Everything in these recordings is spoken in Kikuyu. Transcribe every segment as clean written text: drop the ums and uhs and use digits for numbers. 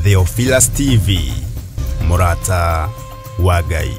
Theophilus TV, mũrata wa Ngai.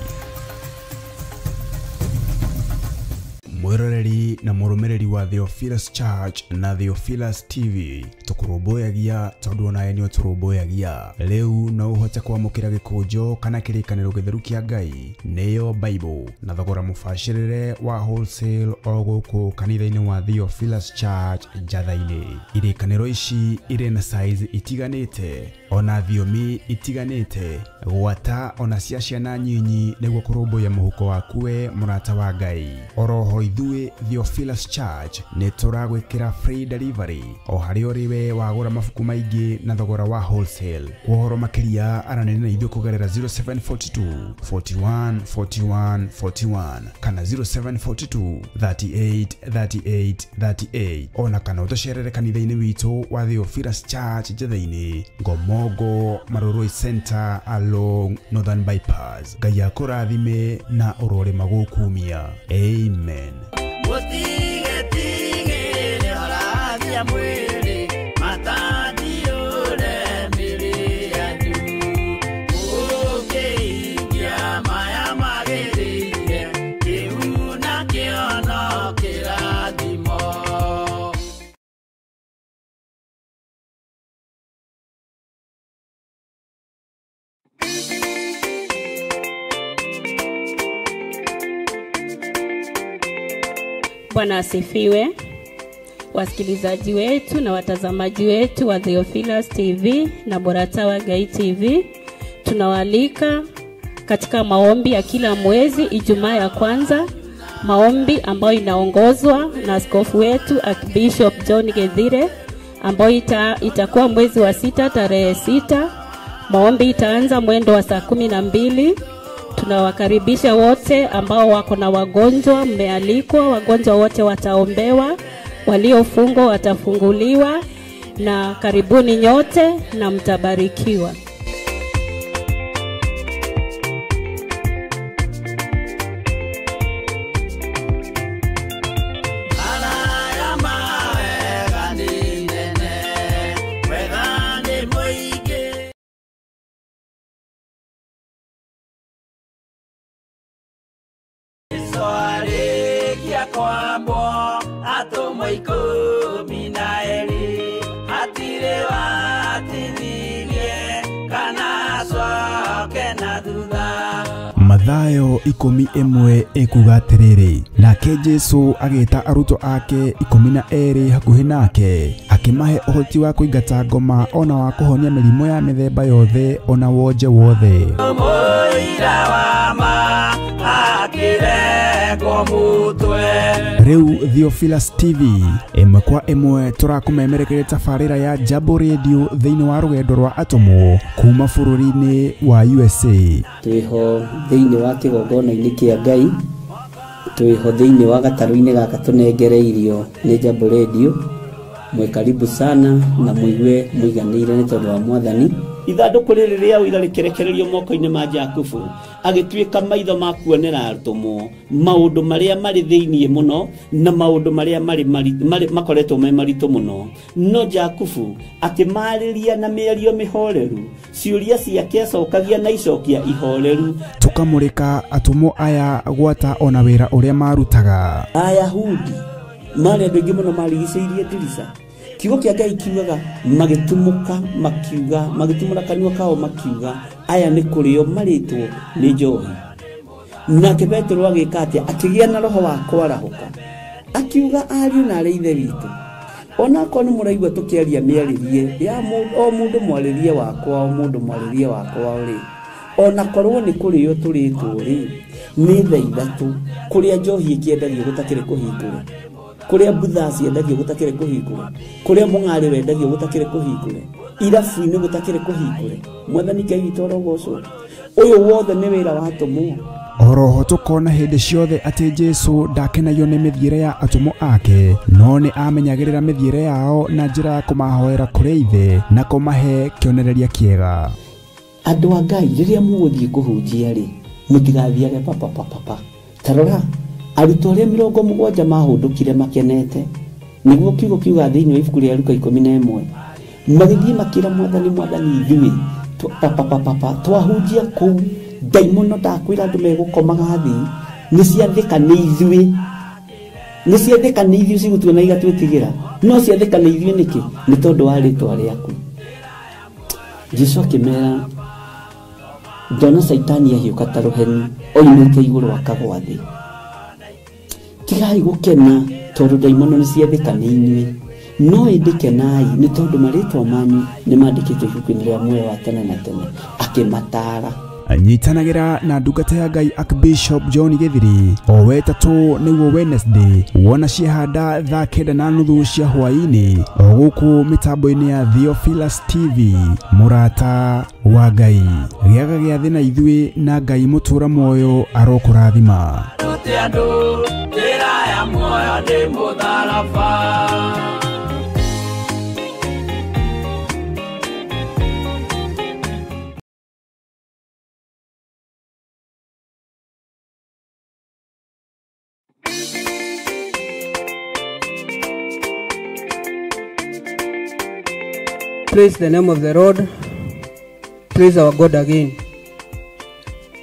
Mwĩroreri na mũrũmĩrĩri wa Theophilus Church na Theophilus TV, tũkũrũmbũyagia tondũ onawe nĩ ũtũrũmbũyagia. Rĩu no ũhote kwamũkĩra gĩkũnjo kana kĩrĩkanĩro gĩtheru kĩa Ngai, nĩyo Bible, na thogora mũbacĩrĩre wa wholesale o gũkũ kanitha-inĩ wa Theophilus Church Njatha-inĩ. Irĩkanĩro ici irĩ na size itiganĩte ona thiomi itiganĩte, gwata ona cia ciana nyinyi, nĩguo kũrũmbũiya mũhuko waku we mũrata wa Ngai. Oroho ithuĩ Theophilus Church nĩ tũragwĩkĩra free delivery o harĩa ũrĩ we wagũra mabuku maingĩ na thogora wa wholesale. Kwa ũhoro makĩria aranĩria na ithuĩ kũgerera 0742 41 41 41 kana 0742 38 38 38, ona kana ũtũcerere kanitha-inĩ witũ wa Theophilus Church Njatha-inĩ, Ngomongo Marurui Center along Northern Bypass. Ngai akũrathime na ũrore magũkumia. Amen. Bwana asifiwe. Wasikilizaji wetu na watazamaji wetu wa Theophilus TV na Mũrata wa Ngai TV, tunawaalika katika maombi ya kila mwezi Ijumaa ya kwanza, maombi ambayo inaongozwa na askofu wetu Archbishop John Gethire, ambayo itakuwa mwezi wa 6 tarehe 6. Maombi itaanza mwendo wa saa 12. Tunawakaribisha wote ambao wako na wagonjwa, mmealikwa, wagonjwa wote wataombewa, waliofungwa watafunguliwa, na karibuni nyote na mtabarikiwa. Mathayo 11 ekuga atĩrĩrĩ, nake Jesu agĩta arutwo ake 12 hakuhĩ nake, akĩmahe ũhoti wa kũingata ngoma ona wa kũhonia mĩrimũ ya mĩthemba yothe ona wonje wothe. Rĩu Theophilus TV ĩmwe kwa ĩmwe tũrakũmemerekeria tabarĩra ya Jambo Radio thĩinĩ wa rũgendo rwa atũmwo kuma bũrũri-inĩ wa USA. Twĩho thĩinĩ wa kĩgongona-inĩ kĩa Ngai, twĩho thĩinĩ wa gatarũ-inĩ gaka tũnengereirio nĩ Jambo Radio. Mwe karibu sana na muigue muiganĩire nĩ tondũ wa Mwathani. Ithandũkũ rĩrĩ rĩa ũira rĩkĩrekererio moko-inĩ ma Jakubu, agĩtuĩka maitho ma kuonera atũmwo maũndũ marĩa marĩ thĩinĩ mũno na maũndũ marĩa marĩ makoretwo me maritũ mũno. No Jakubu akĩmarĩria na mĩario mĩhoreru, ciũria ciake acokagia na icokia ihoreru. Tũkamũrĩka atũmwo aya gwata ona wĩra ũrĩa marutaga. Ayahudi marĩ andũ aingĩ mũno marigicĩirie ndirica. Kiugo kĩa Ngai kiugaga magĩtumũka makiuga, magĩtumũra kanua kao makiuga, aya nĩ kũrĩo marĩtwo nĩ njohi. Nake Petero agĩka atĩa? Akĩgĩa na roho wa kwarahũka, akiuga ariũ na arĩ ithe witũ, onakorwo nĩ mũraigua tũkĩaria mĩarĩrie ya o mũndũ mwarĩrie wakwa, o mũndũ mwarĩrie wakwa rĩ, onakorwo nĩ kũrĩo tũrĩtwo rĩ, nĩ thaa 3 kũrĩa njohi ĩkĩendagio gũtakĩrĩ kũhingũre, kũrĩa mbutha ciendagio gũtakĩrĩ kũhingũre, kũrĩa mũng'arĩ wendagio gũtakĩrĩ kũhingũre, irabu-inĩ gũtakĩrĩ kũhingũre. Mwathani Ngai witũ arogocwo. Ũyũ wothe nĩ wĩra wa atũmwo. Oroho tũkona hĩndĩ ciothe atĩ Jesu ndakenagio nĩ mĩthiĩre ya atũmwo ake, no nĩ amenyagĩrĩra mĩthiĩre yao na njĩra ya kũmahoera kũrĩ Ithe na kũmahe kĩonereria kĩega. Andũ a Ngai, rĩrĩa mũgũthiĩ kũhunjia rĩ, mũtigathiage papapapapa. Ta rora arutwo arĩa 70 mahũndũkire makenete, nĩguo kiugo kiuga thĩinĩ wa ibuku rĩa Luka 11. Magĩthiĩ makĩra Mwathani, Mwathani ithuĩ papa twahunjia kũu ndaimono ndakwĩra andũ megũkomaga thĩ nĩ ciathĩka nĩ ithuĩ, nĩ ciathĩka nĩ ithuĩ cigũtuona igatwĩtigĩra, no ciathĩka nĩ ithuĩ nĩkĩ? Nĩ tondũ wa rĩtwa rĩaku. Jesu akĩmera, ndona Caitani ahiũka ta rũheni oimĩte igũrũ akagwa thĩ. Tigai gũkena tondũ ndaimono nĩ ciathĩka nĩ inyuĩ, no ĩndĩ kenai nĩ tondũ marĩtwa manyu nĩ mandĩkĩtwo ibuku-inĩ rĩa muoyo wa tene na tene. Akĩmataara. Nyitanagĩra na ndungata ya Ngai Archbishop John Githiri o wetatũ nĩguo Wednesday wona ciahanda thaa 9:30 cia hwaĩ-inĩ o gũkũ mĩtambo-inĩ ya Theophilus TV. Mũrata wa Ngai, gĩaga gĩathĩ na ithuĩ na Ngai mũtũra muoyo arokũrathima. Praise the name of the Lord. Praise our God again.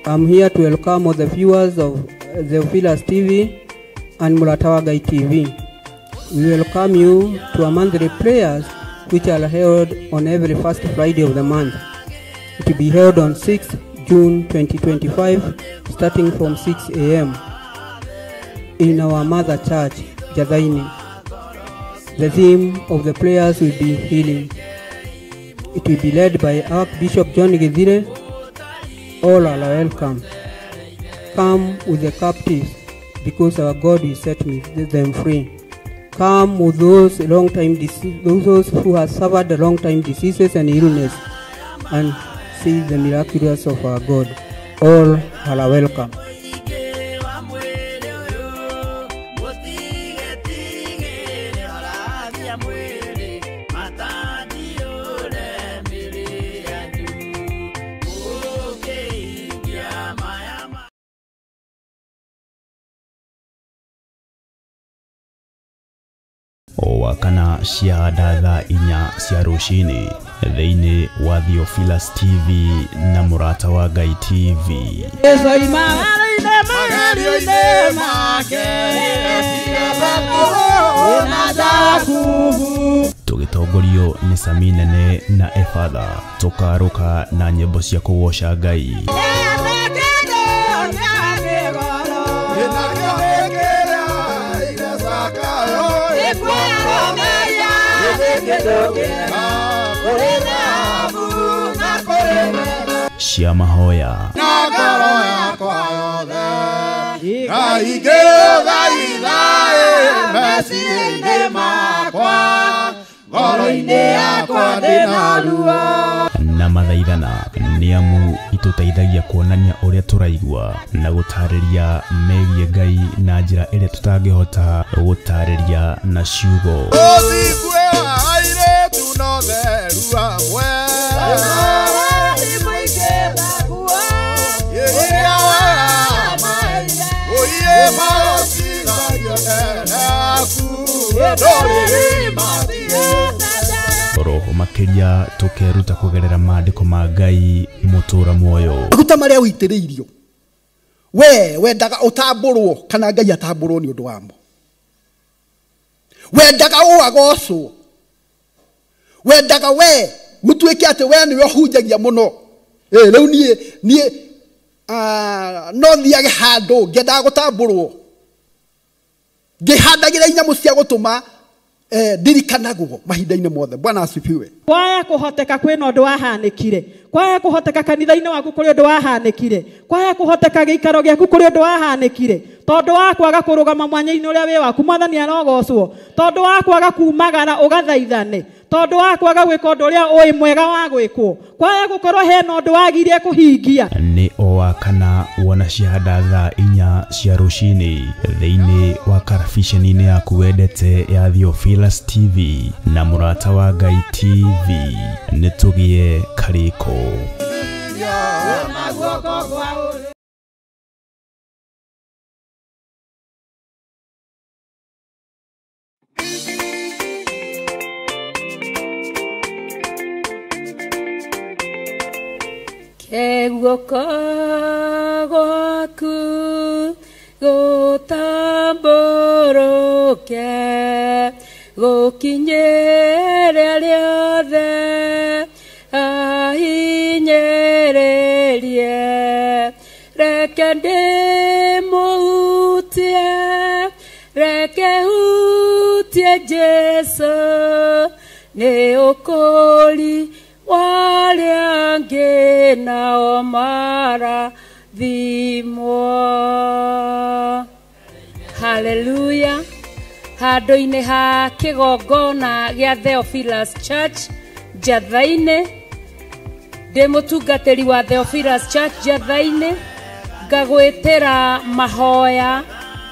I'm here to welcome all the viewers of Theophilus TV and Murata wa Ngai TV. We welcome you to our monthly prayers, which are held on every first Friday of the month. It will be held on 6th June 2025, starting from 6 a.m. in our mother church, Jathaini. The theme of the prayers will be healing. It will be led by Archbishop John Githire. All are welcome. Come with the captives, because our God will set them free. Come with those those who have suffered long time diseases and illness, and see the miraculous of our God. All are welcome. Wakana cia thaa 4 cia rũcinĩ thĩinĩ wa Theophilus TV na Mũrata wa Ngai TV. Tũgĩtongorio nĩ Sami Nene na Efatha, tũkarũka na nyĩmbo cia kũgoca Ngai. Cia mahoya na mathaithana nĩ amu itũteithagia kuonania ũrĩa tũraigua na gũtarĩria megiĩ Ngai na njĩra ĩrĩa tũtangĩhota gũtarĩria na ciugo. Roho makĩria tũkeruta kũgerera maandĩko ma Ngai mũtũra muoyo. Maguta marĩa ũitĩrĩirio we wendaga ũtambũrwo kana Ngai atambũrwo nĩ ũndũ wamo, wendaga ũagocwo, wendaga we gũtuĩke atĩ we nĩwe ũhunjagia mũno. Rĩu niĩ no thiage handũ ngĩendaga gũtambũrwo, ngĩhandagĩra inyamũ cia gũtũma ndirikanagwo mahinda-inĩ mothe. Bwana asifiwe. Kwaya kũhoteka kwĩna ũndũ wahanĩkire, kwaya kũhoteka kanitha-inĩ waku kũrĩ ũndũ wahanĩkire, kwaya kũhoteka gĩikaro gĩaku kũrĩ ũndũ wahanĩkire, tondũ wa kwaga kũrũgama mwanya-inĩ ũrĩa wĩ waku Mwathani arogocwo, tondũ wa kwaga kumagara ũgathaithane, tondũ wa kwaga gwĩka ũndũ ũrĩa ũĩ mwega wa gwĩkwo, kwaya gũkorwo hena ũndũ wagirie kũhingia. Nĩ o wa kana wona ciahanda thaa 4 cia rũcinĩ thĩinĩ wa karabiceni-inĩ yaku wendete ya Theophilus TV na Mũrata wa Ngai TV. Nĩ tũgĩe karĩko. guoko gwaku gũtambũrũke gũkinyĩre arĩa othe ahinyĩrĩrie reke ndĩmũhutie reke hutie Jesũ nĩ ũkũũri wa arĩa angĩ nao marathimwo. Haleluya. Handũ-inĩ ha kĩgongona gĩa Theophilus Church Njatha-inĩ, ndĩ mũtungatĩri wa Theophilus Church Njatha-inĩ, ngagwĩtĩra mahoya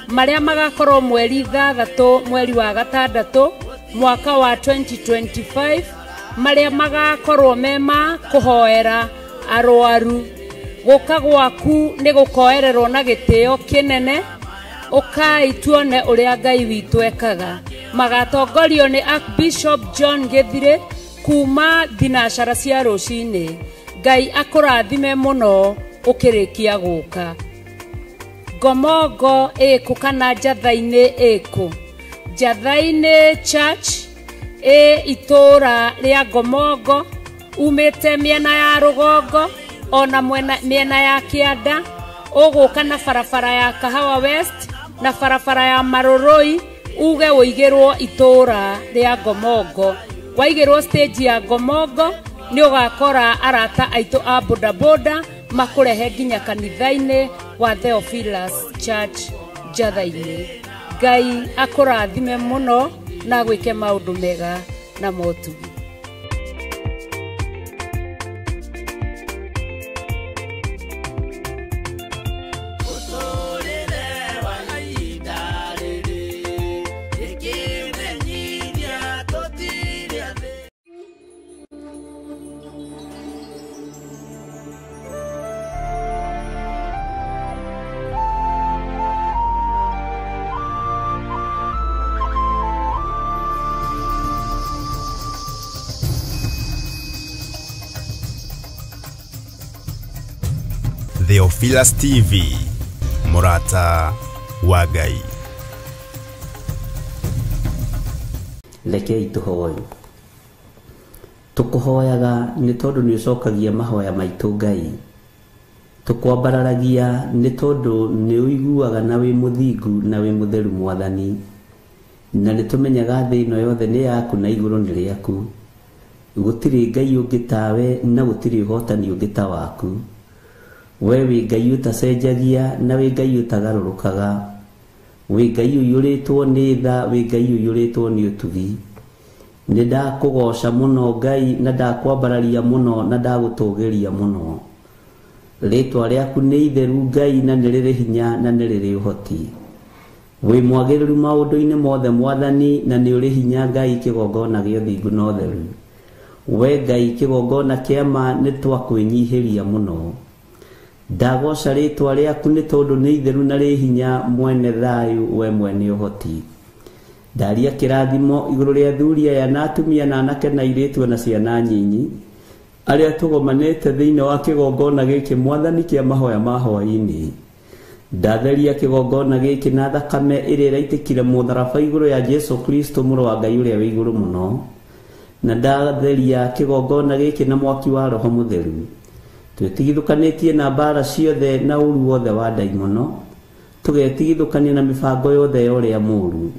marĩa magakorwo mweri 6 mweri wa 6 mwaka wa 2025 marĩa magakorwo mema kũhoera arwaru. Gũka gwaku nĩ gũkoererwo na gĩtĩo kĩnene, ũkai tuone ũrĩa Ngai witũ ekaga. Magatongorio nĩ Archbishop John Gĩthire kuma thinacara cia rũcinĩ. Ngai akũrathime mũno ũkĩrĩkia gũka. Ngomongo ĩkũ kana Njatha-inĩ ĩkũ? Njatha-inĩ Church ĩ itũra rĩa Ngomongo, umĩte mĩena ya rũgongo ona mĩena ya kĩanda, ũgũka na barabara ya Kahawa West na barabara ya Marũrũi, uge ũigĩrwo itũra rĩa Ngomongo. Waigĩrwo stage ya Ngomongo nĩ ũgakora arata aitũ a bodaboda makũrehe nginya kanitha-inĩ wa Theophilus Church Njatha-inĩ. Ngai akũrathime mũno na gwĩke maũndũ mega na motugi. Theophilus TV, mũrata wa Ngai. Rekei tũhoe. Tũkũhoyaga nĩ tondũ nĩ ũcokagia mahoya maitũ Ngai. Tũkwambararagia nĩ tondũ nĩ ũiguaga na wĩ mũthingu na wĩ mũtheru Mwathani. Na nĩ tũmenyaga thĩ ĩno yothe nĩ yaku na igũrũ nĩ rĩaku. Gũtirĩ Ngai ũngĩ tawe na gũtirĩ ũhotani ũngĩ ta waku. We wĩ Ngai ũtacenjagia na wĩ Ngai ũtagarũrũkaga. Wĩ Ngai ũiyũrĩtwo nĩ tha, wĩ Ngai ũiyũrĩtwo nĩ ũtugi. Nĩ ndakũgoca mũno Ngai na ndakwambararia mũno na ndagũtũgĩria mũno. Rĩtwa rĩaku nĩ itheru Ngai na nĩ rĩrĩ hinya na nĩ rĩrĩ ũhoti. Wĩ mwagĩrĩru maũndũ-inĩ mothe Mwathani na nĩ ũrĩ hinya Ngai kĩgongona gĩa ũthingu na ũtheru. We Ngai kĩgongona kĩa ma nĩ twakwĩnyihĩria mũno. Ndagoca rĩtwa rĩaku nĩ tondũ nĩ itheru na rĩ hinya mwene thayũ we mwene ũhoti. Ndaria kĩrathimo igũrũ rĩa athuri aya na atumia na anake na airĩtu na ciana nyinyi arĩa tũgomanĩte thĩinĩ wa kĩgongona gĩkĩ Mwathani kĩa mahoya ma hwaĩ-inĩ. Ndatheria kĩgongona gĩkĩ na thakame ĩrĩa ĩraitĩkire mũtharaba igũrũ ya Jesu Kristo mũrũ wa Ngai ũrĩa wĩ igũrũ mũno, na ndatheria kĩgongona gĩkĩ na mwaki wa Roho Mũtheru. Twĩtigithũkanĩtie na mbara ciothe na ũru wothe wa ndaimono, tũgetigithũkania na mĩbango yothe ya ũrĩa mũũru.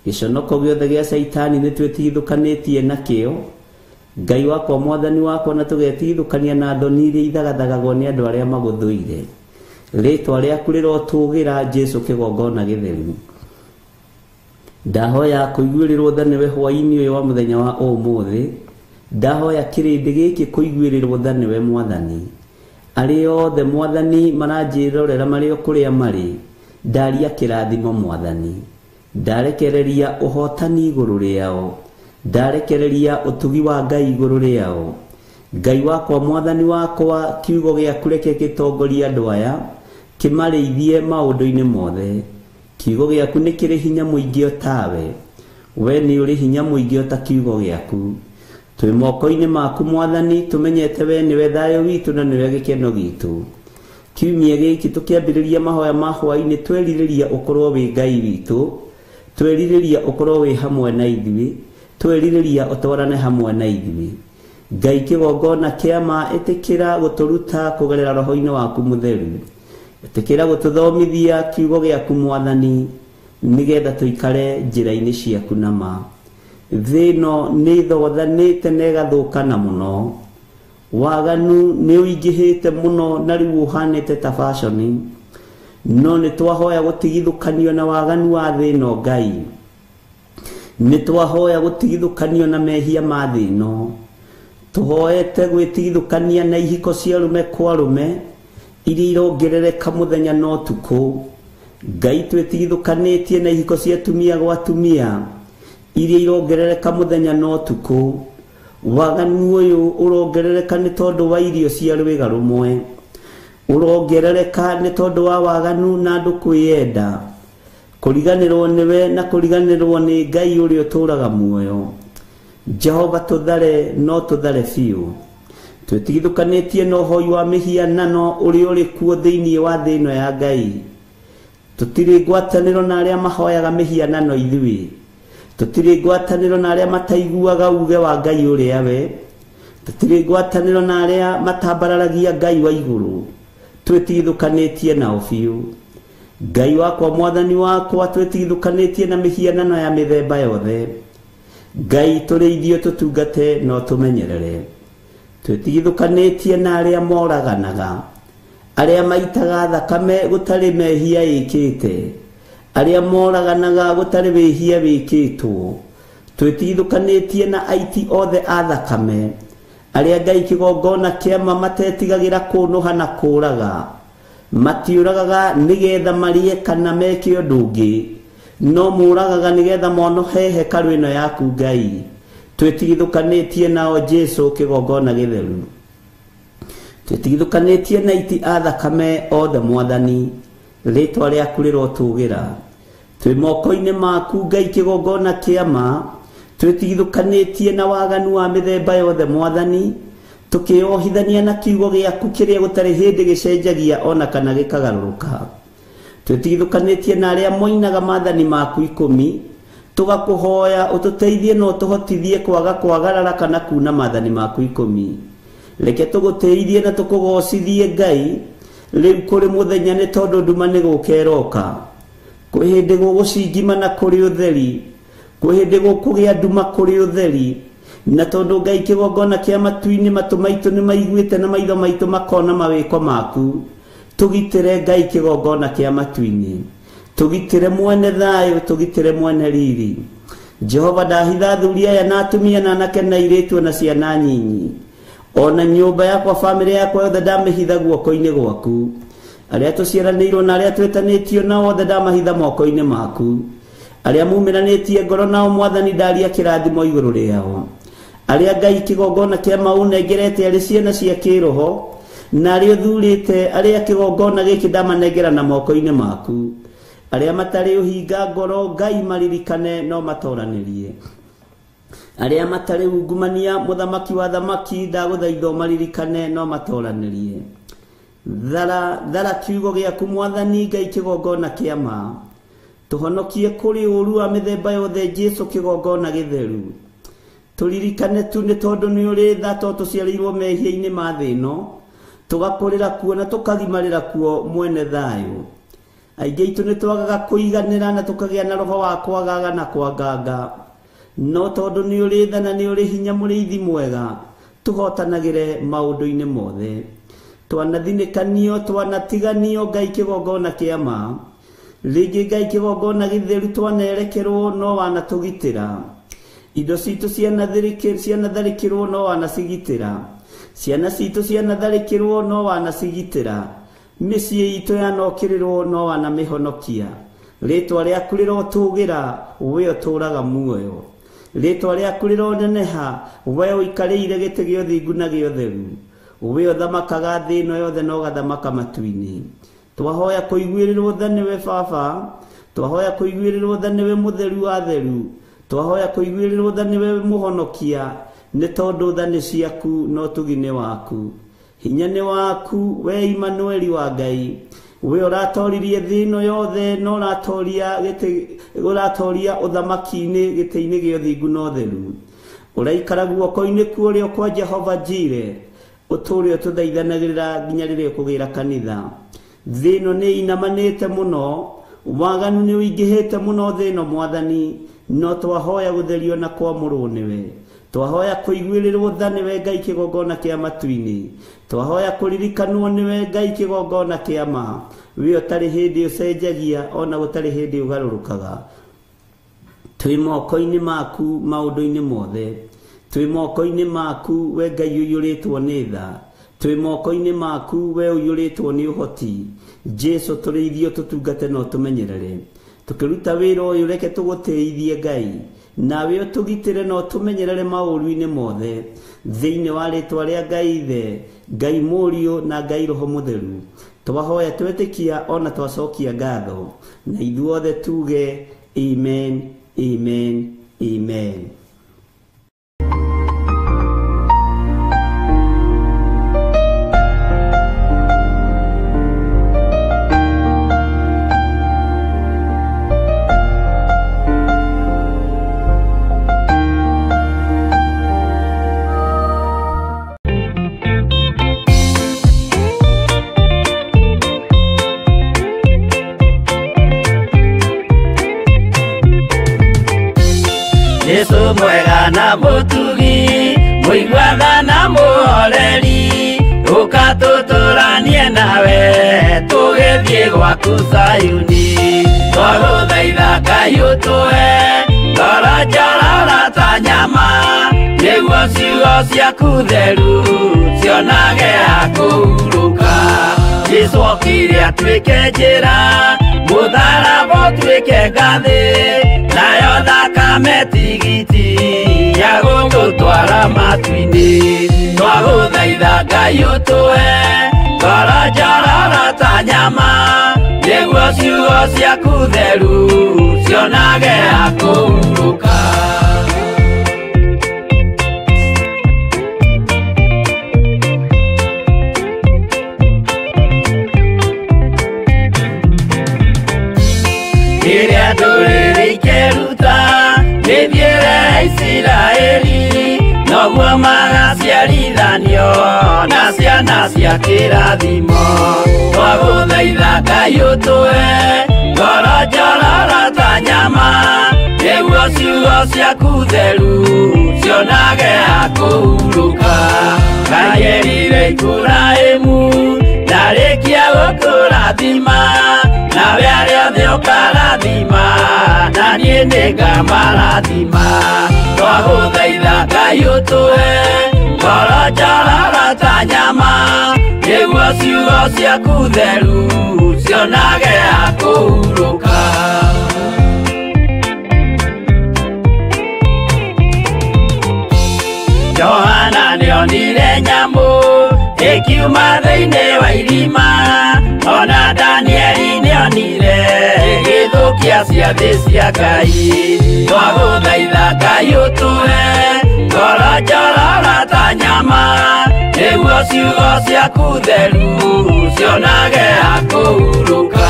Gĩconoko gĩothe gĩa Caitani nĩ twĩtigithũkanĩtie nakĩo, Ngai wakwa Mwathani wakwa, na tũgetigithũkania na thoni iria ithagathagagwo nĩ andũ arĩa magũthũire. Rĩtwa rĩaku rĩrotũgĩra Jesu kĩgongona gĩtheru. Ndahoya kũiguĩrĩrwo tha nĩwe hwaĩ-inĩ ũyũ wa mũthenya wa ũmũthĩ. Ndahoya kĩrĩndĩ gĩkĩ kũiguĩrĩrwo tha nĩwe Mwathani. Arĩa othe Mwathani maranjĩrorera marĩ o kũrĩa marĩ, ndaria kĩrathimo Mwathani. Ndarekereria ũhotani igũrũ rĩao, ndarekereria ũtugi wa Ngai igũrũ rĩao. Ngai wakwa Mwathani wakwa, kiugo gĩaku reke gĩtongorie andũ aya, kĩmarĩithie maũndũ-inĩ mothe. Kiugo gĩaku nĩ kĩrĩ hinya mũingĩ o tawe. We nĩ ũrĩ hinya mũingĩ o ta kiugo gĩaku. Twĩ moko-inĩ maku Mwathani, tũmenyete we nĩwe thayũ witũ na nĩwe gĩkeno gitũ. Kiumia gĩkĩ tũkĩambĩrĩria mahoya ma hwaĩ-inĩ, twerirĩria ũkorwo wĩ Ngai witũ, twerirĩria ũkorwo wĩ hamwe na ithuĩ, twerirĩria ũtwarane hamwe na ithuĩ. Ngai kĩgongona kĩa ma, ĩtĩkĩra gũtũruta kũgerera roho-inĩ waku mũtheru. Ĩtĩkĩra gũtũthomithia kiugo gĩaku Mwathani, nĩgetha tũikare njĩra-inĩ ciaku na ma. Thĩ ĩno nĩ ĩthogothanĩte na ĩgathũkana mũno. Waganu nĩ ũingĩhĩte mũno na rĩu ũhanĩte ta fashion. No nĩ twahoya gũtigithũkanio na waganu wa thĩ ĩno Ngai. Nĩ twahoya gũtigithũkanio na mehia ma thĩ ĩno. Tũhoete gwĩtigithũkania na ihiko cia arũme kwa arũme iria irongerereka mũthenya na ũtukũ. Ngai twĩtigithũkanĩtie na ihiko cia atumia gwa atumia iria irongerereka mũthenya na ũtukũ. Waganu ũyũ ũrongerereka nĩ tondũ wa irio cia rwĩga rũmwe, ũrongerereka nĩ tondũ wa waganu na andũ kwĩyenda, kũriganĩrwo nĩwe na kũriganĩrwo nĩ Ngai ũrĩa ũtũũraga muoyo. Jehova tũthare no tũthare biũ. Twĩtigithũkanĩtie na ũhoi wa mĩhianano ũrĩa ũrĩ kuo thĩinĩ wa thĩ ĩno ya Ngai. Tũtirĩ ngwatanĩro na arĩa mahoyaga mĩhianano ithuĩ. Tũtirĩ ngwatanĩro na arĩa mataiguaga uge wa Ngai ũrĩa we. Tũtirĩ ngwatanĩro na arĩa matambararagia Ngai wa igũrũ. Twĩtigithũkanĩtie nao biũ. Ngai wakwa, Mwathani wakwa, twĩtigithũkanĩtie na mĩhianano ya mĩthemba yothe. Ngai tũrĩithio tũtungate no tũmenyerere. Twĩtigithũkanĩtie na arĩa moraganaga, arĩa maitaga thakame gũtarĩ mehia ĩkĩte, arĩa moraganaga gũtarĩ wĩhia wĩkĩtwo. Twĩtigithũkanĩtie na aiti othe a thakame, arĩa Ngai kĩgongona kĩama matetigagĩra kũnũha na kũũraga. Matiũragaga nĩgetha marĩe kana meke ũndũ ũngĩ, no mũragaga nĩgetha monohe hekarũ ĩno yaku Ngai. Twĩtigithũkanĩtie nao Jesũ kĩgongona gĩtheru. Twĩtigithũkanĩtie na aiti a thakame othe Mwathani, rĩtwa rĩaku rĩrotũgĩra. Twĩ moko-inĩ maku Ngai kĩgongona kĩama, twĩtigithũkanĩtie na waganu wa mĩthemba yothe Mwathani, tũkĩohithania na kiugo gĩaku kĩrĩa gũtarĩ hĩndĩ gĩcenjagia ona kana gĩkagarũrũka. Twĩtigithũkanĩtie na arĩa moinaga maathani maku 10, tũgakũhoya ũtũteithie na ũtũhotithie kwaga kwagarara kana kuna maathani maku 10. Reke tũgũtĩithie na tũkũgocithie Ngai rĩu kũrĩ mũthenya, nĩ tondũ nduma nĩ gũka ĩroka. Kwĩ hĩndĩ gũgũcingima na kũrĩ ũtheri, kwĩ hĩndĩ gũkũgĩa nduma kũrĩ ũtheri. Na tondũ Ngai kĩgongona kĩa matu-inĩ, matũ maitũ nĩ maiguĩte na maitho maitũ makona mawĩko maku. Tũgitĩre Ngai kĩgongona kĩa matu-inĩ, tũgitĩre mwene thayũ, tũgitĩre mwene riri. Jehova ndahitha athuri aya na atumia na anake na airĩtu na ciana nyinyi, ona nyũmba yakwa, bamĩrĩ yakwa yothe ndamĩhitha guoko-inĩ gwaku. Arĩa tũciaranĩirwo na arĩa twĩtanĩtio nao othe ndamahitha moko-inĩ maku. Arĩa mumĩranĩtie ngoro nao Mwathani ndaria kĩrathimo igũrũ rĩao. Arĩa Ngai kĩgongona kĩa maũnengerete arĩ ciana cia kĩroho, na arĩa ũthurĩte, arĩa kĩgongona gĩkĩ ndamanengera na moko-inĩ maku. Arĩa matarĩ ũhinga ngoro Ngai maririkane no matoranĩrie. Arĩa matarĩ ungumania mũthamaki wa thamaki ndagũthaitha maririkane no matoranĩrie. Thara kiugo gĩaku Mwathani Ngai kĩgongona kĩa ma, tũhonokie kũrĩ ũũru wa mĩthemba yothe Jesũ kĩgongona gĩtheru. Tũririkane tu nĩ tondũ nĩ ũrĩ tha, to tũciarĩirwo mehia-inĩ ma thĩ ĩno, tũgakũrĩra kuo na tũkagimarĩra kuo mwene thayũ. Aingĩ aitũ nĩ twagaga kũiganĩra na tũkagĩa na roho wa kwagaga na kwanganga, no tondũ nĩ ũrĩ tha na nĩ ũrĩ hinya mũrĩithi mwega, tũhotanagĩre maũndũ-inĩ mothe. Twanathinĩkanio, twanatiganio Ngai kĩgongona kĩa ma, rĩngĩ Ngai kĩgongona gĩtheru twanerekerwo no wanatũgitĩra. Indo citũ cianatharĩkĩrwo no wanacigitĩra. Ciana citũ cianatharĩkĩrwo no wanacigitĩra. Mĩciĩ itũ yanokĩrĩrwo no wanamĩhonokia. Rĩtwa rĩaku rĩrotũgĩra, we ũtũũraga muoyo. Rĩtwa rĩaku rĩroneneha, we ũikarĩire gĩtĩ gĩa ũthingu na gĩa ũtheru. We ũthamakaga thĩ ĩno yothe na ũgathamaka matu-inĩ. Twahoya kũiguĩrĩrwo tha nĩwe Baba, twahoya kũiguĩrĩrwo tha nĩwe mũtheru wa theru, twahoya kũiguĩrĩrwo tha nĩwe mũhonokia. Nĩ tondũ tha nĩ ciaku na ũtugi nĩ waku. Hinya nĩ waku we Imanueli wa Ngai. We ũratoririe thĩ ĩno yothe na ũratoria gĩtĩ ũratoria ũthamaki-inĩ gĩtĩ-inĩ gĩa ũthingu na ũtheru. Ũraikara guoko-inĩ kuo kwa Jehova Jire. Ũtũũre ũtũthaithanagĩrĩra nginya rĩrĩa ũkũgĩra kanitha. Thĩ ĩno nĩ inamanĩte mũno, waganu nĩ ũingĩhĩte mũno thĩ ĩno Mwathani, no twahoya gũtherio na kwamũrwo nĩwe. Twahoya kũiguĩrĩrwo tha nĩwe Ngai kĩgongona kĩa matu-inĩ. Twahoya kũririkanwo nĩwe Ngai kĩgongona kĩa ma. We ũtarĩ hĩndĩ ũcenjagia ona gũtarĩ hĩndĩ ũgarũrũkaga. Twĩ moko-inĩ maku maũndũ-inĩ mothe. Twĩ moko-inĩ maku we Ngai ũiyũrĩtwo nĩ tha. Twĩ moko-inĩ maku we ũiyũrĩtwo nĩ ũhoti. Jesu tũrĩithio tũtungate na ũtũmenyerere. Tũkĩruta wĩra ũyũ reke tũgũtĩithie Ngai. Nawe ũtũgitĩre na ũtũmenyerere maũru-inĩ mothe. Thĩinĩ wa rĩtwa rĩa Ngai Ithe, Ngai Mũriũ na Ngai Roho Mũtheru. Twahoya twetĩkia ona twacokia ngatho. Na ithuothe tuge amen, amen, amen. Yesu mwega na mũtugi, mũiguaga na mũhoreri, ũka tũtũranie nawe, tũgĩthiĩ gwaku Zayuni. Twagũthaitha Ngai ũtũhe ngoro njororo ta nyama, nĩguo ciugo ciaku theru cionage ha kũhurũka. Jesũ okire atuĩke njĩra, mũtharaba ũtuĩke ngathĩ, nayo thakame tigiti ya gũtũtwara matu-inĩ. Twagũthaitha Ngai ũtũhe ngoro njororo ta nyama, nĩguo ciugo ciaku theru cionage ha kũhurũka. Rĩrĩa ndũrĩrĩ ikeruta mĩthiĩre ya Isiraeli, noguo magaciarithanio na ciana cia kĩrathimo. Twagũthaitha Ngai ũtũhe ngoro njororo ta nyama, nĩguo ciugo ciaku theru cionage ha kũhurũka. Ngai erire Iburahĩmu ndarĩkia gũkũrathima, nawe arĩa othe ũkarathima, na niĩ nĩngamarathima. Twagũthaitha Ngai ũtũhe ngoro njororo ta nyama, nĩguo ciugo ciaku theru cionage ha kũhurũka. Johana nĩonire nyamũ ĩkiuma thĩinĩ wa irima, ona Danieli nĩonire ĩgĩthũkia ciathĩ cia Ngai. Twagũthaitha Ngai ũtũhe ngoro njororo ta nyama, nĩguo ciugo ciaku theru cionage ha kũhurũka.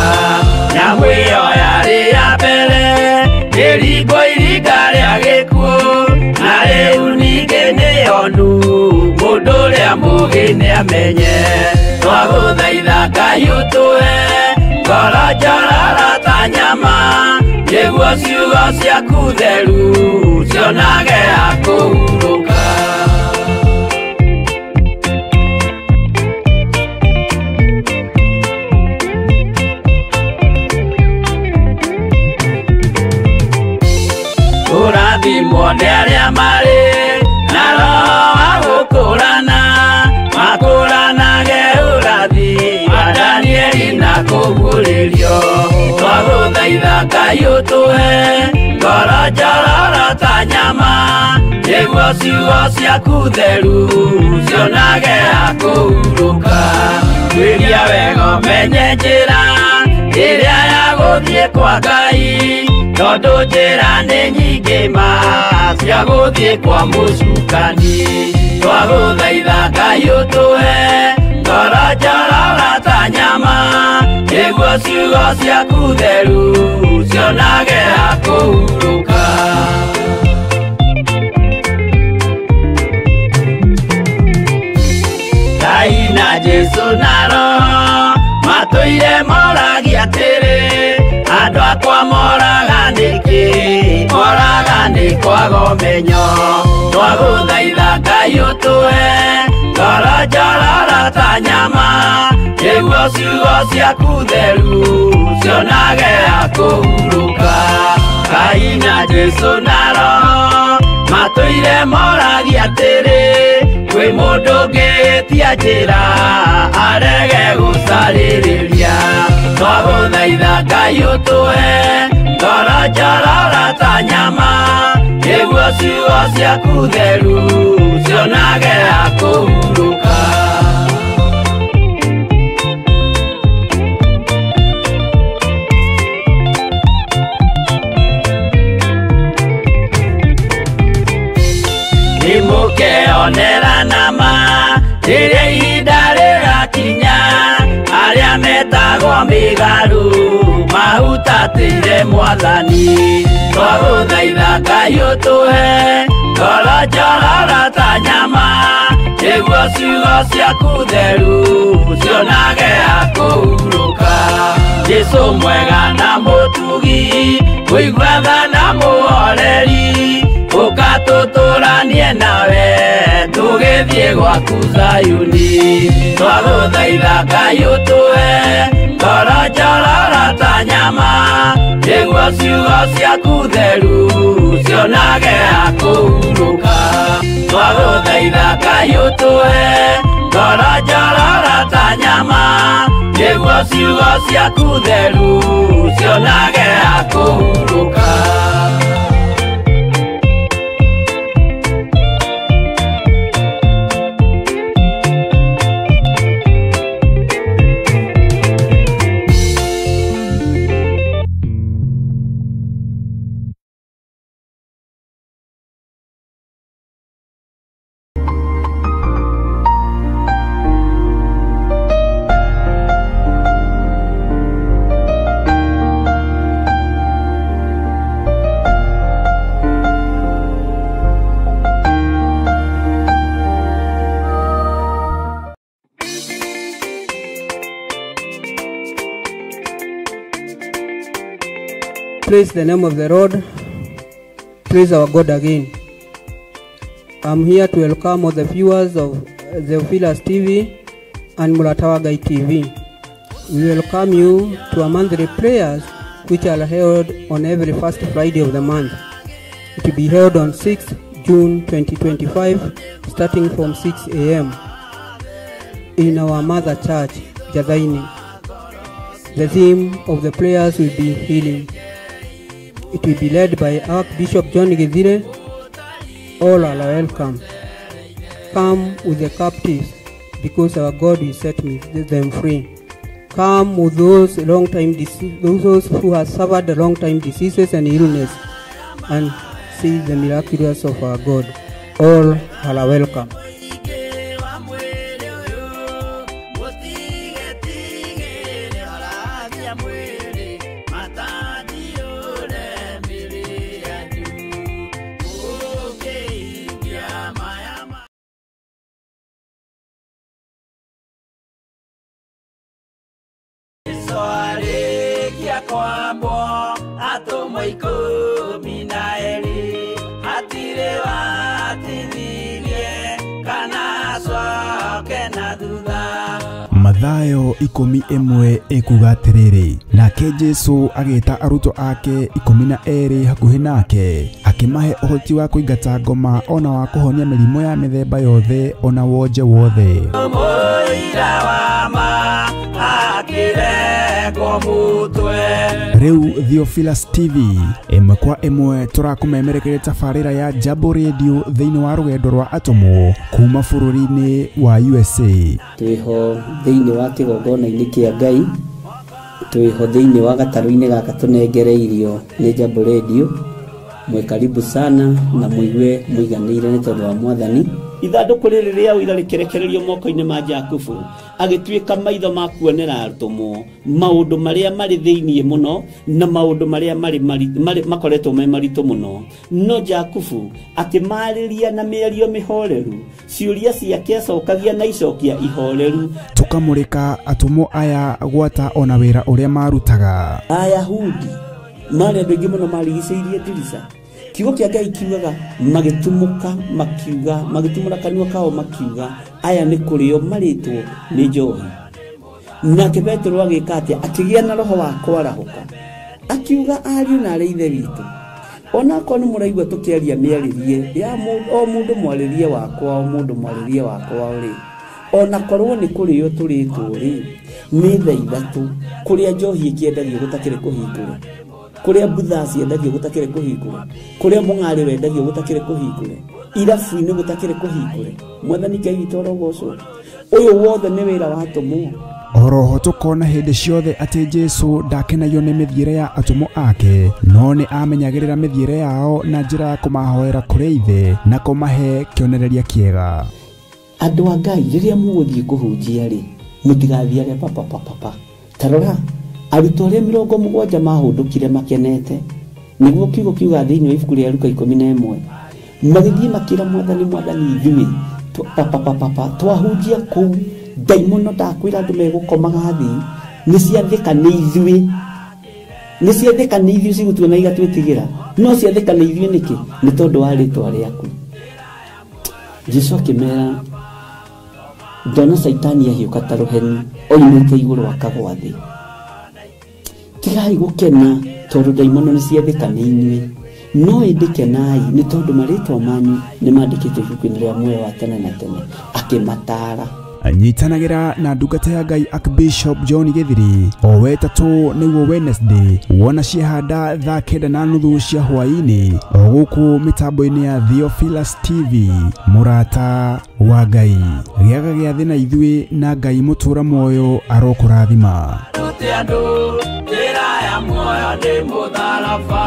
Nyamũ ĩyo yarĩ ya mbere ĩringwo iringa rĩa gĩkuũ, na rĩu ningĩ nĩyonu mũndũ ũrĩa mũũgĩ nĩamenye. Twagũthaitha Ngai ũtũhe ngoro njororo ta nyama, nĩguo ciugo ciaku theru cionage ha kũhurũka. Kũrathimwo nĩ arĩa marĩ na roho wa gũkũrana, makũranage ũrathi wa Danieli na kũguũrĩrio. Twagũthaitha Ngai ũtũhe ngoro njororo ta nyama, nĩguo ciugo ciaku theru cionage ha kũhurũka. Tuĩria wega ũmenye njĩra ĩrĩa ya gũthiĩ kwa Ngai, Tondũ njĩra nĩ nyingĩ ma cia gũthiĩ kwa mũcukani. Twagũthaitha Ngai ũtũhe ngoro njororo ta nyama, nĩguo ciugo ciaku theru cionage ha kũhurũka. Ngai na Jesũ na Roho matũire moragia atĩrĩ, andũ akwa moraga nĩkĩ? Moraga nĩ kwaga ũmenyo. Twagũthaitha Ngai ũtũhe ngoro njororo ta nyama, nĩguo ciugo ciaku theru cionage ha kũhurũka. Ngai na Jesũ na Roho matũire moragia atĩrĩ, kwĩ mũndũ ũngĩtia njĩra arege gũcarĩrĩria. Twagũthaitha Ngai ũtũhe ngoro njororo ta nyama, nĩguo ciugo ciaku theru cionage ha kũhurũka. Nĩmũkeonera nama rĩrĩa ihinda rĩgakinya, arĩa metagwo mĩgarũ mahutatĩire Mwathani. Twagũthaitha Ngai ũtũhe ngoro njororo ta nyama, nĩguo ciugo ciaku theru cionage ha kũhurũka. Jesũ mwega na mũtugi, mũigua tha na mũhoreri, ũka tũtũranie nawe tũgĩthiĩ gwaku Zayuni. Twagũthaitha Ngai ũtũhe ngoro njororo ta nyama, nĩguo ciugo ciaku theru cionage ha kũhurũka. Twagũthaitha Ngai ũtũhe ngoro njororo ta nyama, nĩguo ciugo ciaku theru cionage ha kũhurũka. Praise the name of the Lord. Praise our God again. I'm here to welcome all the viewers of Theophilus TV and Mũrata wa Ngai TV. We welcome you to our monthly prayers, which are held on every first Friday of the month. It will be held on 6th June 2025, starting from 6 a.m. in our mother church, Jathaini. The theme of the prayers will be healing. It will be led by Archbishop John Githire. All are welcome. Come with the captives, because our God will set them free. Come with those those who have suffered long time diseases and illness, and see the miraculous of our God. All are welcome. Mathayo 11 ekuga atĩrĩrĩ, nake Jesũ agĩta arutwo ake 12 hakuhĩ nake, akĩmahe ũhoti wa kũingata ngoma ona wa kũhonia mĩrimũ ya mĩthemba yothe ona wonje wothe. Rĩu Theophilus TV ĩmwe kwa ĩmwe tũrakũmemerekeria tabarĩra ya Jambo Radio thĩinĩ wa rũgendo rwa atũmwo kuma bũrũri-inĩ wa USA. Twĩho thĩinĩ wa kĩgongona-inĩ kĩa Ngai, Twĩho thĩinĩ wa gatarũ-inĩ gaka tũnengereirio nĩ Jambo Radio. Mwĩ karibu sana na mũigue mũiganĩire nĩ tondũ wa Mwathani. Ithandũkũ rĩrĩ rĩa ũira rĩkĩrekererio moko-inĩ ma Jakubu, agĩtuĩka maitho ma kuonera atũmwo maũndũ marĩa marĩ thĩinĩ mũno na maũndũ marĩa marĩ makoretwo me maritũ mũno. No Jakubu akĩmarĩria na mĩario mĩhoreru, ciũria ciake acokagia na icokia ihoreru. Tũkamũrĩka atũmwo aya gwata ona wĩra ũrĩa marutaga. Ayahudi marĩ andũ aingĩ mũno marigicĩirie ndirica. Kiugo kĩa Ngai kiugaga magĩtumũka makiuga, magĩtumũra kanua kao makiuga, aya nĩ kũrĩo marĩtwo nĩ njohi. Nake Petero agĩka atĩa? Akĩgĩa na roho wa kwarahũka, akiuga ariũ na arĩ ithe witũ, onakorwo nĩ mũraigua tũkĩaria mĩarĩrie ya o mũndũ mwarĩrie wakwa, o mũndũ mwarĩrie wakwa rĩ, onakorwo nĩ kũrĩo tũrĩtwo rĩ, nĩ thaa ithatũ kũrĩa njohi ĩkĩendagio gũtakĩrĩ kũhingũre, kũrĩa mbutha ciendagio gũtakĩrĩ kũhingũre, kũrĩa mũng'arĩ wendagio gũtakĩrĩ kũhingũre, irabu-inĩ gũtakĩrĩ kũhingũre. Mwathani Ngai witũ arogocwo. Ũyũ wothe nĩ wĩra wa atũmwo. Oroho tũkona hĩndĩ ciothe atĩ Jesũ ndakenagio nĩ mĩthiĩre ya atũmwo ake, no nĩ amenyagĩrĩra mĩthiĩre yao na njĩra ya kũmahoera kũrĩ Ithe na kũmahe kĩonereria kĩega. Andũ a Ngai, rĩrĩa mũgũthiĩ kũhunjia rĩ, mũtigathiage papapapapa. Ta rora, arutwo arĩa 70 mahũndũkire makenete, nĩguo kiugo kiuga thĩinĩ wa ibuku rĩa Luka 11, magĩthiĩ makĩra Mwathani, Mwathani ithuĩ papapapapa twahunjia kũu ndaimono ndakwĩra andũ megũkomaga thĩ, nĩ ciathĩka nĩ ithuĩ, nĩ ciathĩka nĩ ithuĩ cigũtuona igatwĩtigĩra, no ciathĩka nĩ ithuĩ nĩkĩ? Nĩ tondũ wa rĩtwa rĩaku. Jesũ akĩmera, ndona Caitani ahiũka ta rũheni oimĩte igũrũ akagwa thĩ. Tigai gũkena tondũ ndaimono nĩ ciathĩka nĩ inyuĩ, no ĩndĩ kenai nĩ tondũ marĩtwa manyu nĩ mandĩkĩtwo ibuku-inĩ rĩa muoyo wa tene na tene. Akĩmataara. Nyitanagĩra na ndungata ya Ngai Archbishop John Gĩthiri o wetatũ nĩguo Wednesday, wona ciahanda thaa 9:30 cia hwaĩ-inĩ o gũkũ mĩtambo-inĩ ya Theophilus TV. Mũrata wa Ngai, gĩaga gĩathĩ na ithuĩ na Ngai mũtũra muoyo arokũrathima. Njĩra ya muoyo nĩ mũtharaba.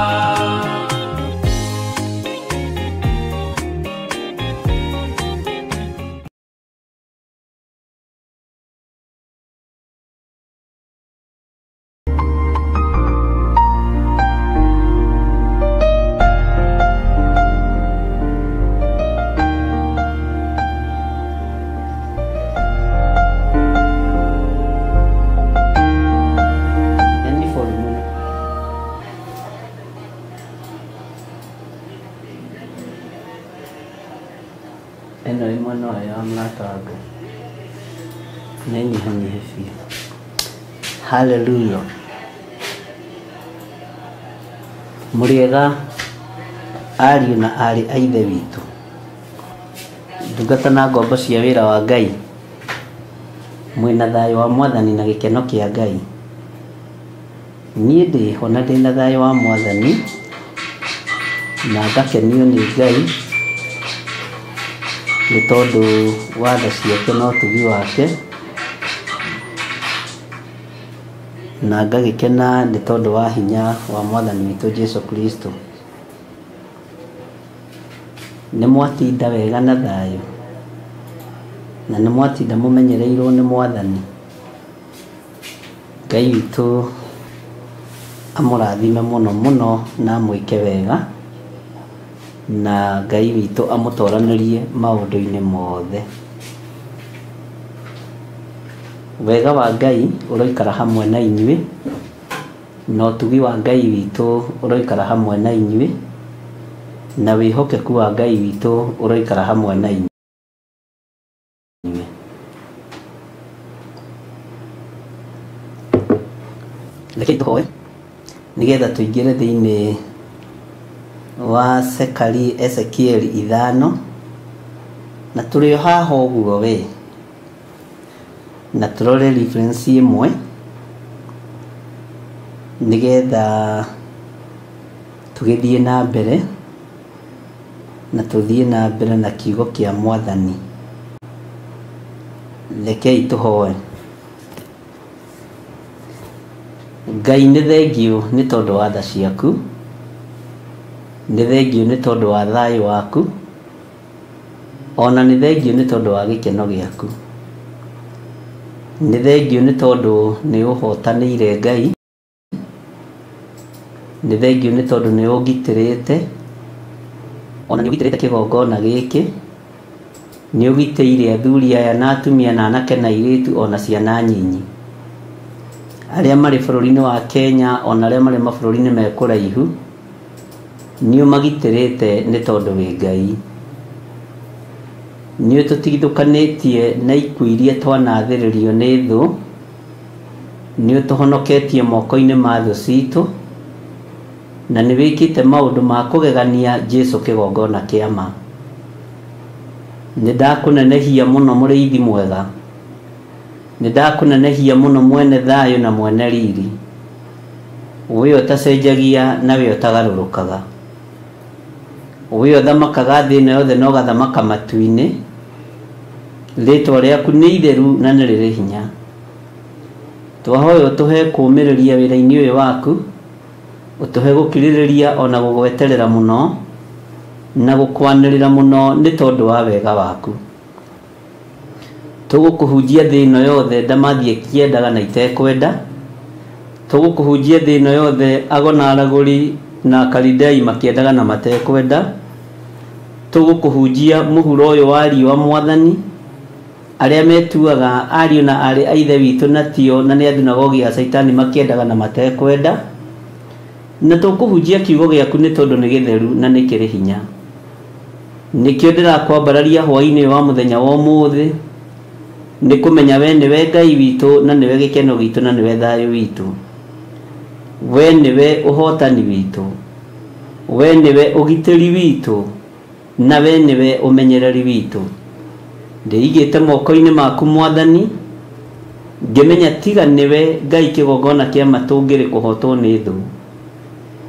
Ĩno ĩ mwena ũyũ wa mũrata wa Ngai nĩ nyihanyihe biũ. Hallelujah. Mũrĩega ariũ na aarĩ a Ithe witũ, ndungata na ngombo cia wĩra wa Ngai, mwĩna thayũ wa Mwathani na gĩkeno kĩa Ngai. Niĩ ndĩho na ndĩna thayũ wa Mwathani na ngakenio nĩ Ngai nĩ tondũ wa tha ciake na ũtugi wake, na ngagĩkena nĩ tondũ wa hinya wa Mwathani witũ Jesũ Kristo. Nĩ mwatinda wega na thayũ, na nĩ mwatinda mũmenyereirwo nĩ Mwathani. Ngai witũ amũrathime mũno mũno na amwĩke wega, na Ngai witũ amũtoranĩrie maũndũ-inĩ mothe. Wega wa Ngai ũroikara hamwe na inyuĩ, na ũtugi wa Ngai witũ ũroikara hamwe na inyuĩ, na wĩhokeku wa Ngai witũ ũroikara hamwe na inyuĩ. Rekei tũhoe nĩgetha tũingĩre thĩinĩ wa Sekari Ezekieli 5, na tũrĩ o haha ũguo we, na tũrore reference ĩmwe nĩgetha tũgĩthiĩ na mbere na tũthiĩ na mbere na kiugo kĩa Mwathani. Rekei tũhoe. Ngai nĩ thengiũ nĩ tondũ wa tha ciaku, nĩ thengiũ nĩ tondũ wa thayũ waku, ona nĩ thengiũ nĩ tondũ wa gĩkeno gĩaku. Nĩ thengiũ nĩ tondũ nĩ ũhotanĩire Ngai, nĩ thengiũ nĩ tondũ nĩ ũngitĩrĩte, ona nĩ ũgitĩrĩte kĩgongona gĩkĩ, nĩ ũgitĩire athuri aya na atumia na anake na airĩtu ona ciana nyinyi arĩa marĩ bũrũri-inĩ wa Kenya ona arĩa marĩ mabũrũri-inĩ me kũraihu, nĩ ũmagitĩrĩte nĩ tondũ wĩ Ngai. Nĩ ũtũtigithũkanĩtie na ikuũ iria twanathĩrĩrio nĩ thũ, nĩ ũtũhonoketie moko-inĩ ma thũ citũ, na nĩ wĩkĩte maũndũ ma kũgegania Jesũ kĩgongona kĩa ma. Nĩ ndakũnenehia mũno mũrĩithi mwega, nĩ ndakũnenehia mũno mwene thayũ na mwene riri, we ũtacenjagia na we ũtagarũrũkaga, we ũthamakaga thĩ ĩno yothe na ũgathamaka matu-inĩ. Rĩtwa rĩaku nĩ itheru na nĩ rĩrĩ hinya. Twahoya ũtũhe kũũmĩrĩria wĩra-inĩ ũyũ waku, ũtũhe gũkirĩrĩria ona gũgweterera mũno na gũkwanĩrĩra mũno nĩ tondũ wa wega waku. Tũgũkũhunjia thĩ ĩno yothe ndamathiĩ kĩendaga na itekwenda, tũgũkũhunjia thĩ ĩno yothe ago na aragũri na akalidei makĩendaga na matekwenda, tũgũkũhunjia mũhuro ũyũ wa riũa Mwathani, arĩa metuaga ariũ na aarĩ a Ithe witũ na tio na nĩ athunagogi ya Caitani makĩendaga na matekwenda, na tũkũhunjia kiugo gĩaku nĩ tondũ nĩ gĩtheru na nĩ kĩrĩ hinya. Nĩkĩo ndĩrakwambararia hwaĩ-inĩ wa mũthenya wa ũmũthĩ, nĩ kũmenya we nĩwe Ngai witũ na nĩwe gĩkeno gitũ na nĩwe thayũ witũ, we nĩwe ũhotani witũ, we nĩwe ũgitĩri witũ, na we nĩwe ũmenyereri witũ. Ndĩigĩte moko-inĩ maku Mwathani, ngĩmenya tiga nĩwe Ngai kĩgongona kĩa ma tũngĩrĩ kũhotwo nĩ thũ,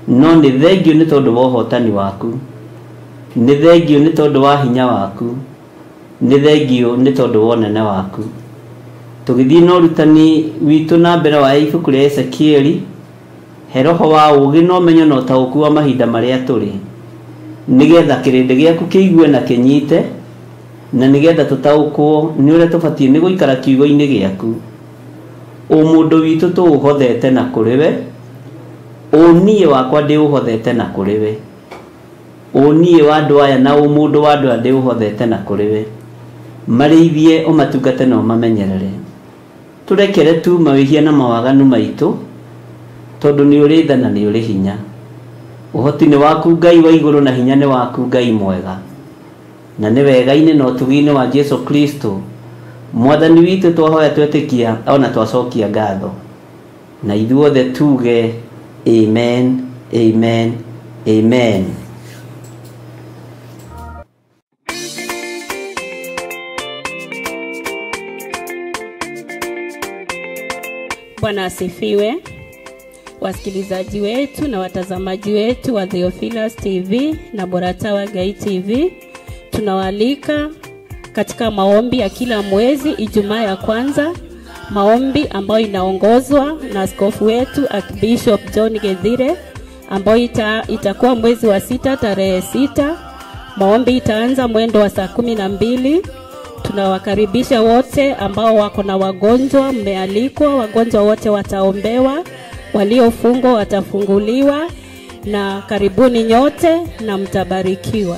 no nĩ thengiũ nĩ tondũ wa ũhotani waku, nĩ thengiũ nĩ tondũ wa hinya waku, nĩ thengiũ nĩ tondũ wa ũnene waku. Tũgĩthiĩ na ũrutani witũ na mbere wa ibuku rĩa Ezekieli, he roho wa ũũgĩ na ũmenyo na ũtaũku wa mahinda marĩa tũrĩ, nĩgetha kĩrĩndĩ gĩaku kĩigue na kĩnyite, na nĩgetha tũtaũkwo nĩ ũrĩa tũbatiĩ nĩ gũikara kiugo-inĩ gĩaku. Ũmũndũ witũ tũũhothete na kũrĩ we, ũniĩ wakwa ndĩũhothete na kũrĩ we, ũniĩ wa andũ aya na ũmũndũ wa andũ aya ndĩũhothete na kũrĩ we. Marĩithie ũmatungate na ũmamenyerere. Tũrekere tu mawĩhia na mawaganu maitũ, tondũ nĩ ũrĩ tha na nĩ ũrĩ hinya. Ũhoti nĩ waku Ngai wa igũrũ na hinya nĩ waku Ngai mwega, na nĩ wega-inĩ na ũtugi-inĩ wa Jesũ Kristo Mwathani witũ twahoya twetĩkia ona twacokia ngatho, na ithuothe tuge amen, amen, amen. Bwana asifiwe. Wasikilizaji wetu na watazamaji wetu wa Theophilus TV na Boratawa Ngai TV, tunawaalika katika maombi ya kila mwezi Ijumaa ya kwanza, maombi ambayo inaongozwa na askofu wetu Archbishop John Gethire, ambayo itakuwa mwezi wa 6 tarehe 6. Maombi itaanza mwendo wa saa 12. Tunawakaribisha wote ambao wako na wagonjwa, mmealikwa, wagonjwa wote wataombewa, waliofungwa watafunguliwa, na karibuni nyote na mtabarikiwa.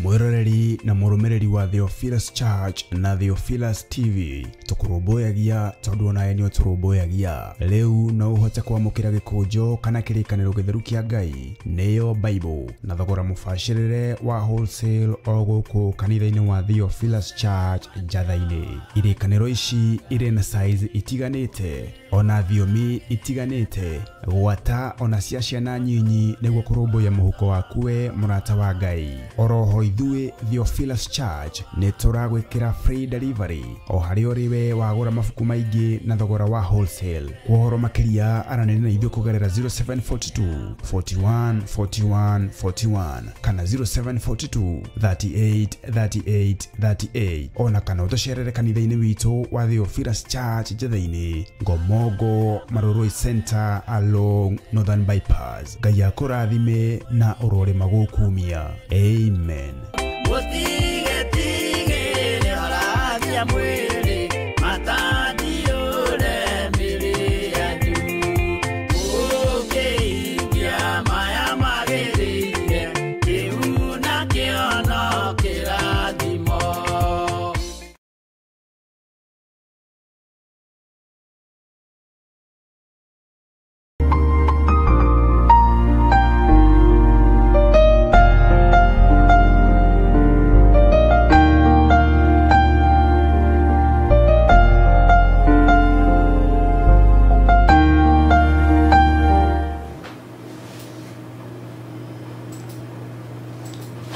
Mwiroreri na mũrũmĩrĩri wa Theophilus Church na Theophilus TV, tũkũrũmbũyagia tondũ onawe nĩ ũtũrũmbũyagia. Rĩu no ũhote kwamũkĩra gĩkũnjo kana kĩrĩkanĩro gĩtheru kĩa Ngai, nĩyo Bible, na thogora mũbacĩrĩre wa wholesale o gũkũ kanitha-inĩ wa Theophilus Church Njatha-inĩ. Irĩkanĩro ici irĩ na size itiganĩte ona thiomi itiganĩte, gwata ona cia ciana nyinyi, nĩguo kũrũmbũiya mũhuko waku we mũrata wa Ngai. Oroho ithuĩ Theophilus Church nĩ tũragwĩkĩra free delivery o harĩa ũrĩ we wagũra mabuku maingĩ na thogora wa wholesale. Kwa ũhoro makĩria aranĩria na ithuĩ kũgerera 0742 41 41 41 kana 0742 38 38 38 ona kana ũtũcerere kanitha-inĩ witũ wa Theophilus Church Njetha-inĩ, Ngomongo, Marurui Center along Northern Bypass. Ngai akũrathime na ũrore magũkumia. Amen.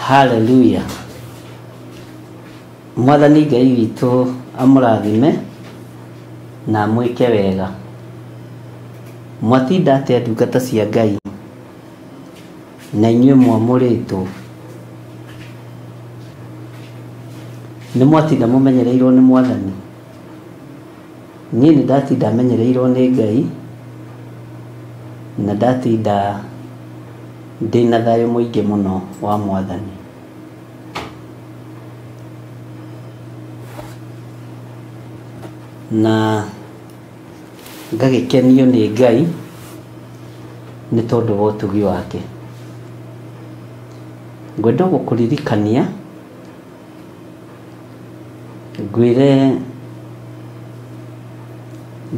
Hallelujah. Mwathani Ngai witũ amũrathime na amwĩke wega. Mwatinda atĩa ndungata cia Ngai na inyuĩ mwamũrĩtwo? Nĩ mwatinda mũmenyereirwo nĩ Mwathani? Niĩ nĩ ndatinda menyereirwo nĩ Ngai na ndatinda ndĩna thayũ mũingĩ mũno wa Mwathani. Na ngagĩkenio nĩ Ngai nĩ tondũ wa ũtugi wake. Ngwenda gũkũririkania ngwĩre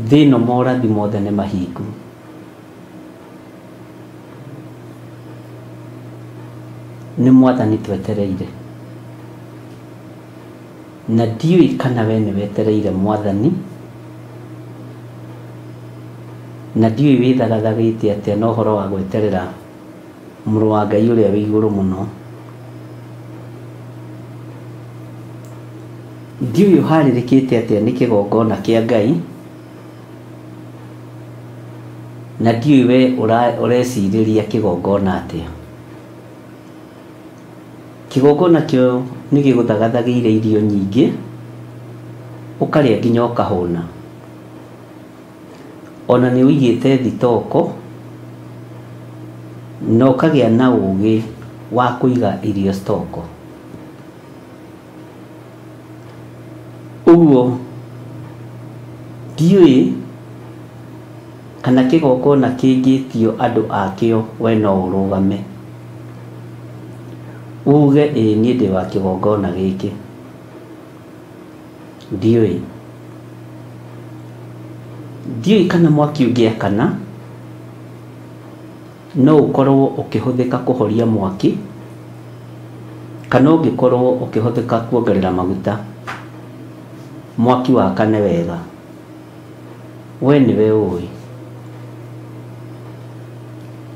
thĩ ĩno morathi mothe nĩ mahingu. Nĩ Mwathani twetereire, na ndiũĩ kana we nĩ wetereire Mwathani, na ndiũĩ wĩthagathagĩte atĩa na ũhoro wa gweterera mũrũ wa Ngai ũrĩa wĩ igũrũ mũno. Ndiũĩ ũharĩrĩkĩte atĩa nĩ kĩgongona kĩa Ngai, na ndiũĩ we ũrecirĩria kĩgongona atĩa. Kĩgongona kĩo nĩ gĩgũthagathagĩire irio nyingĩ, ũkarĩa nginya ũkahũna. Ona nĩ ũigĩte thitoko na ũkagĩa na ũgĩ wa kũiga irio stoko. Ũguo ndiũĩ kana kĩgongona kĩngĩtio andũ akĩo we no ũrũgame uge ĩĩ niĩ ndĩ wa kĩgongona gĩkĩ. Ndiũĩ kana mwaki ũngĩakana no ũkorwo ũkĩhũthĩka kũhoria mwaki kana ũngĩkorwo ũkĩhũthĩka kuongerera maguta mwaki wakane wega. We nĩwe ũĩ.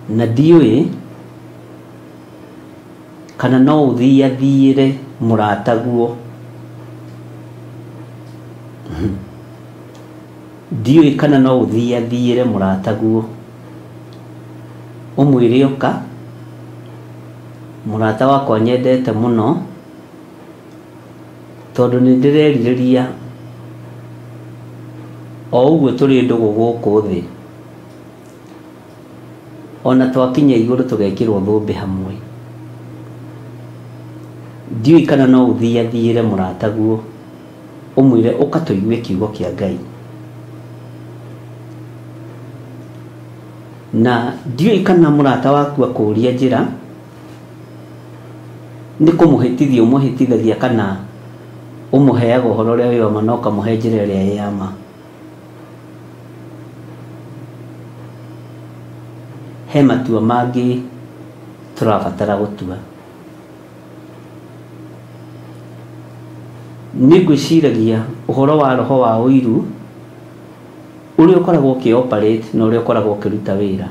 Na ndiũĩ kana no ũthiathiĩre mũrataguo. Ndiũĩ kana no ũthiathiĩre mũrataguo ũmwĩre ũka, mũrata wakwa nyendete mũno tondũ nĩ ndĩrerirĩria o ũguo tũrĩ ndũgũ gũkũ thĩ, ona twakinya igũrũ tũgekĩrwo thũmbĩ hamwe. Ndiũĩ kana no ũthiathiĩre mũrataguo ũmwĩre ũka tũigue kiugo kĩa Ngai. Na ndiũĩ kana mũrata waku akũũria njĩra nĩ kũmũhĩtithia ũmũhĩtithagia kana ũmũheaga ũhoro ũrĩa wĩ wa ma na ũkamũhe njĩra ĩrĩa ĩ ya ma. He matua mangĩ tũrabatara gũtua. Nĩ ngwĩciragia ũhoro wa roho wa ũiru ũrĩa ũkoragwo ũkĩ-operate na ũrĩa ũkoragwo ũkĩruta wĩra.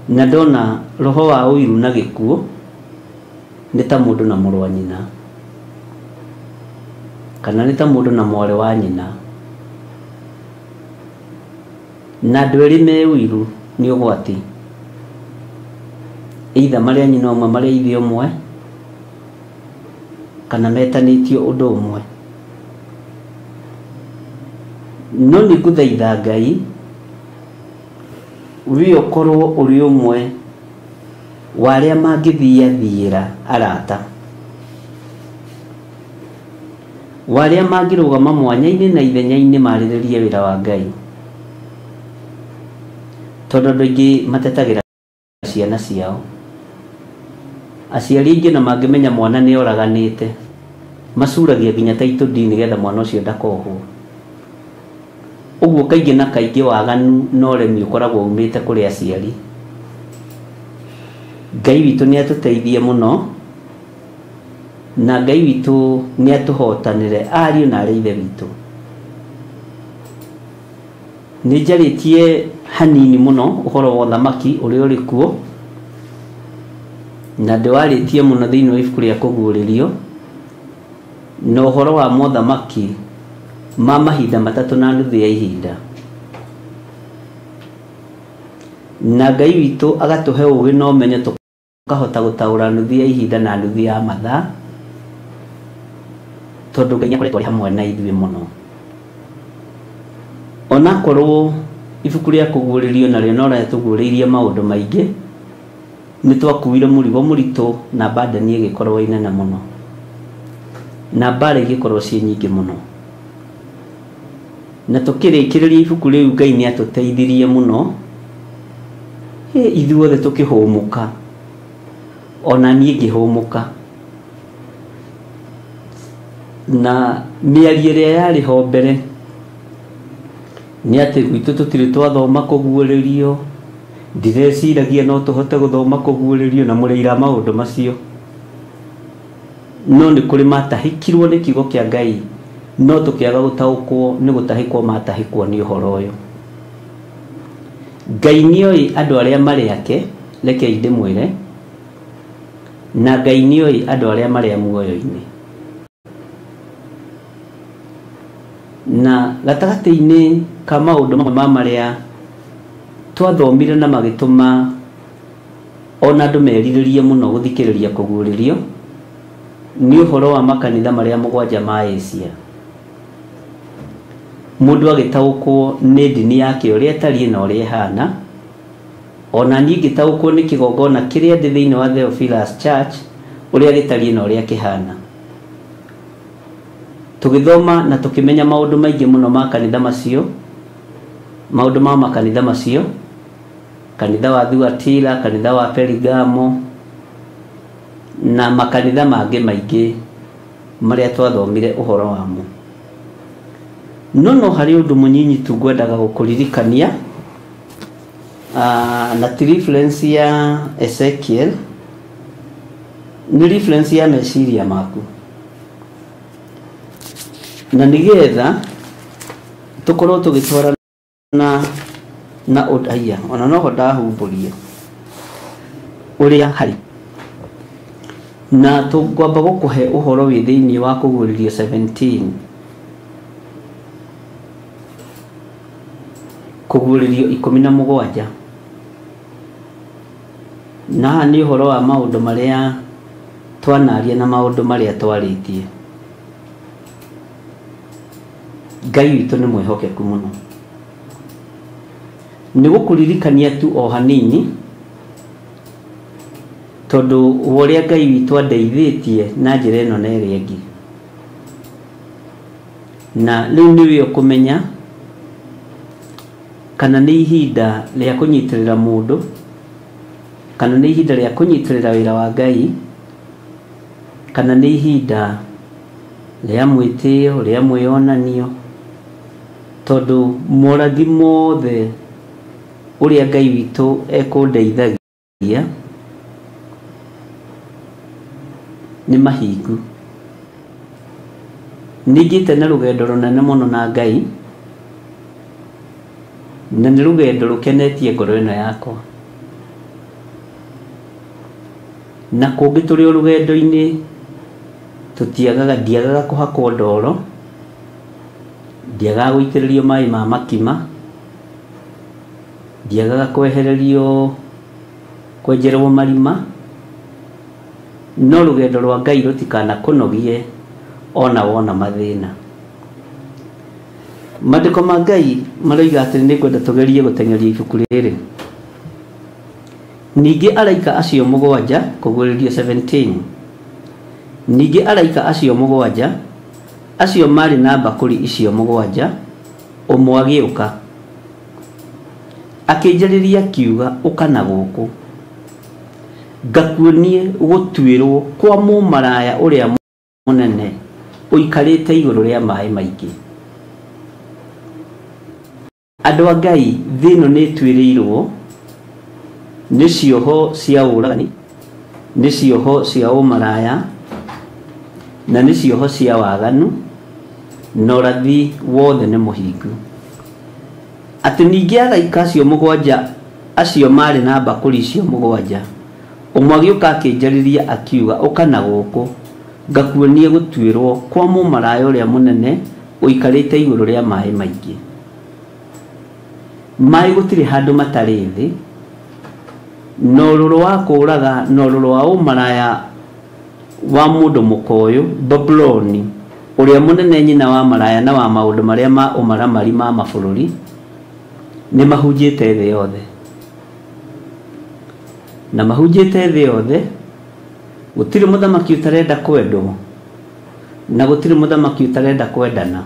Na ndona roho wa ũiru na gĩkuũ Nĩ ta mũndũ na mũrũ wa nyina, kana nĩ ta mũndũ na mwarĩ wa nyina, na andũ erĩ me ũiru nĩ ũgwati, either marĩ a nyina ũmwe, marĩ a ithe ũmwe, kana metanĩtio ũndũ ũmwe. No nĩ ngũthaitha Ngai we ũkorwo ũrĩ ũmwe wa arĩa mangĩthiathiĩra arata, wa arĩa mangĩrũgama mwanya-inĩ na ithenya-inĩ marĩrĩrie wĩra wa Ngai, tondũ andũ aingĩ matetagĩra ciana ciao. Aciari aingĩ na mangĩmenya mwana nĩ oraganĩte, macuragia nginya title deed nĩgetha mwana ũcio ndakohwo. Ũguo kaingĩ na kaingĩ waganu na ũremi ũkoragwo umĩte kũrĩ aciari. Ngai witũ nĩ atũteithie mũno, na Ngai witũ nĩ atũhotanĩre ariũ na arĩ ithe witũ. Nĩ njarĩtie hanini mũno ũhoro wa ũthamaki ũrĩa ũrĩ kuo, na ndĩwarĩtie mũno thĩinĩ wa ibuku rĩa kũguũrĩrio, na ũhoro wa mothamaki ma mahinda matatũ na nuthu ya ihinda. Na Ngai witũ agatũhe ũũgĩ na ũmenyo tũkahota gũtaũra nuthu ya ihinda na nuthu ya mathaa, tondũ Ngai nĩakoretwo arĩ hamwe na ithuĩ mũno. Onakorwo ibuku rĩa kũguũrĩrio narĩo no rĩatũguũrĩirie maũndũ maingĩ, nĩ twakuire mũrigo mũritũ na burden ĩgĩkorwo ĩ nene mũno, na mbara igĩkorwo ciĩ nyingĩ mũno. Na tũkĩrĩkĩrĩria ibuku rĩu Ngai nĩ atũteithirie mũno, ithuothe tũkĩhũmũka, ona niĩ ngĩhũmũka. Na mĩario ĩrĩa yarĩ ho mbere nĩ atĩ gwitũ tũtirĩ twathoma kũguũrĩrio, ndireciragia no tũhote gũthoma kũguũrĩrio na mũrĩira maũndũ macio. No nĩ kũrĩ matahĩkirwo nĩ kiugo kĩa Ngai, no tũkĩaga gũtaũkwo nĩ gũtahĩkwo matahĩkwo nĩ ũhoro ũyũ. Ngai nĩoĩ andũ arĩa marĩ ake, rekei ndĩmwĩre, na Ngai nĩoĩ andũ arĩa marĩ a muoyo-inĩ. Na gatagatĩ-inĩ ka maũndũ mamwe ma marĩa twathomire na magĩtũma ona andũ merirĩrie mũno gũthikĩrĩria kũguũrĩrio, nĩ ũhoro wa makanitha marĩa mũgwanja ma Asia. Mũndũ agĩtaũkwo nĩ ndini yake ũrĩa ĩtariĩ na ũrĩa ĩhana, ona niĩ ngĩtaũkwo nĩ kĩgongona kĩrĩa ndĩ thĩinĩ wa Theophilus Church ũrĩa gĩtariĩ na ũrĩa kĩhana. Tũgĩthoma na tũkĩmenya maũndũ maingĩ mũno ma kanitha macio, maũndũ ma makanitha macio, kanitha wa Thuatira, kanitha wa Perigamo, na makanitha mangĩ maingĩ marĩa twathomire ũhoro wamo. No no harĩ ũndũ mũnyinyi tu ngwendaga gũkũririkania, na ti reference ya Ezekiel, nĩ reference ya meciria maku, na nĩgetha tũkorwo tũgĩtwarana na ũndũ ona noho ndahumbũria ũrĩa harĩ. Na tũngwamba gũkũhe ũhoro wĩ thĩinĩ wa kũguũrĩrio 17, kũguũrĩrio 17. Na haha nĩ ũhoro wa maũndũ marĩa twanaria na maũndũ marĩa twarĩtie. Ngai witũ nĩ mwĩhokeku mũno. Nĩ gũkũririkania tu o hanini, tondũ wa ũrĩa Ngai witũ andeithĩtie na njĩra ĩno na ĩrĩa ĩngĩ. Na rĩu nĩwe ũkũmenya kana nĩ ihinda rĩa kũnyitĩrĩra mũndũ, kana nĩ ihinda rĩa kũnyitĩrĩra wĩra wa Ngai, kana nĩ ihinda rĩa mwĩtĩo, rĩa mwĩonanio, tondũ morathi mothe ũrĩa Ngai witũ ekũndeithagia nĩ mahingu. Ningĩte na rũgendo rũnene mũno na Ngai, na nĩ rũgendo rũkenetie ngoro ĩno yakwa. Na kũngĩ tũrĩ o rũgendo-inĩ tũtiagaga, ndiagaga kũhakwo ndoro, ndiagaga gũitĩrĩrio maĩ ma makima, ndiagaga kwehererio kwenjerwo marima, no rũgendo rwa Ngai rũtikanakũnogie ona wona mathĩna. Maandĩko ma Ngai maroiga atĩ nĩ ngwenda tũgerie gũteng'eria ibuku rĩrĩ. Ningĩ araika acio mũgwanja, kũguũrĩrio 17. Ningĩ araika acio mũgwanja, acio marĩ na mbakũri icio mũgwanja, ũmwe agĩũka akĩnjarĩria akiuga, ũka na gũkũ ngakuonie gũtuĩrwo kwa mũmaraya ũrĩa mũnene ũikarĩte igũrũ rĩa maĩ maingĩ. Andũ a Ngai, thĩ ĩno nĩ ĩtuĩrĩirwo nĩ cioho cia ũragani, nĩ cioho cia ũmaraya, na nĩ cioho cia waganu, na ũrathi wothe nĩ mũhingu. Atĩ ningĩ araika acio mũgwanja acio marĩ na mbakũri icio mũgwanja, ũmwe agĩũka akĩnjarĩria akiuga, ũka na gũkũ ngakuonie gũtuĩrwo kwa mũmaraya ũrĩa mũnene ũikarĩte igũrũ rĩa maĩ maingĩ. Maĩ gũtirĩ handũ matarĩ thĩ, na ũrũrũ wa kũũraga na ũrũrũ wa ũmaraya wa mũndũ mũkoyũ Babuloni ũrĩa mũnene nyina wa maraya na wa maũndũ marĩa ma ũmaramari ma mabũrũri nĩ mahunjĩte thĩ yothe. Na mahunjĩte thĩ yothe, gũtirĩ mũthamaki ũtarenda kwendwo, na gũtirĩ mũthamaki ũtarenda kwendana,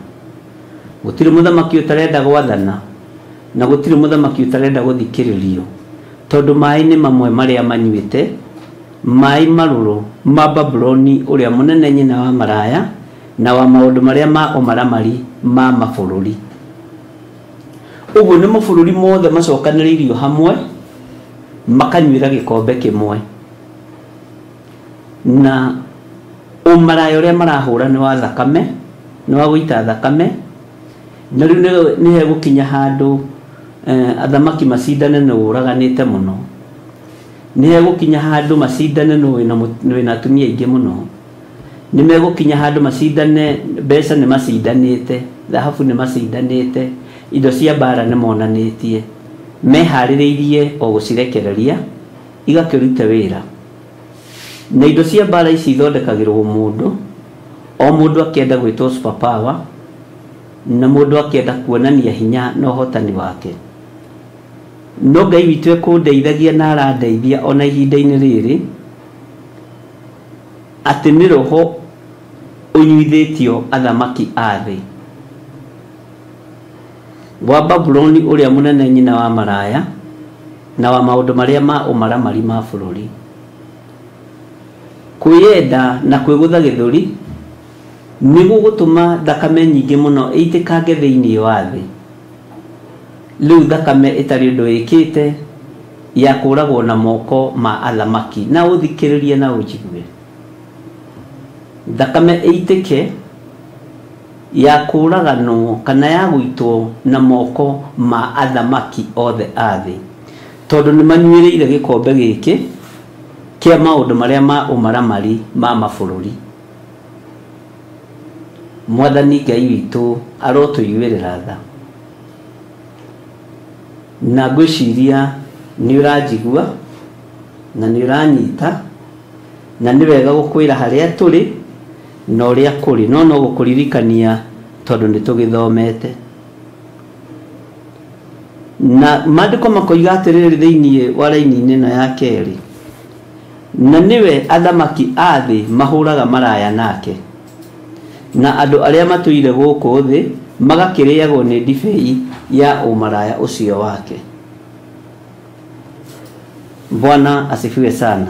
gũtirĩ mũthamaki ũtarenda gwathana, na gũtirĩ mũthamaki ũtarenda gũthikĩrĩrio, tondũ maĩ nĩ mamwe marĩa manyuĩte, maĩ marũrũ ma Babuloni ũrĩa mũnene nyina wa maraya na wa maũndũ marĩa ma ũmaramari ma mabũrũri. Ũguo nĩ mabũrũri mothe macokanĩrĩirio hamwe makanyuĩra gĩkombe kĩmwe, na ũmaraya ũrĩa marahũra nĩ wa thakame, nĩ wa gũita thakame. Na rĩu nĩ hegũkinya handũ athamaki macindane nĩ ũraganĩte mũno, nĩ hegũkinya handũ macindane nĩ wĩna atumia aingĩ mũno, nĩ megũkinya handũ macindane mbeca nĩ macindanĩte, thahabu nĩ macindanĩte, indo cia mbara nĩ monanĩtie, meharĩrĩirie o gũcirekereria igakĩrute wĩra. Na indo cia mbara ici ithondekagĩrwo mũndũ, o mũndũ akĩenda gwĩtwo superpower, na mũndũ akĩenda kuonania hinya na ũhotani wake. No Ngai witũ ekũndeithagia na arandeithia ona ihinda-inĩ rĩrĩ, atĩ nĩ roho ũnyuithĩtio athamaki a thĩ wa Babuloni ũrĩa mũnene nyina wa maraya na wa maũndũ marĩa ma ũmaramari ma bũrũri. Kwĩyenda na kwĩgũtha gĩthũri nĩ gũgũtũma thakame nyingĩ mũno ĩitĩkange thĩinĩ wa thĩ. Rĩu thakame ĩtarĩ ũndũ ĩkĩte ya kũragwo na moko ma athamaki, na ũthikĩrĩrie na ũnjigue. Thakame ĩitĩke ya kũraganwo kana ya gũitwo na moko ma athamaki othe a thĩ, tondũ nĩ manyuĩrĩire gĩkombe gĩkĩ kĩa maũndũ marĩa ma ũmaramari ma mabũrũri. Mwathani Ngai witũ arotũiguĩrĩra tha, na ngwĩciria nĩ ũranjigua na nĩ ũranyita, na nĩ wega gũkwĩra harĩa tũrĩ na ũrĩa kũrĩ, no no gũkũririkania tondũ nĩ tũgĩthomete. Na maandĩko makoiga atĩrĩrĩ thĩinĩ wa raini-inĩ ĩno ya kerĩ, na nĩwe athamaki a thĩ mahũraga maraya nake, na andũ arĩa matũire gũkũ thĩ magakĩrĩagwo nĩ ndibei ya ũmaraya ũcio wake. Bwana asifiwe sana.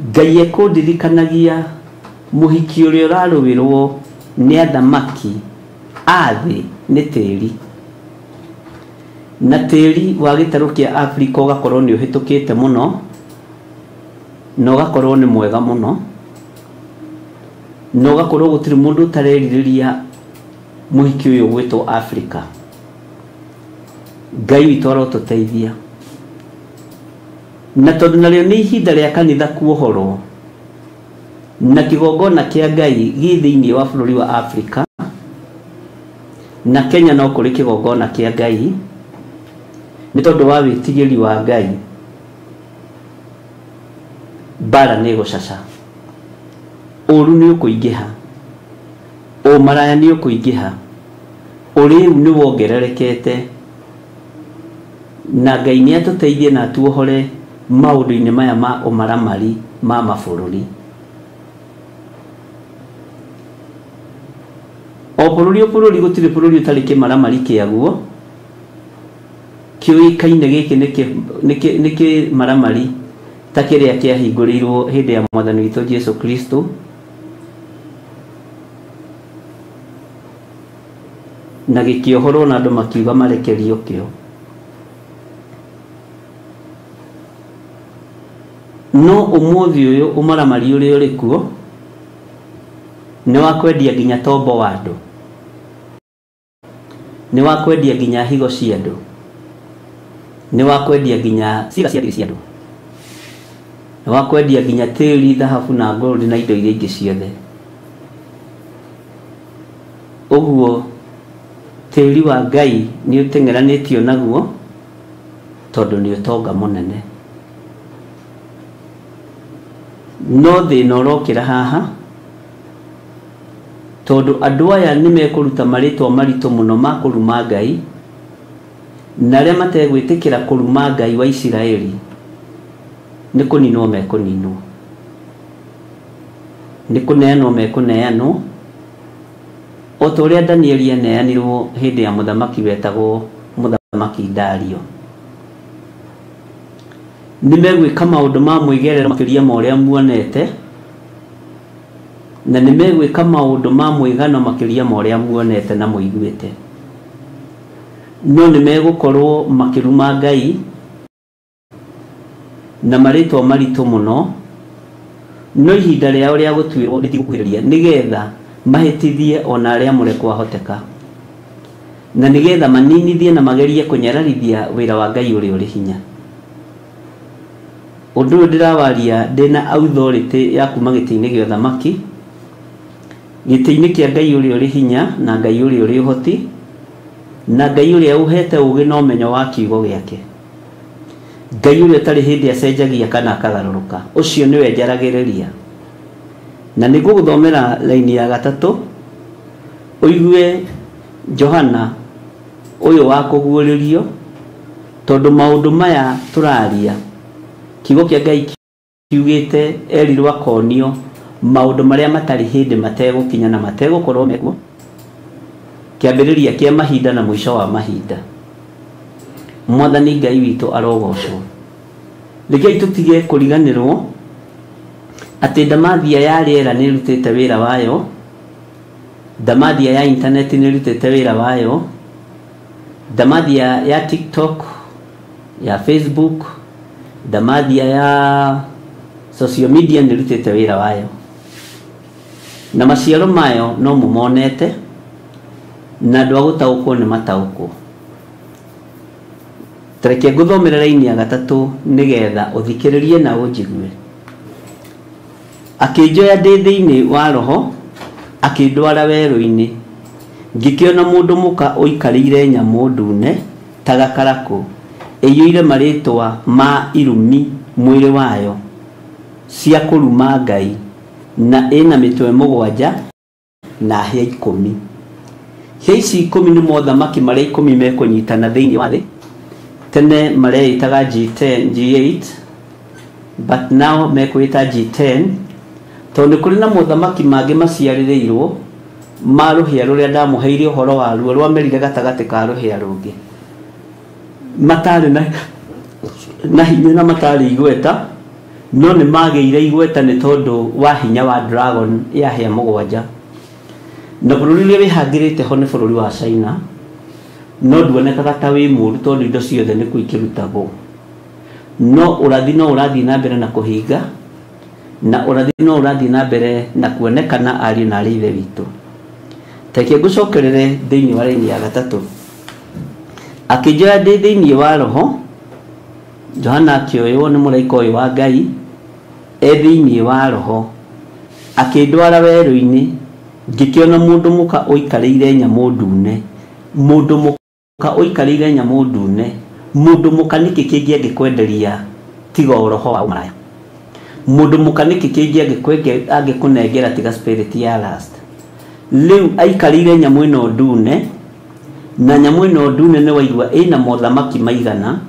Ngai ekũndirikanagia mũhiki ũrĩa ũrarũĩrwo nĩ athamaki a thĩ nĩ tĩri, na tĩri wa gĩtarũ kĩa Afrika ũgakorwo nĩ ũhĩtũkĩte mũno na ũgakorwo nĩ mwega mũno, na ũgakorwo gũtirĩ mũndũ ũtarerirĩria mũhiki ũyũ gwĩtwo Afrika. Ngai witũ arotũteithia. Na tondũ narĩo nĩ ihinda rĩa kanitha kuohorwo na kĩgongona kĩa Ngai gĩ thĩinĩ wa bũrũri wa Afrika na Kenya, no kũrĩ kĩgongona kĩa Ngai nĩ tondũ wa wĩtigĩri wa Ngai, mbara nĩ ĩgũcaca, ũru nĩ ũkũingĩha, ũmaraya nĩ ũkũingĩha, ũrĩu nĩ wongererekete, na Ngai nĩ atũteithie na atuohore maũndũ-inĩ maya ma ũmaramari ma mabũrũri. O bũrũri o bũrũri gũtirĩ bũrũri ũtarĩ kĩmaramari kĩaguo kĩũĩkaine. Gĩkĩ nĩ kĩmaramari ta kĩrĩa kĩahingũrĩirwo hĩndĩ ya mwathani witũ Jesu Kristo, na gĩkĩohorwo na andũ makiuga marekerio kĩo. No ũmũthĩ ũyũ ũmaramari ũrĩa ũrĩ kuo nĩ wa kwendia nginya tombo wa andũ, nĩ wa kwendia nginya higo cia andũ, nĩ wa kwendia nginya ciĩga cia thiri cia andũ, nĩ wa kwendia nginya tĩri, thahabu na gold na indo iria ingĩ ciothe. Ũguo tĩri wa Ngai nĩ ũteng'eranĩtio naguo tondũ nĩ ũtonga mũnene. No thĩna ũrokĩra haha tondũ andũ aya nĩ mekũruta marĩtwa maritũ mũno ma kũruma Ngai, na arĩa mategwĩtĩkĩra kũruma Ngai wa Isiraeli nĩ kũninwo mekũninwo, nĩ kũneanwo mekũneanwo, o ta ũrĩa Danieli aneanirwo hĩndĩ ya mũthamaki wetagwo mũthamaki Dario. Nĩ megwĩka maũndũ ma mwĩgerero makĩria ma ũrĩa muonete, na nĩ megwĩka maũndũ ma mwĩgano makĩria ma ũrĩa muonete na mũiguĩte. No nĩ megũkorwo makĩruma Ngai na marĩtwa maritũ mũno, no ihinda rĩao rĩa gũtuĩrwo rĩtigũkuhĩrĩria, nĩgetha mahĩtithie ona arĩa mũre kwahoteka, na nĩgetha maninithie na magerie kũnyararithia wĩra wa Ngai ũrĩa ũrĩ hinya. Ũndũ ũyũ ndĩrawaria ndĩna authority ya kuma gĩtĩ-inĩ gĩa ũthamaki, gĩtĩ-inĩ kĩa Ngai ũrĩa ũrĩ hinya na Ngai ũrĩa ũrĩ ũhoti na Ngai ũrĩa ũhete ũũgĩ na ũmenyo wa kiugo gĩake, Ngai ũrĩa ũtarĩ hĩndĩ acenjagia kana akagarũrũka, ũcio nĩwe njaragĩrĩria. Na nĩ ngũgũthomera laini ya gatatũ ũigue Johana ũyũ wa kũguũrĩrio, tondũ maũndũ maya tũraria kiugo kĩa Ngai kiugĩte erirwo akonio maũndũ marĩa matarĩ hĩndĩ mategũkinya na mategũkorwo mekuo, kĩambĩrĩria kĩa mahinda na mũico wa mahinda. Mwathani Ngai witũ arogocwo. Rekei tũtige kũriganĩrwo atĩ ndamathia ya rĩera nĩ ĩrutĩte wĩra wayo, ndamathia ya intaneti nĩ ĩrutĩte wĩra wayo, ndamathia ya TikTok, ya Facebook, ndamathia ya social media nĩ ĩrutĩte wĩra wayo, na maciaro mayo no mũmonete, na andũ a gũtaũkwo nĩ mataũkwo. Tareke ngũthomere raini ya gatatũ nĩgetha ũthikĩrĩrie na ũnjigue. Akĩnjoya ndĩ thĩinĩ wa roho, akĩndwara werũ-inĩ, ngĩkĩona mũndũ mũka ũikarĩire nyamũ ndune ta gakarakũ, ĩiyũire marĩtwa ma irumi mwĩrĩ wayo cia kũruma Ngai, na ĩna mĩtwe 7 na hĩa 10. Hĩa ici 10 nĩ mothamaki marĩa 10 mekũnyitana thĩinĩ wa thĩ. Tene mareĩtaga G10, G8, but now mekwĩta G10 tondũ nĩ kũrĩ na mothamaki mangĩ maciarĩrĩirwo ma rũhĩa rũrĩa ndamũheire ũhoro waruo rwamerire gatagatĩ ka rũhĩa rũngĩ, matarĩ na hinya na matarĩ igweta, no nĩ magĩire igweta nĩ tondũ wa hinya wa dragon ya hĩa 7. Na bũrũri ũrĩa wĩhangĩrĩte ho nĩ bũrũri wa China, no nduonekaga ta wĩ mũũru tondũ indo ciothe nĩkuo ikĩrutagwo. No ũrathi no ũrathiĩ na mbere na kũhinga, na ũrathi no ũrathiĩ na mbere na kuonekana ariũ na arĩ ithe witũ. Reke ngũcokerere thĩinĩ wa raini ya gatatũ. Akĩnjoya ndĩ thĩinĩ wa roho, Johana akĩoywo nĩ mũraika ũyũ wa Ngai e thĩinĩ wa roho, akĩndwara werũ-inĩ, ngĩkĩona mũndũ mũka ũikarĩire nyamũ ndune. Mũndũ mũka ũikarĩire nyamũ ndune. Mũndũ mũka nĩkĩ kĩngĩ angĩkwenderia tiga o roho wa ũmaraya? Mũndũ mũka nĩkĩ kĩngĩ angĩkũnengera tiga spirit ya lust? Rĩu aikarĩire nyamũ ĩno ndune, na nyamũ ĩno ndune nĩ waigua ĩna mothamaki maigana,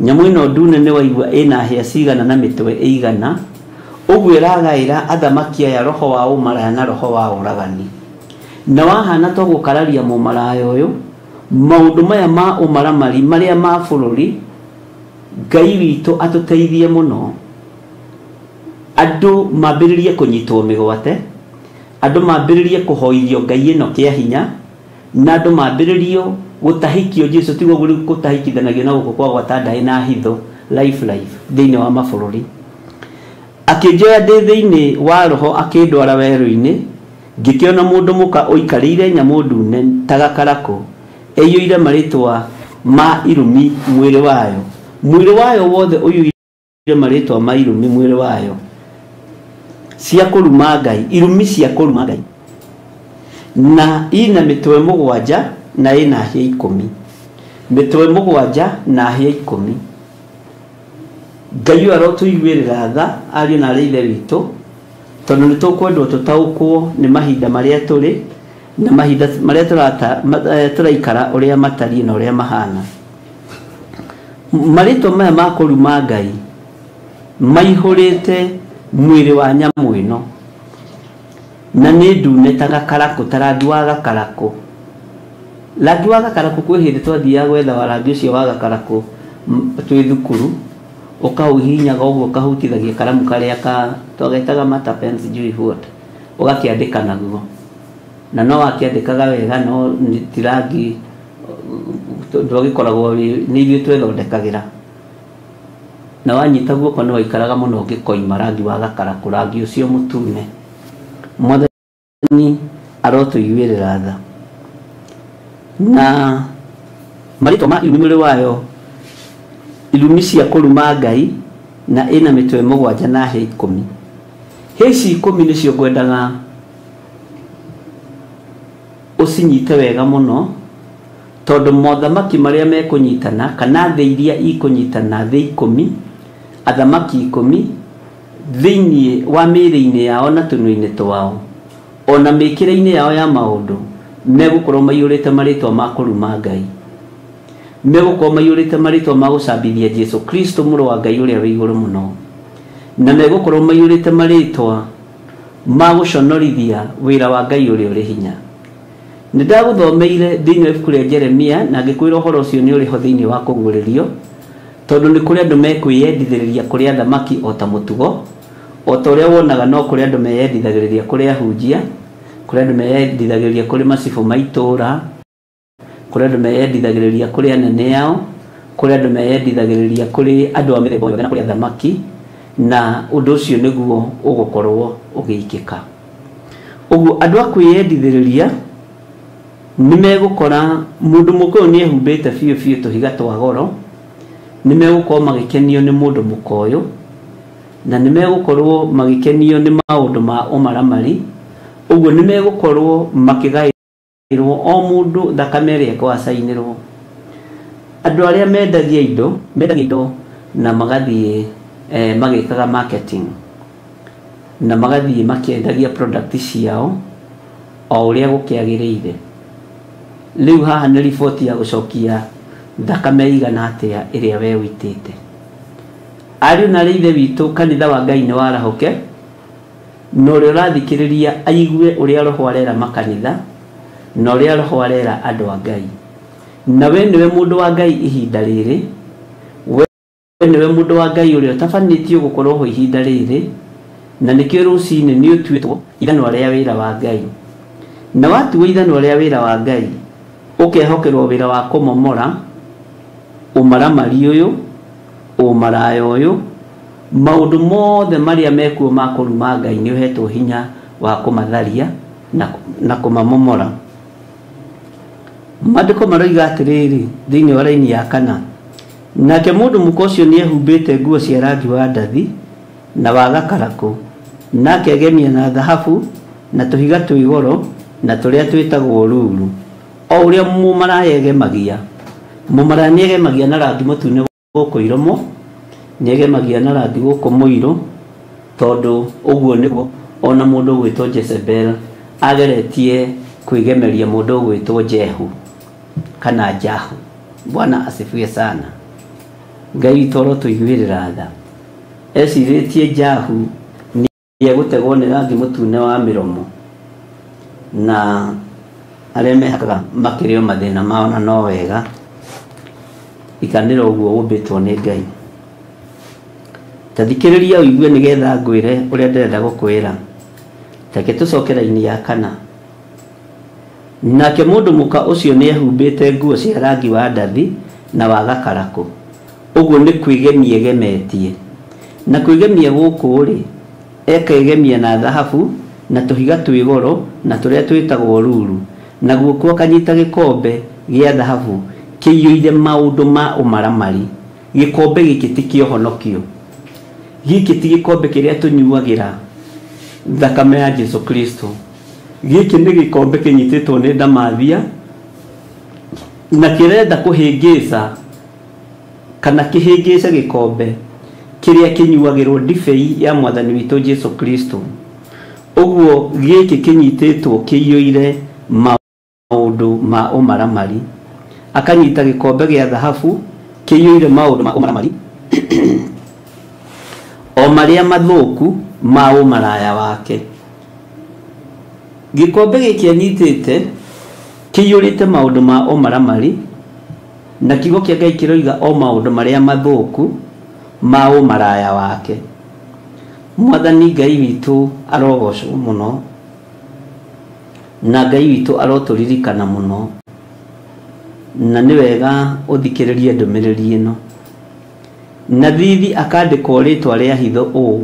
nyamũ ĩno ndune nĩ waigua ĩna hĩa cigana na mĩtwe ĩigana. Ũguo ĩragaĩra athamaki aya roho wa ũmaraya na roho wa ũragani. Na wahana to gũkararia mũmaraya ũyũ, maũndũ maya ma ũmaramari marĩa ma bũrũri, Ngai witũ atũteithie mũno. Andũ mambĩrĩrie kũnyitwo mĩgwate, andũ mambĩrĩrie kũhoithio Ngai ĩno kĩa hinya, na andũ mambĩrĩrio gũtahikio Jesu. Tiguo rĩu gũtahikithanagio na gũkũ kwa gwata ndaĩ na hitho life life thĩinĩ wa mabũrũri. Akĩnjoya ndĩ thĩinĩ wa roho, akĩndwara werũ-inĩ, ngĩkĩona mũndũ mũka ũikarĩire nyamũ ndune ta gakarakũ, ĩiyũire marĩtwa ma irumi mwĩrĩ wayo. Mwĩrĩ wayo wothe ũiyũire marĩtwa ma irumi mwĩrĩ wayo, cia kũruma Ngai, irumi cia kũruma Ngai. Na ina mĩtwe 7 na ĩna hĩa 10. Mĩtwe 7 na hĩa 10. Ngai ũyũ arotũiguĩrĩra tha ariũ na arĩ ithe witũ, tondũ nĩ tũkwendwo tũtaũkwo nĩ mahinda marĩa tũrĩ na mahinda marĩa tũraikara, ũrĩa matariĩ na ũrĩa mahana. Marĩtwa maya ma kũruma Ngai maihũrĩte mwĩrĩ wa nyamũ ĩno, na nĩ ndune ta gakarakũ, ta rangi wa gakarakũ. Rangi wa gakarakũ, kwĩ hĩndĩ twathiaga gwetha wa rangi ũcio wa gakarakũ twĩ thukuru, ũkaũhihinyaga ũguo, ũkahutithagia karamu karĩa ka twagetaga mata pen, sijui what, ũgakĩandĩka naguo, na no wakĩandĩkaga wega, no ti rangi ndwagĩkoragwo nĩ ithuĩ twethondekagĩra. Na wanyita guoko nĩ waikaraga mũno ũngĩkoima rangi wa gakarakũ, rangi ũcio mũtune. Mwathani arotũiguĩrĩra tha. Na marĩtwa ma irumi mwĩrĩ wayo, irumi cia kũruma Ngai, na ĩna mĩtwe 7 na hĩa 10. Hĩa ici 10 nĩcio ngwendaga ũcinyite wega mũno, tondũ mothamaki marĩa mekũnyitana, kana thĩ iria ikũnyitana, thĩ 10, athamaki 10, thĩinĩ wa mĩĩrĩ-inĩ yao na tũnua-inĩ twao, ona mĩkĩre-inĩ yao ya maũndũ, megũkorwo maiyũrĩte marĩtwa ma kũruma Ngai, megũkorwo maiyũrĩte marĩtwa ma gũcambithia Jesu Kristo mũrũ wa Ngai ũrĩa wĩ igũrũ mũno, na megũkorwo maiyũrĩte marĩtwa ma gũconorithia wĩra wa Ngai ũrĩa ũrĩ hinya. Nĩ ndagũthomeire thĩinĩ wa ibuku rĩa Jeremia, na ngĩkwĩra ũhoro ũcio nĩ ũrĩ ho thĩinĩ wa kũguũrĩrio, tondũ nĩ kũrĩ andũ mekwĩyendithĩrĩria kũrĩ athamaki o ta mũtugo, o ta ũrĩa wonaga no kũrĩ andũ meyendithagĩrĩria kũrĩ ahunjia, kũrĩ andũ meyendithagĩrĩria kũrĩ macibũ ma itũũra, kũrĩ andũ meyendithagĩrĩria kũrĩ anene ao, kũrĩ andũ meyendithagĩrĩria kũrĩ andũ a mĩthemba yothe na kũrĩ athamaki, na ũndũ ũcio nĩguo ũgũkorwo ũgĩkĩka. Ũguo andũ a kwĩyendithĩrĩria nĩ megũkora mũndũ mũka ũyũ nĩ ehumbĩte biũ biũ tũhiga twa goro, nĩ megũkorwo magĩkenio nĩ mũndũ mũka ũyũ, na nĩ megũkorwo magĩkenio nĩ maũndũ ma ũmaramari. Ũguo nĩ megũkorwo makĩgaĩrwo o mũndũ thakame ĩrĩa ĩkwacainĩrwo. Andũ arĩa mendagia indo, mendagia indo na magathiĩ magĩkaga marketing, na magathiĩ makĩendagia product ciao o ũrĩa gũkĩagĩrĩire. Rĩu haha nĩ riboti ya gũcokia thakame igana atĩa ĩrĩa we ũitĩte. Ariũ na arĩ ithe witũ, kanitha wa Ngai nĩ warahũke, na ũrĩa ũrathikĩrĩria aigue ũrĩa roho arera makanitha, na ũrĩa roho arera andũ a Ngai. Na we nĩwe mũndũ wa Ngai ihinda rĩrĩ, we nĩwe mũndũ wa Ngai ũrĩa ũtabanĩtio gũkorwo ho ihinda rĩrĩ, na nĩkĩo rũcinĩ nĩ ũtuĩtwo ithanwa rĩa wĩra wa Ngai. Na watuo ithanwa rĩa wĩra wa Ngai, ũkehokerwo wĩra wa kũmomora ũmaramari ũyũ, ũmaraya ũyũ, maũndũ mothe marĩa mekuo ma kũruma Ngai nĩ ũhetwo hinya wa kũmatharia na kũmamomora. Maandĩko maroiga atĩrĩrĩ thĩinĩ wa raini ya 4, Nake mũndũ mũka ũcio nĩehumbĩte nguo cia rangi wa ndathi na wa gakarakũ, na akegemia na thahabu na tũhiga twĩ goro na tũrĩa twĩtagwo ruru. O ũrĩa mũmaraya egemagia, mũmaraya nĩegemagia na rangi mũtune gũkũ iromo, nĩegemagia na rangi gũkũ mũirũ, tondũ ũguo nĩguo ona mũndũ ũgwĩtwo Jezebel ageretie kwĩgemeria mũndũ ũgwĩtwo Jehu kana Jahu. Bwana asifiwe sana. Ngai witũ arotũiguĩrĩra tha. Ecirĩtie Jahu nĩegũtegwo nĩ rangi mũtune wa mĩromo, na arĩa mehakaga makĩrĩo mathĩna mao, na no wega ikanĩra ũguo ũmbĩtwo nĩ Ngai. Ta thikĩrĩria ũigue nĩgetha ngwĩre ũrĩa ndĩrenda gũkwĩra. Reke tũcoke raini ya kana. Nake mũndũ mũka ũcio nĩehumbĩte nguo cia rangi wa ndathi na wa gakarakũ, ũguo nĩ kwĩgemia egemetie. Na kwĩgemia gũkũ rĩ, ekegemia na thahabu na tũhiga twĩ goro na tũrĩa twĩtagwo ruru, na guoko akanyita gĩkombe gĩa thahabu kĩiyũire maũndũ ma ũmaramari. Gĩkombe gĩkĩ ti kĩa ũhonokio, gĩkĩ ti gĩkombe kĩrĩa tũnyuagĩra thakame ya Jesu Kristo. Gĩkĩ nĩ gĩkombe kĩnyitĩtwo nĩ ndamathia na kĩrenda kũhĩngĩca kana kĩhĩngĩce gĩkombe kĩrĩa kĩnyuagĩrwo ndibei ya mwathani witũ Jesu Kristo. Ũguo gĩkĩ kĩnyitĩtwo kĩiyũire maũndũ ma ũmaramari. Akanyita gĩkombe gĩa thahabu kĩiyũire maũndũ ma ũmaramari, o marĩa mathũku ma ũmaraya wake. Gĩkombe gĩkĩ anyitĩte kĩiyũrĩte maũndũ ma ũmaramari, na kiugo kĩa Ngai kĩroiga o maũndũ marĩa mathũku ma ũmaraya wake. Mwathani Ngai witũ arogocwo mũno, na Ngai witũ arotũririkana mũno, na nĩ wega ũthikĩrĩrie ndũmĩrĩri ĩno. Na thithi akandĩkwo rĩtwa rĩa hitho ũũ,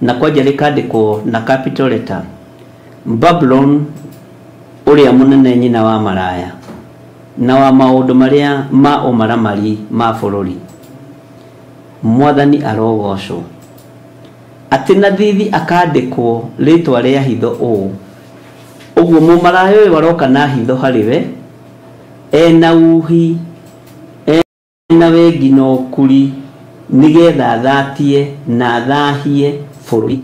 na kwanja rĩkandĩkwo na capital letter, Babylon ũrĩa mũnene, nyina wa maraya na wa maũndũ marĩa ma ũmaramari ma bũrũri. Mwathani arogocwo. Atĩ na thithi akandĩkwo rĩtwa rĩa hitho ũũ, ũguo mũmaraya ũyũ aroka na hitho harĩ we, ena uhi, ena wengi na ũkuri, nĩgetha athatie na athahie bũrũri.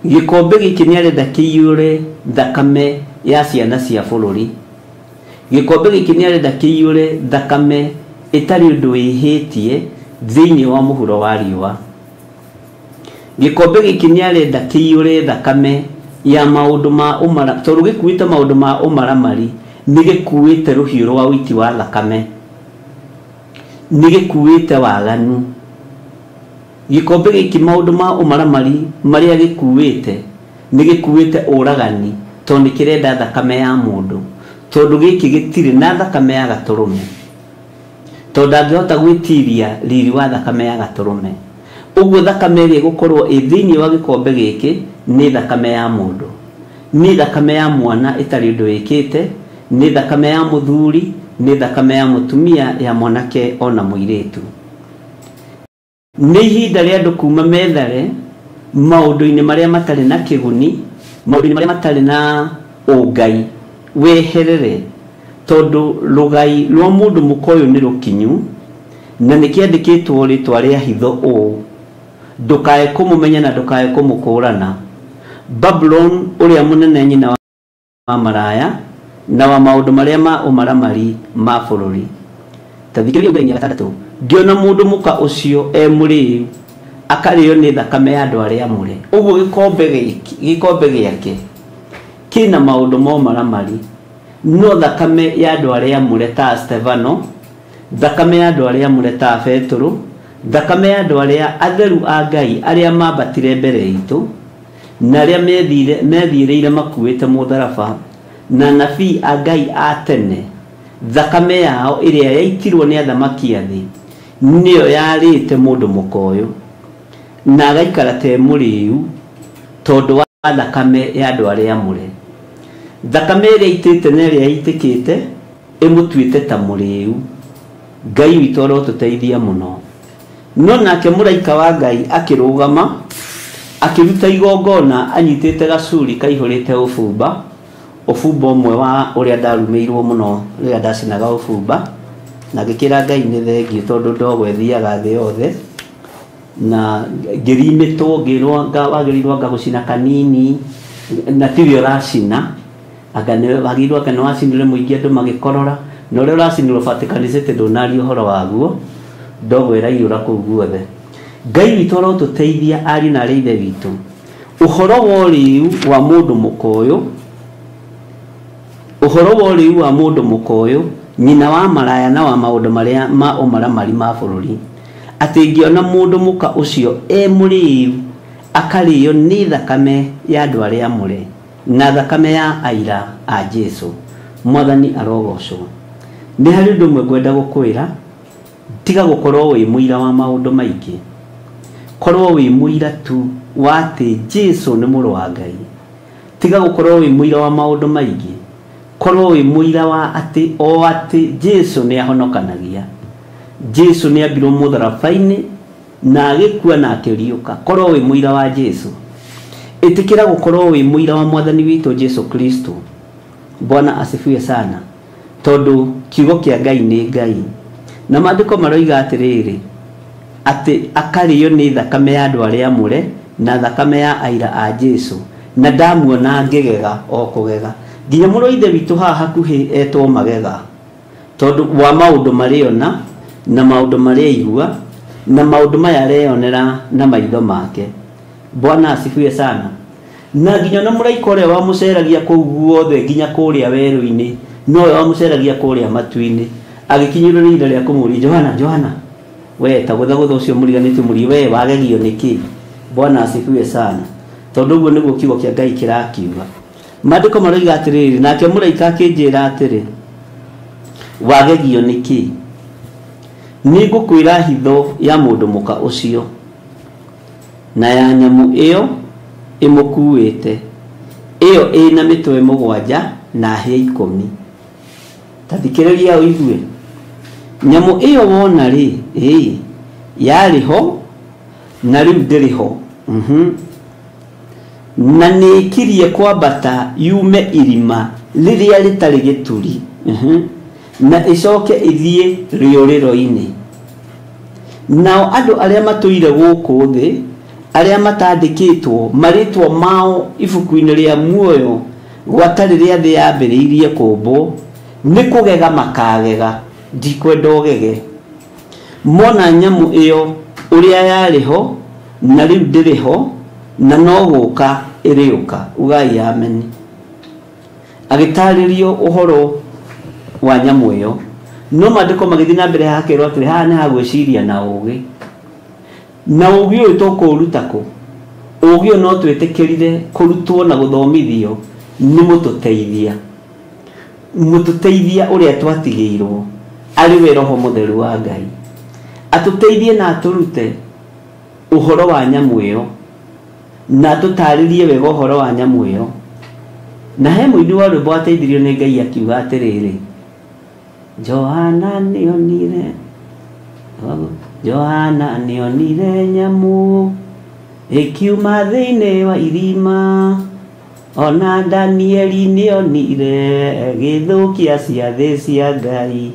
Gĩkombe gĩkĩ nĩarenda kĩiyũre thakame ya ciana cia bũrũri. Gĩkombe gĩkĩ nĩarenda kĩiyũre thakame ĩtarĩ ũndũ wĩhĩtie thĩinĩ wa mũhuro wa riũa. Gĩkombe gĩkĩ nĩarenda kĩiyũre thakame ya maũndũ ma ũmara, tondũ gĩkuĩte maũndũ ma ũmaramari, nĩ gĩkuĩte rũhiũ rwa ũiti wa thakame, nĩ gĩkuĩte waganu. Gĩkombe gĩkĩ maũndũ ma ũmaramari marĩa gĩkuĩte, nĩ gĩkuĩte ũragani, tondũ nĩ kĩrenda thakame ya mũndũ, tondũ gĩkĩ gĩtirĩ na thakame ya gatũrũme, tondũ ndangĩhota gwĩtiria riri wa thakame ya gatũrũme. Ũguo thakame ĩrĩa ĩgũkorwo ĩ thĩinĩ wa gĩkombe gĩkĩ nĩ thakame ya mũndũ, nĩ thakame ya mwana ĩtarĩ ũndũ wĩkĩte, nĩ thakame ya mũthuri, nĩ thakame ya mũtumia, ya mwanake ona mũirĩtu. Nĩ ihinda rĩa andũ kuma methare maũndũ-inĩ marĩa matarĩ na kĩguni, maũndũ-inĩ marĩa matarĩ na ũngai, weherere, tondũ rũgai rwa mũndũ mũka ũyũ nĩ rũkinyu, na nĩ kĩandĩkĩtwo rĩtwa rĩa hitho ũũ, ndũkae kũmũmenya na ndũkae kũmũkũrana. Babylon ũrĩa mũnene, nyina wa maraya na wa maũndũ marĩa ma ũmaramari ma bũrũri. Ta thikĩrĩria ũguo ya gatandatũ. Ngĩona mũndũ mũka ũcio e mũrĩu, akarĩo nĩ thakame ya andũ arĩa amũre. Ũguo gĩkombe gĩkĩ, gĩkombe gĩake kĩna maũndũ ma ũmaramari, no thakame ya andũ arĩa amũre ta Stefano, thakame ya andũ arĩa amũre ta Petũrũ, thakame ya andũ arĩa atheru a Ngai arĩa mambatire mbere itũ, na arĩa methiĩrĩire makuĩte mũtharaba, na nabii a Ngai a tene, thakame yao ĩrĩa yaitirwo nĩ athamaki a thĩ nĩyo yarĩte mũndũ mũka ũyũ, na agaikara te mũrĩu tondũ wa thakame ya andũ arĩa amũre. Thakame ĩrĩa ĩitĩte na ĩrĩa ĩitĩkĩte, Ĩmũtuĩte ta mũrĩu. Ngai witũ arotũteithia mũno. No nake mũraika wa Ngai akĩrũgama akĩruta igongona anyitĩte gacuri kaihũrĩte ũbumba, ũbumba ũmwe wa ũrĩa ndarumĩirwo mũno rĩrĩa ndacinaga ũbumba, na ngĩkĩra Ngai nĩ thengiũ tondũ ndogo ĩthiaga thĩ yothe, na ngĩrimĩtwo ngĩrwo wagĩrĩirwo anga gũcina kanini na tiwe ũracina, anga wagĩrĩirwo anga nĩ wacinire mũingĩ andũ magĩkorora, na ũrĩa ũracinirwo Vatican City ndũnaria ũhoro waguo, ndogo ĩraiyũra kũu guothe. Ngai witũ arotũteithia ariũ na arĩ ithe witũ. Ũhoro wa ũrĩu wa mũndũ mũka ũyũ, ũhoro wa ũrĩu wa mũndũ mũka ũyũ, nyina wa maraya na wa maũndũ marĩa ma ũmaramari ma bũrũri, atĩ ngĩona mũndũ mũka ũcio e mũrĩu akarĩo nĩ thakame ya andũ arĩa amũre na thakame ya aira a Jesu. Mwathani arogocwo. Nĩ harĩ ũndũ ũmwe ngwenda gũkwĩra, tiga gũkorwo wĩ mũira wa maũndũ maingĩ, korwo wĩ mũira tu wa atĩ Jesu nĩ mũrũ wa Ngai. Tiga gũkorwo wĩ mũira wa maũndũ maingĩ, korwo wĩ mũira wa atĩ o atĩ Jesu nĩ ahonokanagia. Jesu nĩ ambirwo mũtharaba-inĩ na agĩkua na akĩriũka. Korwo wĩ mũira wa Jesu. Ĩtĩkĩra gũkorwo wĩ mũira wa Mwathani witũ Jesu Kristo. Bwana asifiwe sana. Tondũ kiugo kĩa Ngai nĩ Ngai. Na maandĩko maroiga atĩrĩrĩ, atĩ akarĩo nĩ thakame ya andũ arĩa amũre na thakame ya aira a Jesu, na ndamuona ngĩgega o kũgega. Nginya mũrũ ithe witũ haha hakuhĩ etwo magega, tondũ wa maũndũ marĩona na maũndũ marĩa aigua na maũndũ maya areyonera na maitho make. Bwana asifiwe sana. Na nginya na mũraika ũrĩa wamũceragia kũu guothe nginya kũrĩa werũ-inĩ, nowe wamũceragia kũrĩa matu-inĩ, agĩkinyĩrwo nĩ ihinda rĩa kũmũria, Johana, Johana, we ta gũthagũtha ũcio mũriganĩtie mũrie, we wagegio nĩkĩ? Bwana asifiwe sana. Tondũ ũguo nĩguo kiugo kĩa Ngai kĩrakiuga. Maandĩko maroiga atĩrĩrĩ, nake mũraika akĩnjĩra atĩrĩ, wagegio nĩkĩ? Nĩngũkwĩra hitho ya mũndũ mũka ũcio na ya nyamũ ĩyo ĩmũkuĩte, ĩyo ĩna mĩtwe 7 na hĩa 10. Ta thikĩrĩria ũigue. Nyamũ ĩyo wona rĩ, yarĩ ho na rĩu ndĩrĩ ho. Na nĩĩkirie kwambata yume irima rĩrĩa rĩtarĩ gĩturi, na ĩcoke ĩthiĩ rĩũrĩro-inĩ. Nao andũ arĩa matũire gũkũ thĩ, arĩa matandĩkĩtwo marĩtwa mao ibuku-inĩ rĩa muoyo gwata rĩrĩa thĩ yambĩrĩirie kũmbwo, nĩ kũgega makagega. Ndikwenda ũgege. Mona nyamũ ĩyo ũrĩa yarĩ ho na rĩu ndĩrĩ ho na no gũka ĩrĩũka. Ugai ameni. Agĩtarĩrio ũhoro wa nyamũ ĩyo, no maandĩko magĩthiĩ na mbere hakerwo atĩrĩ, haha nĩ ha gwĩciria na ũgĩ. Na ũgĩ ũyũ tũkũũruta kũ? Ũgĩ ũyũ no twĩtĩkĩrire kũrutwo na gũthomithio nĩ mũtũteithia. Mũtũteithia ũrĩa twatigĩirwo arĩ we Roho Mũtheru wa Ngai. Atũteithie na atũrute ũhoro wa nyamũ ĩyo, na atũtarĩrie wega ũhoro wa nyamũ ĩyo. Na he mũini wa rwĩmbo wateithirio nĩ Ngai akiuga atĩrĩrĩ, Johana nĩonire, Johana nĩonire nyamũ ĩkiuma thĩinĩ wa irima, ona Danieli nĩonire ĩgĩthũkia ciathĩ cia Ngai.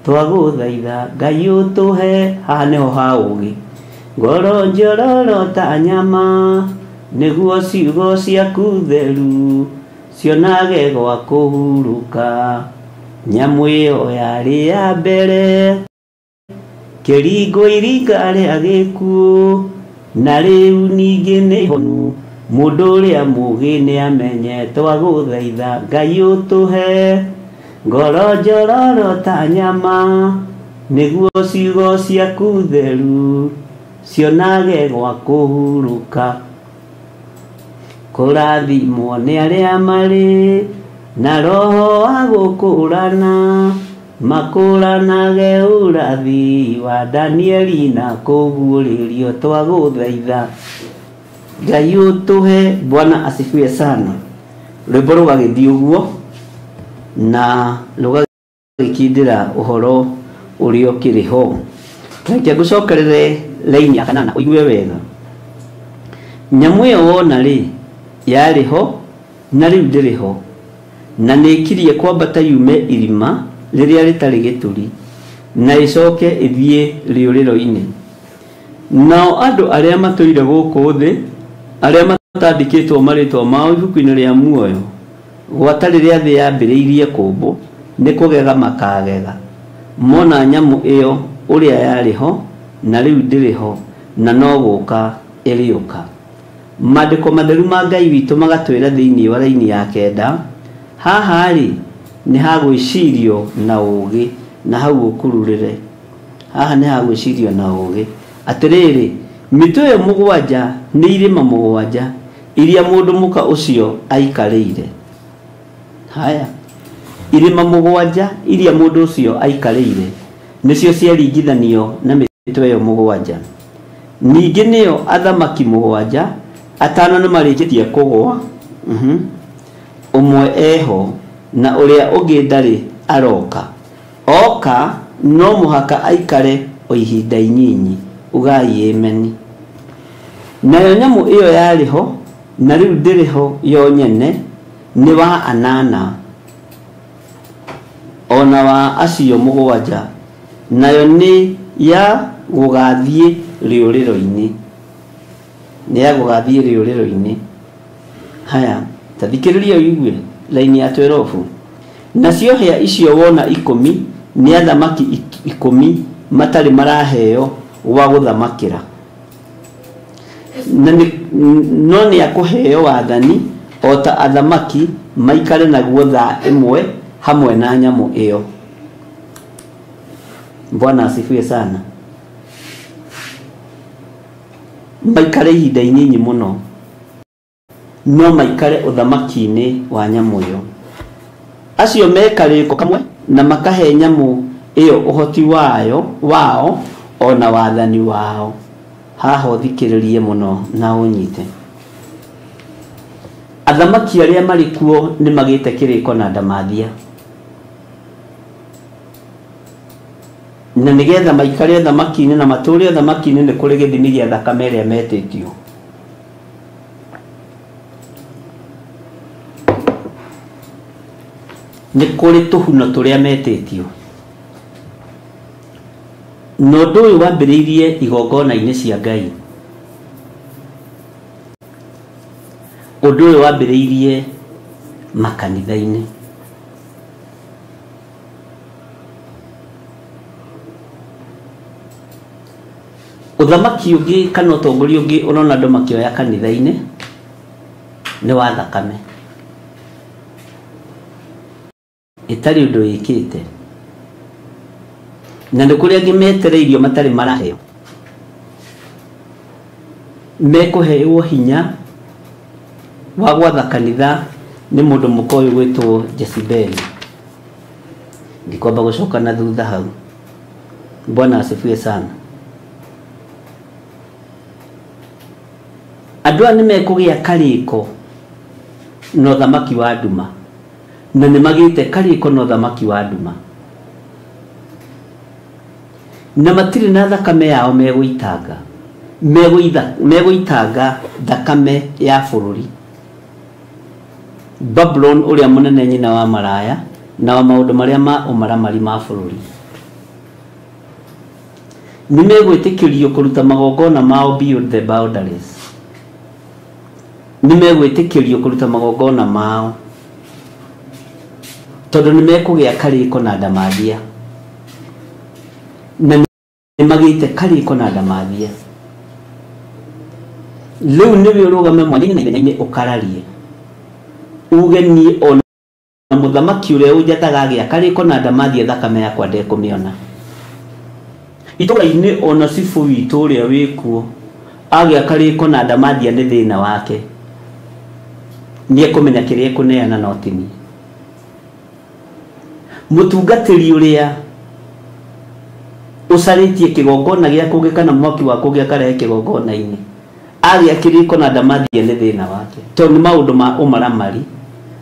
Twagũthaitha Ngai ũtũhe, haha nĩho ha ũgĩ, ngoro njororo ta nyama, nĩguo ciugo ciaku theru cionage gwa kũhurũka. Nyamũ ĩyo yarĩ ya mbere kĩringo iringa rĩa gĩkuũ, na rĩu ningĩ nĩ honu. Mũndũ ũrĩa mũũgĩ nĩamenye, twagũthaitha Ngai ũtũhe ngoro njororo ta nyama, nĩguo ciugo ciaku theru cionage gwa kũhurũka. Kũrathimwo nĩ arĩa marĩ na roho wa gũkũrana, makũranage ũrathi wa Danieli na kũguũrĩrio. Twagũthaitha Ngai ũtũhe. Bwana asifiwe sana. Rwĩmbo rũgagĩthiĩ ũguo na rũga Ũgagĩkindĩra ũhoro ũrĩa ũkĩrĩ ho. Reke ngũcokerere raini ya kanana ũigue wega. Nyamũ ĩyo wona rĩ, yarĩ ho na rĩu ndĩrĩ ho, na nĩ ĩkirie kwambata yume irima rĩrĩa rĩtarĩ gĩturi, na ĩcoke ĩthiĩ rĩũrĩro-inĩ. Nao andũ arĩa matũire gũkũ thĩ, arĩa matandĩkĩtwo marĩĩtwa mao ibuku-inĩ rĩa muoyo, gwata rĩrĩa thĩ yambĩrĩirie kũũmbwo, nĩ kũgega makagega mona nyamũ ĩyo ũrĩa yarĩ ho na rĩu ndĩrĩ ho, na no gũka ĩrĩũka. Maandĩko matheru ma Ngai witũ magatwĩra thĩinĩ wa raini ya kenda, haha rĩ nĩ ha gwĩcirio na ũũgĩ, na hau ũkururĩre. Haha nĩ ha gwĩcirio na ũũgĩ. Atĩrĩrĩ, mĩtĩ ĩyo mũgwanja nĩ irĩma mũgwanja iria mũndũ mũka ũcio aikarĩire. Haya, irĩma mũgwanja iria mũndũ ũcio aikarĩire nĩcio ciaringithanio na mĩtwe ĩyo mũgwanja. Ningĩ nĩyo athamaki mũgwanja, atano nĩ marĩkĩtie kũgũa, ũmwe eho na ũrĩa ũngĩ ndarĩ aroka. Oka no mũhaka aikare o ihinda inyinyi. Ugai ameni. Nayo nyamũ ĩyo yarĩ ho na rĩu ndĩrĩ ho yo nyene, nĩ wa anana ona wa acio mũgwanja, nayo nĩ ya gũgathiĩ rĩũrĩro-inĩ. Nĩ ya gũgathiĩ rĩũrĩro-inĩ. Haya, ta thikĩrĩria ũigue laini ya 12. Nacio hĩa icio wona 10 nĩ athamaki 10 matarĩ maraheo gwa gũthamakĩra, na no nĩ akũheo wathani o ta athamaki maikare naguo thaa ĩmwe hamwe na nyamũ ĩyo. Bwana asifiwe sana. Maikare ihinda inyinyi mũno, no maikare ũthamaki-inĩ wa nyamũ ĩyo. Acio mekarĩko kamwe na makahe nyamũ ĩyo ũhoti wayo wao ona wathani wao. Haha ũthikĩrĩrie mũno na ũnyite. Athamaki arĩa marĩ kuo nĩ magĩte kĩrĩko na ndamathia, na nĩgetha maikare ũthamaki-inĩ na matũre ũthamaki-inĩ nĩ kũrĩ gĩthimi gĩa thakame ĩrĩa metĩtio. Nĩ kũrĩ tũhuno tũrĩa metĩtio. Na ũndũ ũyũ wambĩrĩirie igongona-inĩ cia Ngai. Ũndũ ũyũ wambĩrĩirie makanitha-inĩ. Ũthamaki ũngĩ kana ũtongoria ũngĩ ũrona andũ makĩoya kanitha-inĩ nĩ wa thakame ĩtarĩ ũndũ ĩkĩte, na nĩ kũrĩ angĩ metereirio matarĩ maraheo, mekũheo hinya wa gwatha kanitha nĩ mũndũ mũka ũyũ gwĩtwo Jezebeli. Ndikwamba gũcoka na thutha hau. Bwana asifiwe sana. Andũ aya nĩ mekũgĩa karĩko na ũthamaki wa nduma, na nĩ magĩte karĩko na ũthamaki wa nduma, na matirĩ na thakame yao megũitanga, megũitanga thakame ya bũrũri. Babylon ũrĩa mũnene nyina wa maraya na wa maũndũ marĩa ma ũmaramari ma bũrũri. Nĩ megwĩtĩkĩrio kũruta magongona mao beyond the boundaries. Nĩ megwĩtĩkĩrio kũruta magongona mao tondũ nĩ mekũgĩa karĩko na ndamathia, na nĩ magĩte karĩko na ndamathia. Rĩu nĩwe ũrũgame mwanya-inĩ na ithenya-inĩ ũkararie, uge niĩ ona mũthamaki ũrĩa ũnjathaga agĩa karĩko na ndamathia thakame yakwa ndekũmĩona. Itũũra-inĩ ona cibũ witũ ũrĩa wĩkuo agĩa karĩko na ndamathia nĩ thĩna wake, nĩ ekũmenya kĩrĩa ekũneana no ti niĩ. Mũtungatĩri ũrĩa ũcarĩtie kĩgongona gĩa kũngĩ kana mwaki wa kũngĩ akarehe kĩgongona-inĩ agĩa kĩrĩko na ndamathia nĩ thĩna wake, tondũ nĩ maũndũ ma ũmaramari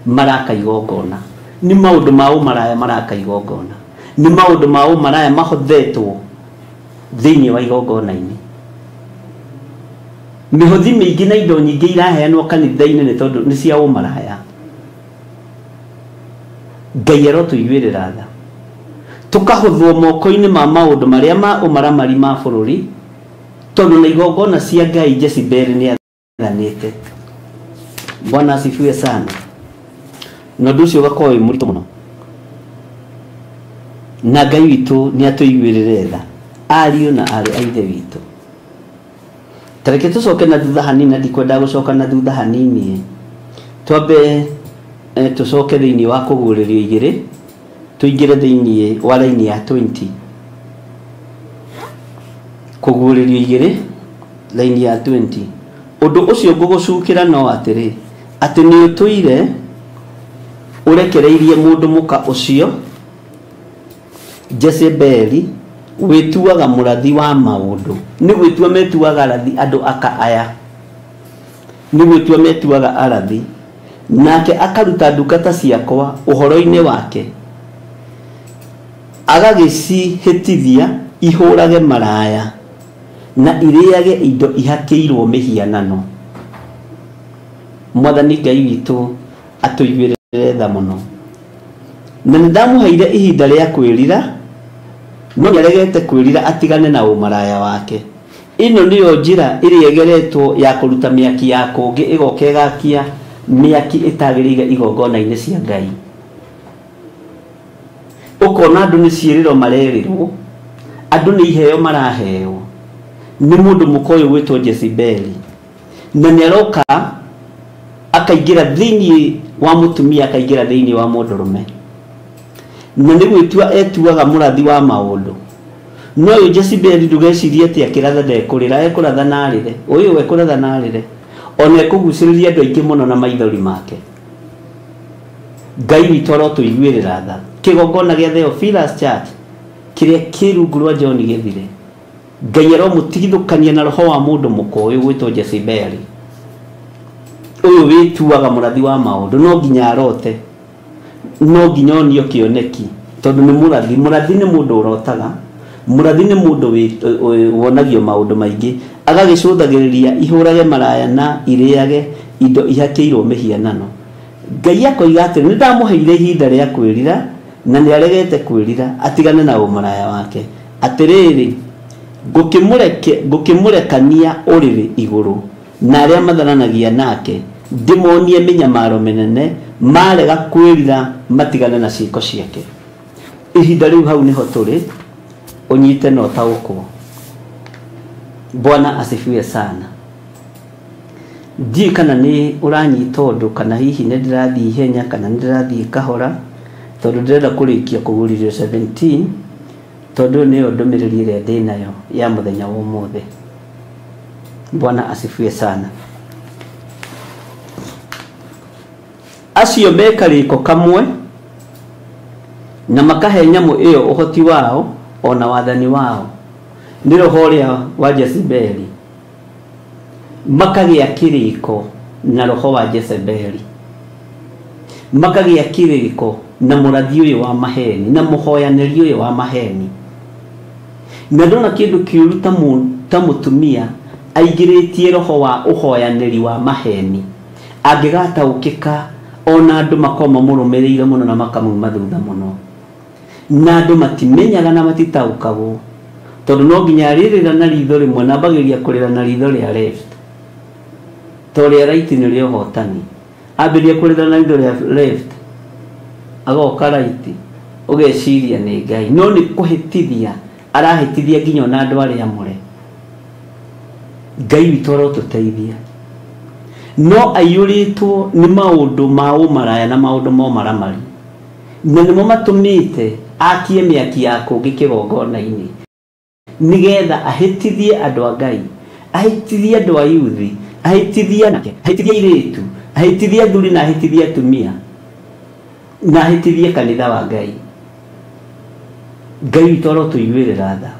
maraka igongona. Nĩ maũndũ ma ũmaraya maraka igongona, nĩ maũndũ ma ũmaraya mahothetwo thĩinĩ wa igongona-inĩ. Mĩhothi mĩingĩ na indo nyingĩ iraheanwo kanitha-inĩ nĩ tondũ nĩ cia ũmaraya. Ngai arotũiguĩrĩra tha, tũkahuthwo moko-inĩ ma maũndũ marĩa ma ũmaramari ma bũrũri, tondũ na igongona cia Ngai Jezebel nĩ athanĩte. Bwana asifiwe sana. Na ũndũ ũcio ũgakorwo wĩ mũritũ mũno, na Ngai witũ nĩ atũiguĩrĩre tha, ariũ na aarĩ a Ithe witũ. Tareke tũcoke na thutha hanini, na ndikwenda gũcoka na thutha hanini, twambe tũcoke thĩinĩ wa kũguũrĩrio igĩrĩ, tũingĩre thĩinĩ wa raini ya 20. Kũguũrĩrio igĩrĩ raini ya 20. Ũndũ ũcio ngũgũcukĩra no atĩrĩ, atĩ nĩ ũtũire ũrekereirie mũndũ mũka ũcio Jezebeli wĩtuaga mũrathi wa maũndũ. Nĩ gwĩtua metuaga arathi andũ aka aya, nĩ gwĩtua metuaga arathi, nake akaruta ndungata ciakwa ũhoro-inĩ wake, agagĩcihĩtithia ihũrage maraya na irĩage indo ihakĩirwo mĩhianano. Mwathani Ngai witũ atũiguĩrĩre tha mũno. Na nĩ ndamũheire ihinda rĩa kwĩrira, no nĩaregete kwĩrira atigane na ũmaraya wake. Ĩno nĩyo njĩra ĩrĩa ĩgeretwo ya kũruta mĩaki ya kũngĩ ĩgoka ĩgakia mĩaki ĩtagĩrĩire igongona-inĩ cia Ngai. Ũkona andũ nĩ ciĩrĩro marerĩrwo, andũ nĩ iheo maraheo nĩ mũndũ mũka ũyũ gwĩtwo Jezebeli, na nĩ aroka akaingĩra thĩinĩ wa mũtumia, akaingĩra thĩinĩ wa mũndũrũme, na nĩ gwĩtua etuaga mũrathi wa maũndũ. No ũyũ Jezebeli ndũgecirie atĩ akĩratha ndekũrĩra, ekũratha na arĩre. Ũyũ ekũratha na arĩre, ona ekũgucĩrĩria andũ aingĩ mũno na maithori make. Ngai witũ arotũiguĩrĩra tha. Kĩgongona gĩa Theophilus Church kĩrĩa kĩ rungu rwa John Gĩthire, Ngai aromũtigithũkania na roho wa mũndũ mũka ũyũ gwĩtwo Jezebeli, ũyũ wĩtuaga mũrathi wa maũndũ. No nginya arote, no nginya onio kĩoneki, tondũ nĩ mũrathi. Mũrathi nĩ mũndũ ũrotaga, mũrathi nĩ mũndũ wonagio maũndũ maingĩ, agagĩcũthagĩrĩria ihũrage maraya na irĩage indo ihakĩirwo mĩhianano. Ngai akoiga atĩrĩ, nĩ ndamũheire ihinda rĩa kwĩrira, na nĩ aregete kwĩrira atigane na ũmaraya wake. Atĩrĩrĩ, ngũkĩmũrekania ũrĩrĩ igũrũ na arĩa matharanagia nake, ndĩmonie mĩnyamaro mĩnene, marega kwĩrira matigane na ciĩko ciake. Ihinda rĩu hau nĩho tũrĩ, ũnyite na ũtaũkwo. Bwana asifiwe sana. Ndiũĩ kana nĩ ũranyita ũndũ, kana hihi nĩ ndĩrathiĩ ihenya, kana nĩ ndĩrathiĩ kahora, tondũ ndĩrenda kũrĩkia kũguũrĩrio 17, tondũ nĩyo ndũmĩrĩri ĩrĩa ndĩnayo ya mũthenya wa ũmũthĩ. Bwana asifiwe sana. Acio me karĩko kamwe na makahe nyamũ ĩyo ũhoti wao ona wathani wao, nĩ roho ũrĩa wa Jezebeli. Makagĩa kĩrĩko na roho wa Jezebeli, makagĩa kĩrĩko na mũrathi ũyũ wa maheni, na mũhoyanĩri ũyũ wa maheni. Na ndona kĩndũ kĩũru ta mũtumia aingĩrĩtie roho wa ũhoyanĩri wa maheni, angĩgataũkĩka ona andũ makorwo mamũrũmĩrĩire mũno na makamuma thutha mũno, na andũ matimenyaga na matitaũkagwo, tondũ no nginya arĩrĩra na ritho rĩmwe, na ambagĩrĩria kũrĩra na ritho rĩa left, to rĩa right nĩ rĩa ũhotani. Ambĩrĩria kũrĩra na ritho rĩa left, agoka right, ũgeciria nĩ Ngai, no nĩ kũhĩtithia arahĩtithia nginya ona andũ arĩa amũre. Ngai witũ arotũteithia. No aiyũrĩtwo nĩ maũndũ ma ũmaraya na maũndũ ma ũmaramari, na nĩmo matũmĩte akie mĩaki ya kũngĩ kĩgongona-inĩ, nĩgetha ahĩtithie andũ a Ngai, ahĩtithie andũ a yuthi, ahĩtithie anake, ahĩtithie airĩtu, ahĩtithie athuri na ahĩtithie atumia, na ahĩtithie kanitha wa Ngai. Ngai witũ arotũiguĩrĩra tha.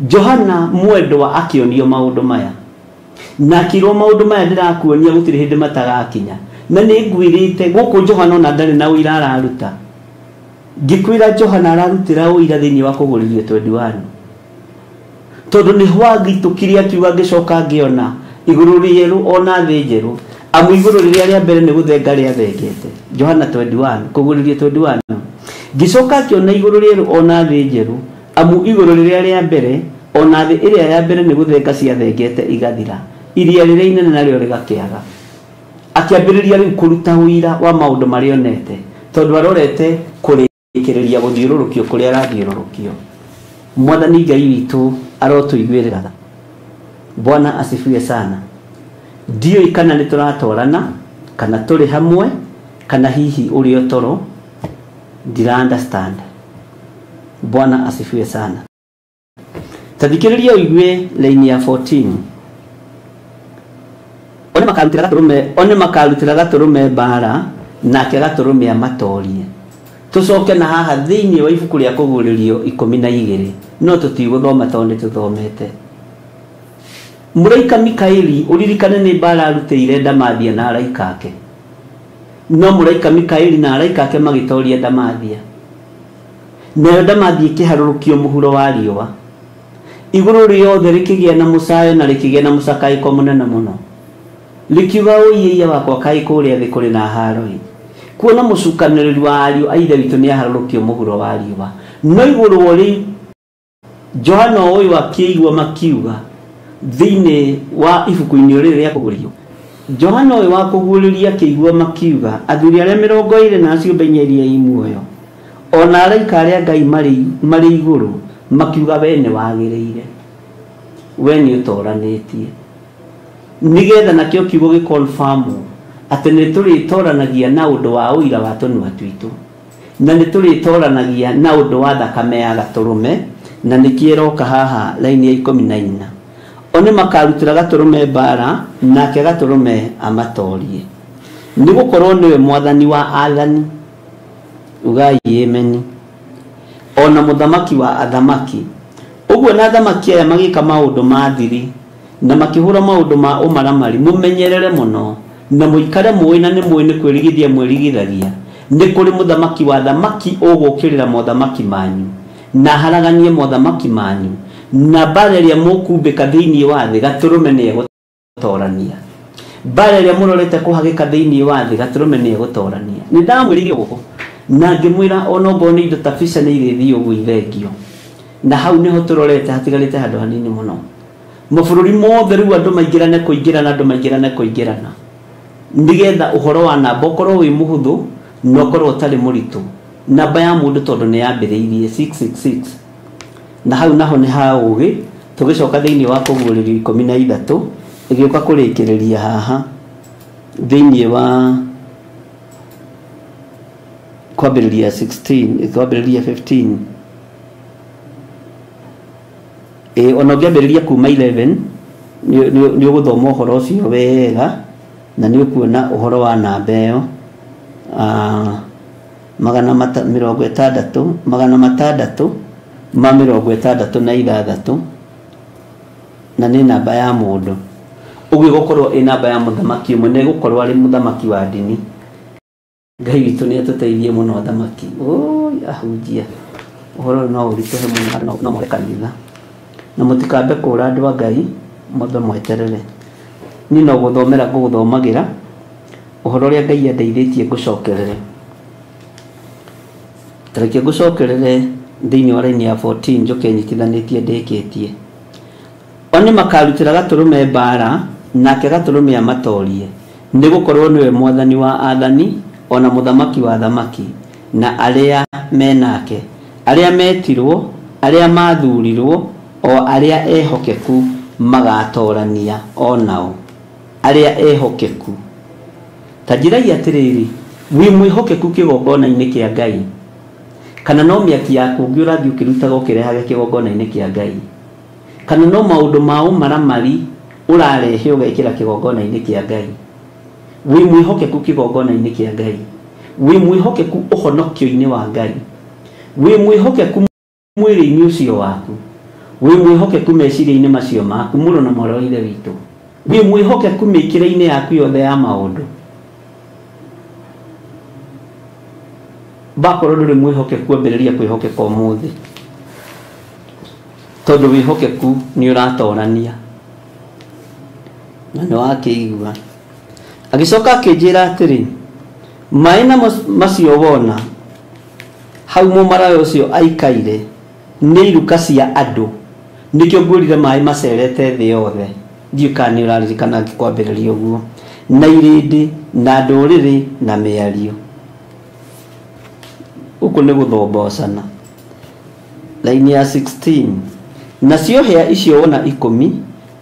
Johana mwendwa akĩonio maũndũ maya, na akĩrwo maũndũ maya ndĩrakuonia gũtirĩ hĩndĩ matagakinya. Na nĩ ngwĩrĩte gũkũ Johana ona ndarĩ na ũira araruta. Ngĩkwĩra Johana ararutĩra ũira thĩinĩ wa kũgũrĩrio 21. Tondũ nĩ hwagitũkirie akiuga ngĩcoka ngĩona igũrũ rĩerũ ona thĩ njerũ. Amu igũrũ rĩrĩa rĩa mbere nĩ gũthenga rĩathengete. Johana 21, kũgũrĩrio 21. Ngĩcoka ngĩona igũrũ rĩerũ ona thĩ njerũ. Amu igũrũ rĩrĩa rĩa mbere ona thĩ ĩrĩa ya mbere nĩ gũthenga ciathengete igathira. Iria rĩrĩa inene narĩo rĩgakĩaga. Akĩambĩrĩria rĩu kũruta ũira wa maũndũ marĩa onete, tondũ arorete kũrĩkĩrĩria gũthiũrũrũkio kũrĩa arathiũrũrũkio. Mwathani Ngai witũ arotũiguĩrĩra tha. Bwana asifiwe sana. Ndiũĩ kana nĩ tũratwarana, kana tũrĩ hamwe, kana hihi ũrĩ o toro, ndira understand. Bwana asifiwe sana. Ta thikĩrĩria ũigue line ya 14. One makarutĩra gatũrũme mbara, nake gatũrũme amatorie. Tũcoke na haha thĩinĩ wa ibuku rĩa kũguũrĩrio 12, no tũtigũthoma tondũ nĩ tũthomete. Mũraika Mikaeli ũririkane nĩ mbara arutĩire Ndamathia na araika ake. No mũraika Mikaeli na araika ake magĩtoria Ndamathia. Nayo Ndamathia ĩkĩharũrũkio mũhuro wa riũa. Igũrũ rĩothe rĩkĩgĩa na mũcayo na rĩkĩgĩa na mũcakaĩko mũnene mũno. Rĩkiuga ũiĩia wakwa kaĩ kũrĩa thĩ kũrĩ na haro-ĩ. Kuona mũcukanĩrĩri wa ariũ a ithe witũ nĩaharũrũkio mũhuro wa riũa. No igũrũ rĩu Johana ũyũ akĩigua makiuga thĩinĩ wa ibuku-inĩ rĩrĩ rĩa kũguũrĩrio. Johana ũyũ wa kũguũrĩria akĩigua makiuga athuri arĩa 24 ciũmbe inya iria i muoyo ona araika arĩa Ngai marĩ igũrũ makiuga we nĩ wagĩrĩire, we nĩ ũtoranĩtie. Nĩgetha nakĩo kiugo gĩkonfamwo atĩ nĩ tũrĩtoranagia na ũndũ wa ũira wa tũnua twitũ, na nĩ tũrĩtoranagia na ũndũ wa thakame ya gatũrũme, na nĩkĩo ĩroka haha laini ya 14. One makarutĩra gatũrũme mbara, nake gatũrũme amatorie. Nĩgũkorwo nĩwe mwathani wa athani, ugai ameni, ona mũthamaki wa athamaki. Ũguo na athamaki aya magĩka maũndũ ma thiri na makĩhũra maũndũ ma ũmaramari, mũmenyerere mũno na mũikare mũĩ na nĩ mũĩ nĩ kwĩrigithia mwĩrigithagia. Nĩ kũrĩ mũthamaki wa athamaki ũgũkĩrĩra mothamaki manyu na haraganie mothamaki manyu, na mbara ĩrĩa mũkumbĩka thĩinĩ wa thĩ gatũrũme nĩegũtorania. Mbara ĩrĩa mũrorete kũhagĩka thĩinĩ wa thĩ gatũrũme nĩegũtorania. Nĩ ndamwĩrire ũguo na ngĩmwĩra ona okorwo nĩ indo ta bica nĩ irĩthiĩ ũguo ithengio, na hau nĩho tũrorete hatigarĩte handũ hanini mũno. Mabũrũri mothe rĩu andũ maingĩrane kũingĩrana, andũ maingĩrane kũingĩrana, nĩgetha ũhoro wa namba ũkorwo wĩ mũhũthũ na ũkorwo ũtarĩ mũritũ. Namba ya mũndũ tondũ nĩ yambĩrĩirie 666, na hau naho nĩ ha ũgĩ. Tũgĩcoka thĩinĩ wa kũguũrĩrio 13 ĩgĩũka kũrĩkĩrĩria haha thĩinĩ wa kwambĩrĩria 16, kwambĩrĩria 15. Ona ũngĩambĩrĩria kuma 11 nĩ ũgũthoma ũhoro ũcio wega na nĩ ũkuona ũhoro wa namba ĩyo, 666 666, na nĩ namba ya mũndũ. Ũguo ĩgũkorwo ĩ namba ya mũthamaki ũmwe, na ĩgũkorwo arĩ mũthamaki wa ndini. Ngai witũ nĩ atũteithie mũno athamaki. Oi ahunjia, ũhoro ũyũ no ũritũhe mũno no mũre kanitha. Na mũtikambe kũũra andũ a Ngai, mwambe mweterere. Niĩ no gũthomera ngũgũthomagĩra ũhoro ũrĩa Ngai andeithĩtie ngũcokerere. Ta reke ngũcokerere thĩinĩ wa raini ya 14 njoke nyitithanĩtie ndĩkĩtie. One makarutĩra gatũrũme mbara, nake gatũrũme amatorie, nĩgũkorwo nĩwe mwathani wa athani ona mũthamaki wa athamaki, na arĩa me nake, arĩa metirwo, arĩa mathurirwo, o arĩa ehokeku magatorania o nao. Arĩa ehokeku. Ta njĩrai atĩrĩrĩ, wĩ mwĩhokeku kĩgongona-inĩ kĩa Ngai, kana no mĩaki yaku ũngĩ ũrathiĩ ũkĩrutaga ũkĩrehaga kĩgongona-inĩ kĩa Ngai, kana no maũndũ ma ũmaramari ũrarehe ũgekĩra kĩgongona-inĩ kĩa Ngai. Wĩ mwĩhokeku kĩgongona-inĩ kĩa Ngai, wĩ mwĩhokeku ũhonokio-inĩ wa Ngai, wĩ mwĩhokeku mwĩrĩ-inĩ ũcio waku, wĩ mwĩhokeku meciria-inĩ macio maku, mũrũ na mwarĩ wa Ithe witũ, wĩ mwĩhokeku mĩkĩre-inĩ yaku yothe ya maũndũ. Bakorwo ndũrĩ mwĩhokeku ambĩrĩria kwĩhokeka ũmũthĩ, tondũ wĩhokeku nĩ ũratorania. Na nĩ wakĩigua. Agĩcoka akĩnjĩra atĩrĩ, maĩ namo macio wona hau mũmaraya ũcio aikaire nĩ iruka cia andũ, nĩkĩo ngwĩrire maĩ macerete thĩ yothe. Ndiũĩ kana nĩ ũraririkana ngĩkwambĩrĩria ũguo, na irĩndĩ na ndũrĩrĩ na mĩario. Gũkũ nĩ gũthombocana. Laini ya 16, nacio hĩa icio wona 10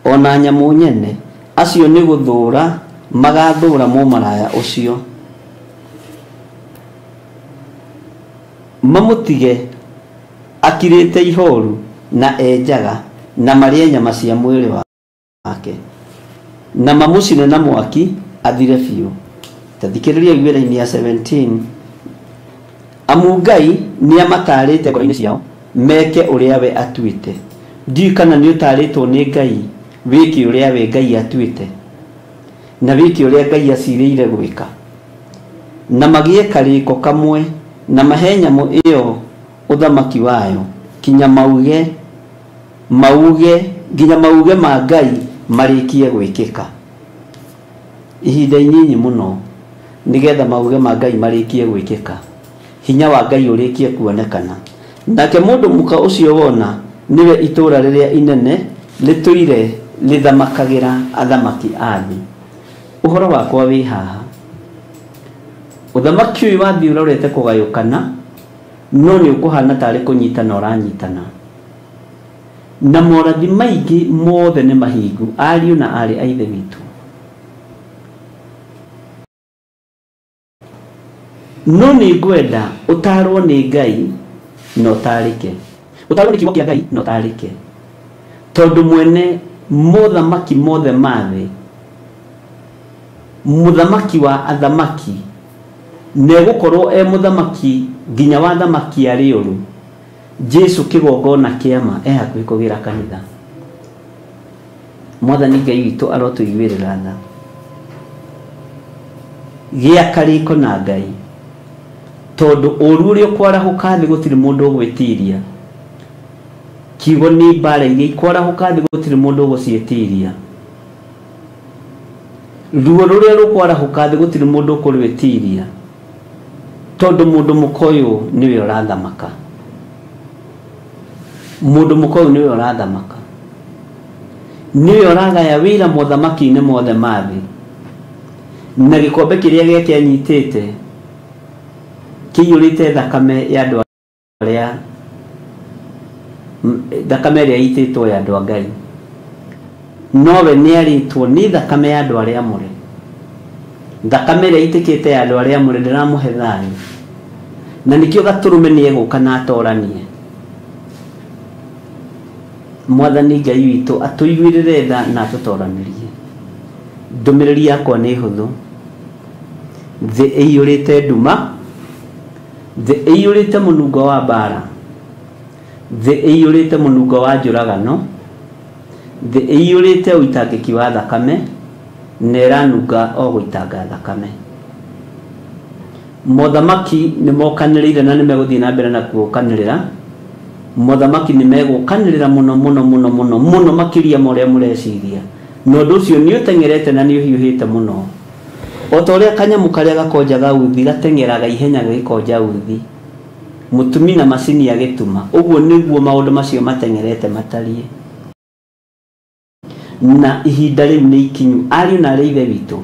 ona nyamũ nyene, acio nĩ gũthũra magathũra mũmaraya ũcio, mamũtige akirĩte ihoru na enjaga, na marĩe nyama cia mwĩrĩ wake, na mamũcine na mwaki athire biũ. Ta thikĩrĩria wĩra-inĩ ya 17, amu Ngai nĩamatarĩte ngoro-inĩ ciao meke ũrĩa we atuĩte. Ndiũĩ kana nĩ ũtarĩtwo nĩ Ngai wĩke ũrĩa we Ngai atuĩte, na wĩke ũrĩa Ngai acirĩire gwĩka, na magĩe karĩko kamwe, na mahe nyamũ ĩyo ũthamaki wayo, kinya mauge nginya mauge ma Ngai marĩkie gwĩkĩka. Ihinda inyinyi mũno nĩgetha mauge ma Ngai marĩkie gwĩkĩka, hinya wa Ngai ũrĩkie kuonekana. Nake mũndũ mũka ũcio wona nĩwe itũũra rĩrĩa inene rĩtũire rĩthamakagĩra athamaki a thĩ. Ũhoro wakwa wĩ haha, ũthamaki ũyũ wa thĩ ũrorete kũgayũkana, no nĩ ũkũhana tarĩ kũnyitana ũranyitana, na morathi maingĩ mothe nĩ mahingu, ariũ na aarĩ a Ithe witũ. No nĩ ngwenda ũtarwo nĩ Ngai na ũtarĩke, ũtarwo nĩ kiugo kĩa Ngai na ũtarĩke, tondũ mwene mothamaki mothe ma thĩ, mũthamaki wa athamaki, negũkorwo e mũthamaki nginya wa athamaki arĩ ũru. Jesu kĩgongona kĩama e hakuhĩ kũgĩra kanitha. Mwathani Ngai witũ arotũiguĩrĩra tha. Gĩa karĩko na Ngai, tondũ ũru ũrĩa ũkwarahũka thĩ gũtirĩ mũndũ ũgwĩtiria. Kiugo nĩ mbara iria ikwarahũka thĩ gũtirĩ mũndũ ũgũciĩtiria. Ruo rũrĩa rũkwarahũka thĩ gũtirĩ mũndũ ũkũrwĩtiria, tondũ mũndũ mũka ũyũ nĩwe ũrathamaka. Mũndũ mũka ũyũ nĩwe ũrathamaka, nĩwe ũragaya wĩra mothamaki-inĩ mothe ma thĩ, na gĩkombe kĩrĩa gĩake anyitĩte kĩiyũrĩte thakame ya andũ arĩa, thakame ĩrĩa ĩitĩtwo ya andũ a Ngai. Nowe nĩarĩtwo nĩ thakame ya andũ arĩa amũre. Thakame ĩrĩa ĩitĩkĩte ya andũ arĩa amũre ndĩramũhe thayũ, na nĩkĩo gatũrũme nĩegũka na atoranie. Mwathani Ngai witũ atũiguĩrĩre tha na atũtoranĩrie. Ndũmĩrĩri yakwa nĩ hũthũ. Thĩ ĩiyũrĩte nduma, thĩ ĩiyũrĩte mũnungo wa mbara, thĩ ĩiyũrĩte mũnungo wa njũragano, thĩ ĩiyũrĩte ũitangĩki wa thakame, na ĩranunga o gũitanga thakame. Mothamaki nĩ mokanĩrĩire na nĩ megũthiĩ na mbere na gũkanĩrĩra. Mothamaki nĩ megũkanĩrĩra mũno mũno mũno mũno mũno makĩria ma ũrĩa mũreciria, na ũndũ ũcio nĩ ũteng'erete na nĩ ũhiũhĩte mũno. O ta ũrĩa kanyamũ karĩa gakonjaga uthi gateng'eraga ihenya gagĩkonja uthi, mũtumi na macini agĩtuma, ũguo nĩguo maũndũ macio mateng'erete matariĩ. Na ihinda rĩu nĩ ikinyu, ariũ na aarĩ a Ithe witũ,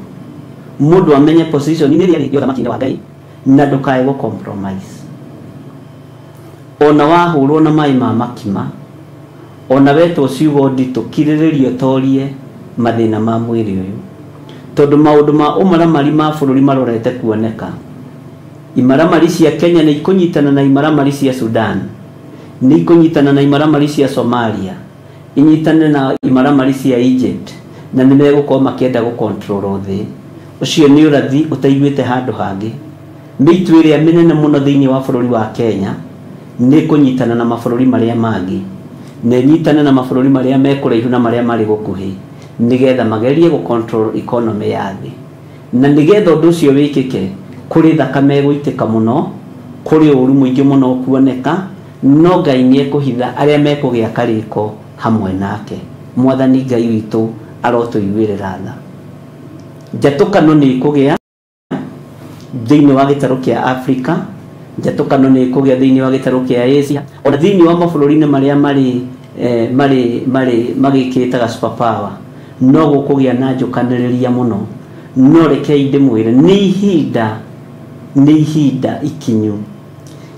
mũndũ amenye position ĩrĩa ĩrĩ ũthamaki-inĩ wa Ngai, na ndũkae gũ compromise. Ona wahũrwo na maĩ ma makima, ona wetwo ciugo nditũ, kirĩrĩria ũtorie mathĩna ma mwĩrĩ ũyũ, tondũ maũndũ ma ũmaramari ma bũrũri marorete kuoneka. Imaramari cia Kenya nĩ ikũnyitana na imaramari cia Sudan, nĩ ikũnyitana na imaramari cia Somalia, inyitane na imaramari cia Egypt, na nĩ megũkorwo makĩenda gũ control thĩ. Ũcio nĩ ũrathi ũtaiguĩte handũ hangĩ. Mĩitũ ĩrĩa mĩnene mũno thĩinĩ wa bũrũri wa Kenya nĩ kũnyitana na mabũrũri marĩa mangĩ, na ĩnyitane na mabũrũri marĩa me kũraihu na marĩa marĩ gũkuhĩ, nĩgetha magerie gũ control economy ya thĩ. Na nĩgetha ũndũ ũcio wĩkĩke, kũrĩ thakame ĩgũitĩka mũno, Kũrĩ ũru mũingĩ mũno ũkuoneka, no Ngai nĩ ekũhitha arĩa mekũgĩa karĩko hamwe nake. Mwathani Ngai witũ arotũiguĩrĩra tha. Njatũkano nĩ ĩkũgĩa thĩinĩ wa gĩtarũ kĩa Afrika, njatũkano nĩ ĩkũgĩa thĩinĩ wa gĩtarũ kĩa Asia, ona thĩinĩ wa mabũrũri-inĩ marĩa marĩ marĩ magĩkĩtaga super power, no gũkũgĩa na njũkanĩrĩria mũno. No rekei ndĩmwĩre, nĩ ihinda ikinyu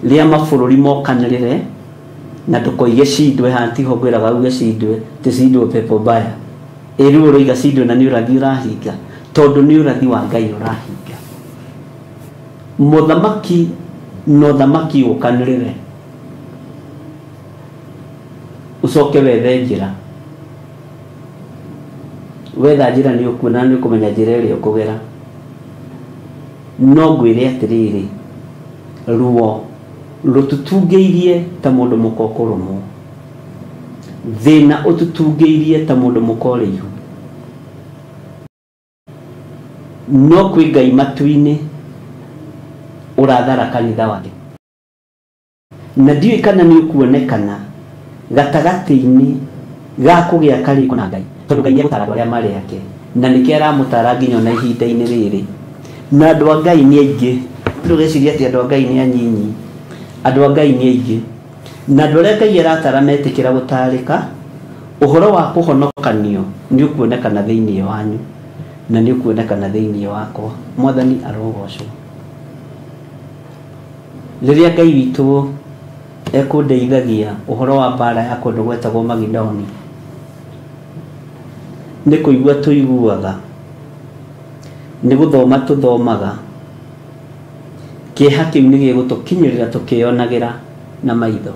rĩa mabũrũri mokanĩrĩre, na ndũkoige cindwe haha, tiho ngwĩraga uge cindwe, ti cindwe pepo mbaya. Ĩ rĩu ũroiga cindwe na nĩ ũrathi ũrahinga, tondũ nĩ ũrathi wa Ngai ũrahinga. Mũthamaki na ũthamaki ũkanĩrĩre, ũcoke wethe njĩra. Wetha njĩra nĩ ũkuona, nĩ ũkũmenya njĩra ĩrĩa ũkũgera. No ngwĩre atĩrĩrĩ, ruo rũtũtungĩirie ta mũndũ mũka ũkũrũmwo, thĩna ũtũtungĩirie ta mũndũ mũka ũrĩ ihu. No kwĩ Ngai matu-inĩ ũrathara kanitha wake, na ndiũĩ kana nĩ ũkuonekana gatagatĩ-inĩ ga kũgĩa karĩko na Ngai, tondũ Ngai nĩegũtara andũ arĩa marĩ ake, na nĩkĩo aramũtara nginya ona ihinda-inĩ rĩrĩ. Na andũ a Ngai nĩ aingĩ. Ndũgecirie atĩ andũ a Ngai nĩ anyinyi. Andũ a Ngai nĩ aingĩ, na andũ arĩa Ngai aratara metĩkĩra gũtarĩka, ũhoro wa kũhonokanio nĩ ũkuonekana thĩinĩ wanyu, na nĩ ũkuonekana thĩinĩ wakwa. Mwathani arogocwo. Rĩrĩa Ngai witũ ekũndeithagia ũhoro wa mbara ya kũndũ gwetagwo Magidoni, nĩ kũigua tũiguaga, nĩ gũthoma tũthomaga, kĩeha kĩu nĩ gĩgũtũkinyĩrĩra tũkĩonagĩra na maitho.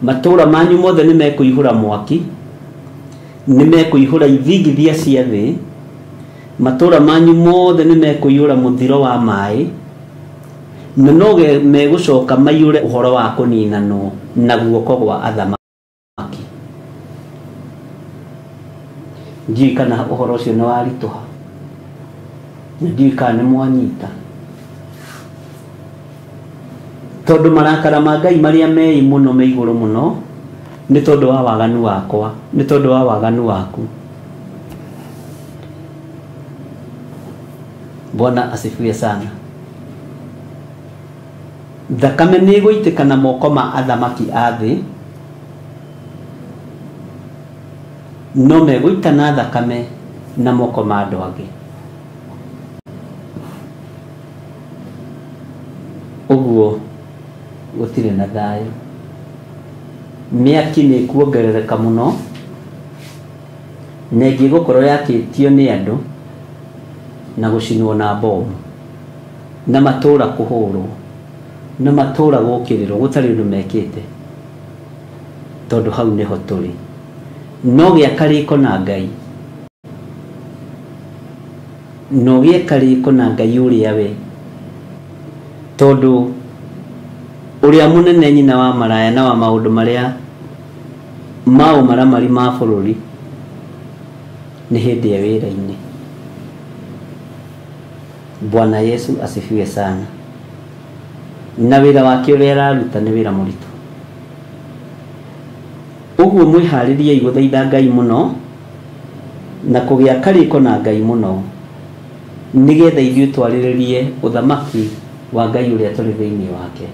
Matũũra manyu mothe nĩ mekũihũra mwaki, nĩ mekũihũra ithingithia cia thĩ, matũũra manyu mothe nĩ mekũihũra mũthiro wa maĩ, na no megũcoka maiyũre ũhoro wa kũninanwo na guoko gwa athamaki. Ndiũĩ kana ũhoro ũcio nĩ waritũha, na ndiũĩ kana nĩ mwanyita, tondũ marakara ma Ngai marĩa meĩ mũno me igũrũ mũno nĩ tondũ wa waganu wakwa, nĩ tondũ wa waganu waku. Bwana asifiwe sana. Thakame nĩ ĩgũitĩka na moko ma athamaki a thĩ, no megũita na thakame na moko ma andũ angĩ. Ũguo gũtirĩ na thayũ. Mĩaki nĩ ĩkuongerereka mũno, na ĩngĩ ĩgũkorwo yakĩtio nĩ andũ na gũcinwo na bomu, na matũũra kũhũrwo, na matũũra gũkĩrĩrwo, gũtarĩ ũndũ mekĩte, tondũ hau nĩho tũrĩ. No gĩa karĩko na Ngai, no gĩe karĩko na Ngai ũrĩa we, tondũ ũrĩa mũnene nyina wa maraya na wa maũndũ marĩa ma ũmaramari ma bũrũri nĩ hĩndĩ ya wĩra-inĩ. Bwana Yesu asifiwe sana. Na wĩra wake ũrĩa araruta nĩ wĩra mũritũ. Ũguo mwĩharĩriei gũthaitha Ngai mũno na kũgĩa karĩko na Ngai mũno, nĩgetha ithuĩ twarĩrĩrie ũthamaki wa Ngai ũrĩa tũrĩ thĩinĩ wake.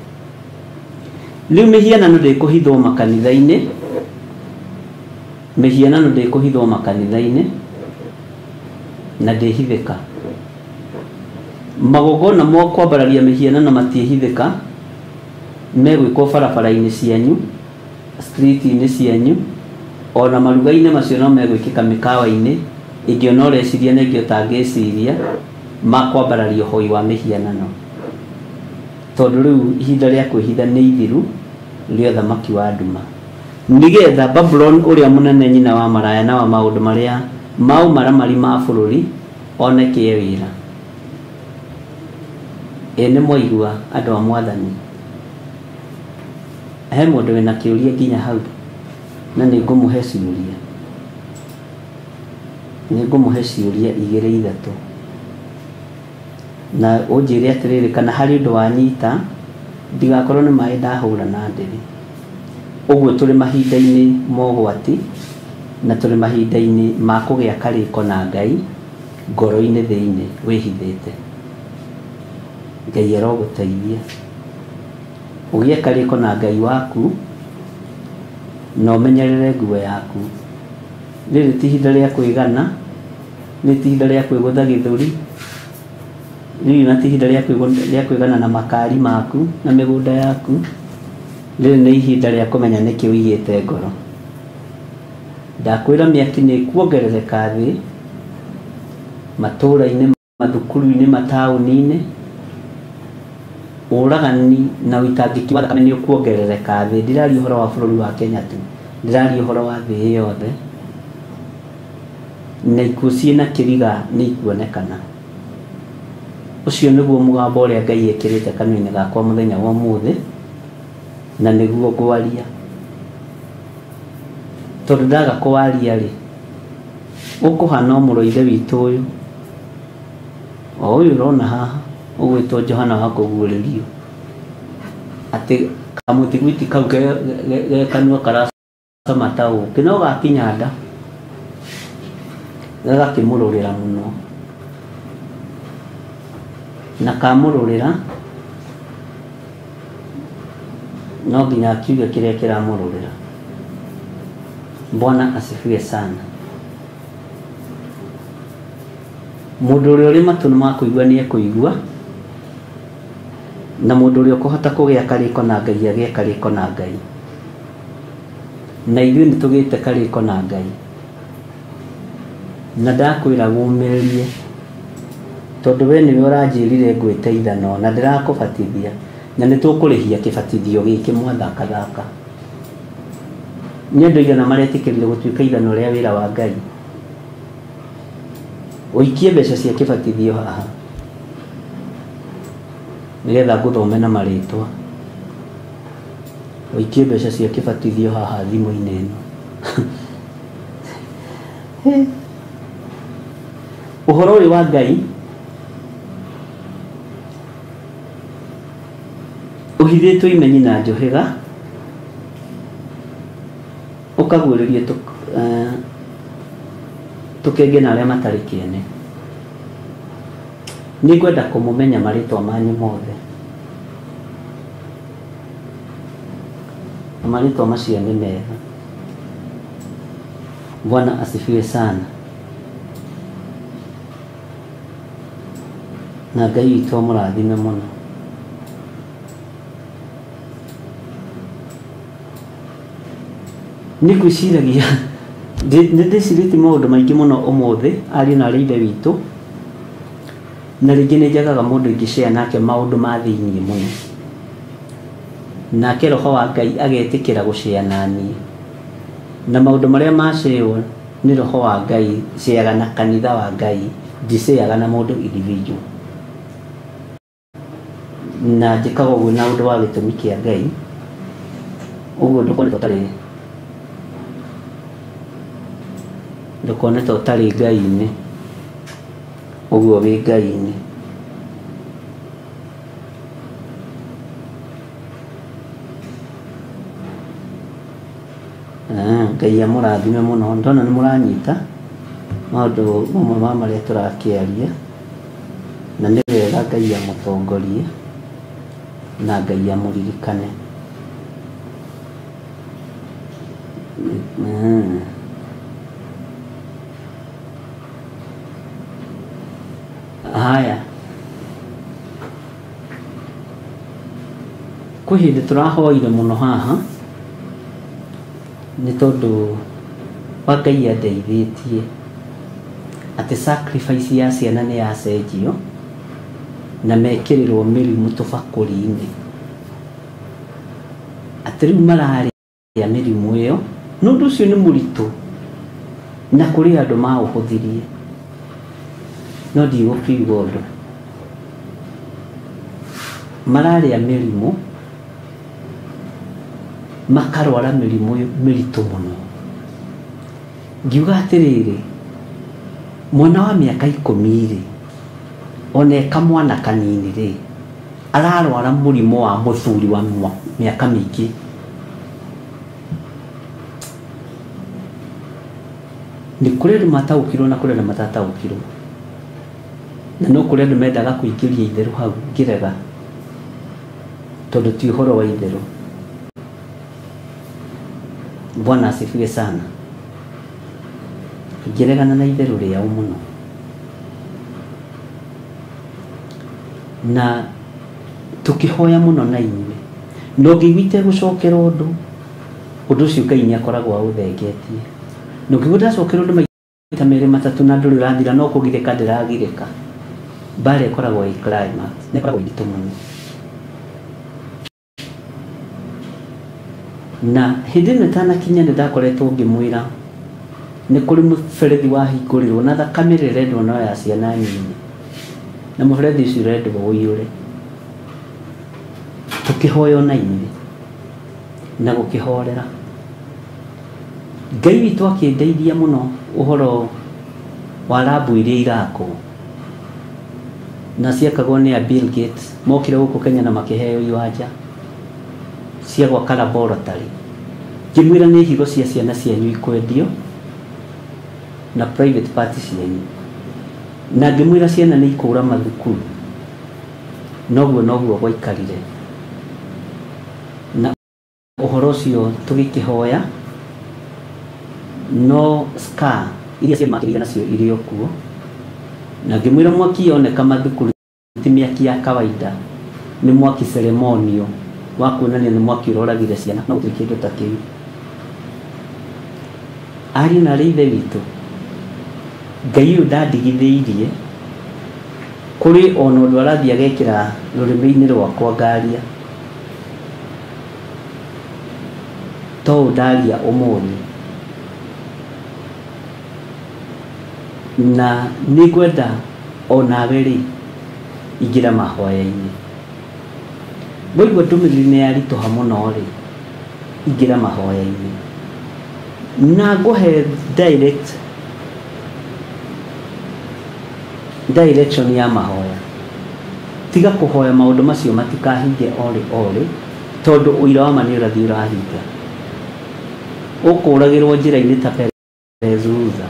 Rĩu mĩhianano ndĩkũhithwo makanitha-inĩ, mĩhianano ndĩkũhithwo makanitha-inĩ na ndĩhithĩka. Magongona ma kwambararia mĩhianano matiĩhithĩka, megwĩkwo barabara-inĩ cianyu, street-inĩ cianyu, ona maruga-inĩ macio no megwĩkĩka mĩkawa-inĩ, ĩngĩ ona ũreciria na ĩngĩ ũtangĩciria, ma kwambararia ũhoi wa mĩhianano. Tondũ rĩu ihinda rĩa kwĩhitha nĩ ithiru rĩa ũthamaki wa nduma, nĩgetha Babuloni ũrĩa mũnene nyina wa maraya na wa maũndũ marĩa ma ũmaramari ma bũrũri oneke wĩra. Ĩ nĩ mwaigua andũ a Mwathani? He mũndũ wĩna kĩũria nginya hau, na nĩ ngũmũhe ciũria, nĩ ngũmũhe ciũria igĩrĩ ithatũ. Na ũnjĩre atĩrĩrĩ kana harĩ ũndũ wanyita ndigakorwo nĩ maĩ ndahũra na ndĩrĩ. Ũguo tũrĩ mahinda-inĩ mogwati na tũrĩ mahinda-inĩ ma kũgĩa karĩko na Ngai ngoro-inĩ thĩinĩ wĩhithĩte. Ngai arogũteithia ũgĩe karĩko na Ngai waku na ũmenyerere nguo yaku. Rĩrĩ ti ihinda rĩa kwĩgana, rĩrĩ ti ihinda rĩa kwĩgũtha gĩthũri, rĩrĩ na ti ihinda rĩa kwĩgana na makari maku na mĩgũnda yaku. Rĩrĩ nĩ ihinda rĩa kũmenya nĩkĩ ũigĩte ngoro. Ndakwĩra mĩaki nĩ ĩkuongerereka thĩ, matũũra-inĩ, mathukuru-inĩ, mataũni-inĩ. Ũragani na ũitangĩki wa thakame nĩ ũkuongerereka thĩ. Ndiraria ũhoro wa bũrũri wa Kenya tu, ndiraria ũhoro wa thĩ yothe. Na ikuũ ciĩna kĩriga nĩ ikuonekana. Ũcio nĩguo mũgambo ũrĩa Ngai ekĩrĩte kanua-inĩ gakwa mũthenya wa ũmũthĩ, na nĩguo ngwaria. Tondũ ndaga kũwaria rĩ, ũkũhana o mũrũ wa ithe witũ ũyũ, o ũyũ ũrona haha, ũgwĩtwo Johana wa kũguũrĩrio, atĩ kamũthiguiti kau ge kanua karacama ta ũkĩ, no gakinya nda gagakĩmũrũrĩra mũno, na kamũrũrĩra no nginya akiuge kĩrĩa kĩramũrũrĩra. Bwana asifiwe sana. Mũndũ ũrĩa ũrĩ matũ ma kũigua nĩ ekũigua, na mũndũ ũrĩa ũkũhota kũgĩa karĩko na Ngai agĩe karĩko na Ngai. Na ithuĩ nĩ tũgĩte karĩko na Ngai. Na ndakwĩra wũmĩrĩrie, tondũ we nĩwe ũranjĩrire ngwĩte ithano na ndĩrakũbatithia, na nĩ tũkũrĩhia kĩbatithio gĩkĩ mwathakathaka. Nĩ andũ aigana maretĩkĩrire gũtuĩka ithano rĩa wĩra wa Ngai? Ũikie mbeca cia kĩbatithio haha nĩgetha ngũthome na marĩtwa. Ũikie mbeca cia kĩbatithio haha thimũ-inĩ ĩno. Ũhoro ũyũ wa Ngai ũhithĩtwo imenyi na njũhĩga, ũkaguũrĩrio tũkenge na arĩa matarĩ kĩene. Nĩngwenda kũmũmenya marĩtwa manyu mothe, na marĩtwa macio nĩ mega. Bwana asifiwe sana. Na Ngai witũ amũrathime mũno. Nĩ ngwĩciragia nĩ ndĩcirĩtie maũndũ maingĩ mũno ũmũthĩ, ariũ na arĩ ithe witũ, na rĩngĩ nĩ njagaga mũndũ ingĩshare nake maũndũ ma thĩiniĩ mũno, nake roho wa Ngai agetĩkĩra gũshare naniĩ. Na maũndũ marĩa macewo nĩ roho wa Ngai, ceaga na kanitha wa Ngai, ndiceaga na mũndũ individual. Na njĩkaga ũguo na ũndũ wa gĩtũmi kĩa Ngai, ũguo ndũkone ta ũtarĩ Ngai-inĩ, ũguo wĩ Ngai-inĩ. Ngai amũrathime mũno. Ndona nĩ mũranyita maũndũ mamwe ma marĩa tũrakĩaria, na nĩ wega Ngai amũtongorie na Ngai amũririkane. Haya, kwĩ hĩndĩ tũrahoire mũno haha nĩ tondũ wa Ngai andeithĩtie atĩ sacrifice ya ciana nĩ yacenjio na mekĩrĩrwo mĩrimũ tũbakũri-inĩ, atĩ rĩu mararĩa mĩrimũ ĩyo. Nĩ ũndũ ũcio nĩ mũritũ na kũrĩ andũ maũhũthirie, no ndigũkiuga ũndũ. Mararĩa mĩrimũ, makarwara mĩrimũ mĩritũ mũno. Ngiuga atĩrĩrĩ, mwana wa mĩaka 10 rĩ, Ona kamwana kanini rĩ, ararwara mũrimũ wa mũthuri wa mĩaka mĩingĩ. Nĩ kũrĩ andũ mataũkirwo na kũrĩ andũ matataũkirwo, na no kũrĩ andũ mendaga kũingĩria itherũ hau ngĩrega, tondũ ti ũhoro wa itherũ. Bwana asifiwe sana. Ngĩregana na itherũ rĩao mũno, na tũkĩhoya mũno na inyuĩ, na ũngĩigua itegũcokera ũndũ, ũndũ ũcio Ngai nĩ akoragwo aũthengetie. Na ũngĩigua ndacokera ũndũ maita merĩ matatũ na ndũrĩ ũrathira, no kũgirĩka ndĩragirĩka, mbara ĩkoragwo ĩ climax, nĩ ĩkoragwo nditũ mũno. Na hĩndĩ ĩno ĩtanakinya nĩ ndakoretwo ngĩmwĩra nĩ kũrĩ mũberethi wahingũrirwo na thakame ĩrĩa ĩrendwo no ya ciana nini, na mũberethi ũcio ũrendwo ũiyũre. Tũkĩhoya na inyuĩ na gũkĩhorera. Ngai witũ akĩndeithia mũno ũhoro wa rambu iria irakwo, na ciakagwo nĩ a Bill Gates, mokire gũkũ Kenya na makĩheo iwanja cia gwaka laboratory. Ngĩmwĩra nĩ higo cia ciana cianyu ikwendio na private party cianyu, na ngĩmwĩra ciana nĩ ikũra mathukuru. Noguo noguo gwaikarire, na ũhoro ũcio tũgĩkĩhoya, no scar iria ciamakĩrire nacio irĩ o kuo. Na ngĩmwĩra mwaki yoneka mathukuru ti mĩaki ya kawaida, nĩ mwaki ceremonial wa kuonania nĩ mwaki ũroragire ciana, no gũtirĩ kĩndũ ta kĩu. Ariũ na arĩ ithe witũ, Ngai ũyũ ndandigithĩirie kũrĩ ona ũndũ arathiĩ agekĩra rũrĩmĩ-inĩ rwakwa ngaria, to ũũ ndaria ũmũthĩ. Na nĩngwenda onawe rĩ, ingĩra mahoya-inĩ. Waigua ndũmĩrĩri nĩ yaritũha mũno rĩ, ingĩra mahoya-inĩ. Na ngũhe direct direction ya mahoya. Tiga kũhoya maũndũ macio matikahinge orĩ orĩ, tondũ ũira wa ma nĩ ũrathiĩ ũrahinga. Ũkũragĩrwo njĩra-inĩ ta Perez Uza.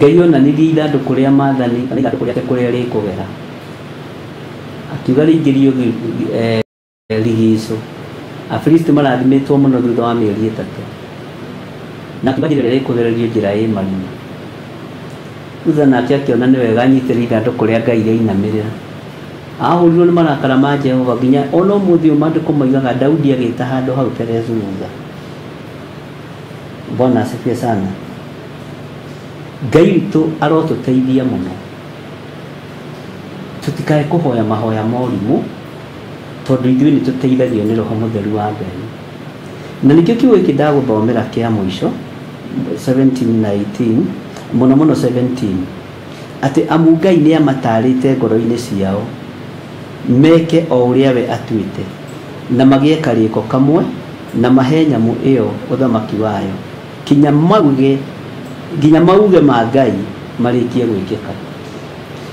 Ngai onanirie ithandũkũ rĩa maathani kana ithandũkũ rĩake kũrĩa rĩkũgera, akiuga rĩingĩrio rigico. Afilisti marathimĩtwo mũno thutha wa mĩeri 3, na akiuga njĩra ĩrĩa ĩkũgererio njĩra ĩ marima. Uza nake akĩona nĩ wega anyitĩre ithandũkũ rĩa Ngai rĩainamĩrĩra. Ahũrirwo nĩ marakara ma Jehova nginya ona ũmũthĩ ũyũ maandĩko moigaga Daudi agĩta handũ hau Perez Uza. Bwana asifiwe sana. Ngai witũ arotũteithia mũno, tũtikae kũhoya mahoya morimũ, tondũ ithuĩ nĩ tũteithagio nĩ Roho Mũtheru wa Ngai. Na nĩkĩo kiugo gĩkĩ ndagũthomera kĩa mũico 17 na 18, mũno mũno 17, atĩ amu Ngai nĩ amatarĩte ngoro-inĩ ciao meke o ũrĩa we atuĩte, na magĩe karĩko kamwe, na mahe nyamũ ĩyo ũthamaki wayo, nginya mauge ma Ngai marĩkie gwĩkĩka.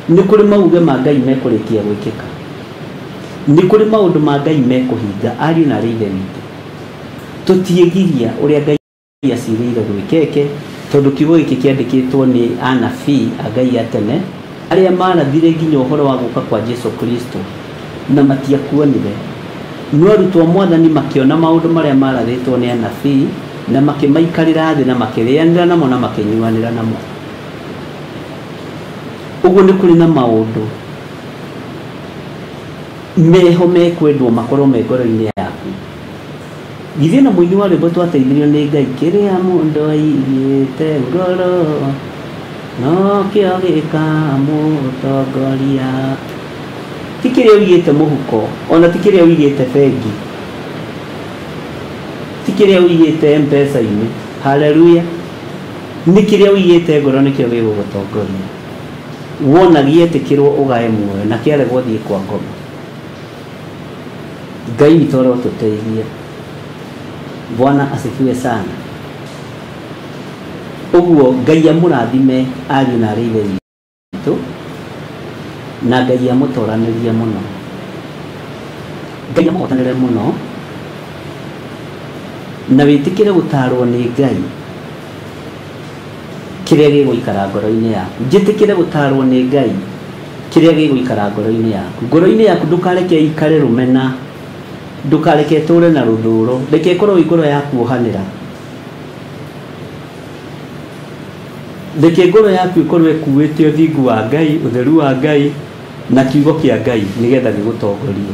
Nĩ kũrĩ mauge ma Ngai mekũrĩkia gwĩkĩka, nĩ kũrĩ maũndũ ma Ngai mekũhinga. Ariũ na arĩ ithe witũ, tũtiĩgiria ũrĩa Ngai acirĩire gwĩkeke, tondũ kiugo gĩkĩ kĩandĩkĩtwo nĩ anabii a Ngai a tene arĩa marathire nginya ũhoro wa gũka kwa Jesu Kristo na matiakuonire. No arutwo mwathani makĩona maũndũ marĩa marathĩtwo nĩ anabii, na makĩmaikarĩra thĩ na makĩrĩanĩra namo na makĩnyuanĩra namo. Ũguo nĩ kũrĩ na maũndũ meho mekwendwo makorwo me ngoro-inĩ yaku. Githĩ na mũini wa rwĩmbo twateithirio nĩ Ngai, kĩrĩa mũndũ aigĩte ngoro nokĩo gĩkamũtongoria. Ti kĩrĩa ũigĩte mũhuko, ona ti kĩrĩa ũigĩte bengi, ti kĩrĩa ũigĩte M-Pesa-inĩ. Haleluya. Nĩ kĩrĩa ũigĩte ngoro nĩkĩo gĩgũgũtongoria. Wona gĩetĩkĩrwo ũgae muoyo, na kĩaregwo thiĩ kwa ngoma. Ngai witũ arotũteithia. Bwana asifiwe sana. Ũguo Ngai amũrathime ariũ na arĩ ithe witũ. Na Ngai amũtoranĩrie mũno, Ngai amũhotanĩre mũno, na wĩtĩkĩre gũtarwo nĩ Ngai kĩrĩa gĩgũikara ngoro-inĩ yaku. Njĩtĩkĩre gũtarwo nĩ Ngai kĩrĩa gĩgũikara ngoro-inĩ yaku. Ngoro-inĩ yaku ndũkareke ikare rũmena, ndũkareke ĩtũre na rũthũro, reke ĩkorwo ĩ ngoro ya kuohanĩra. Reke ngoro yaku ĩkorwo ĩkuĩte ũthingu wa Ngai, ũtheru wa Ngai na kiugo kĩa Ngai nĩgetha gĩgũtongorie.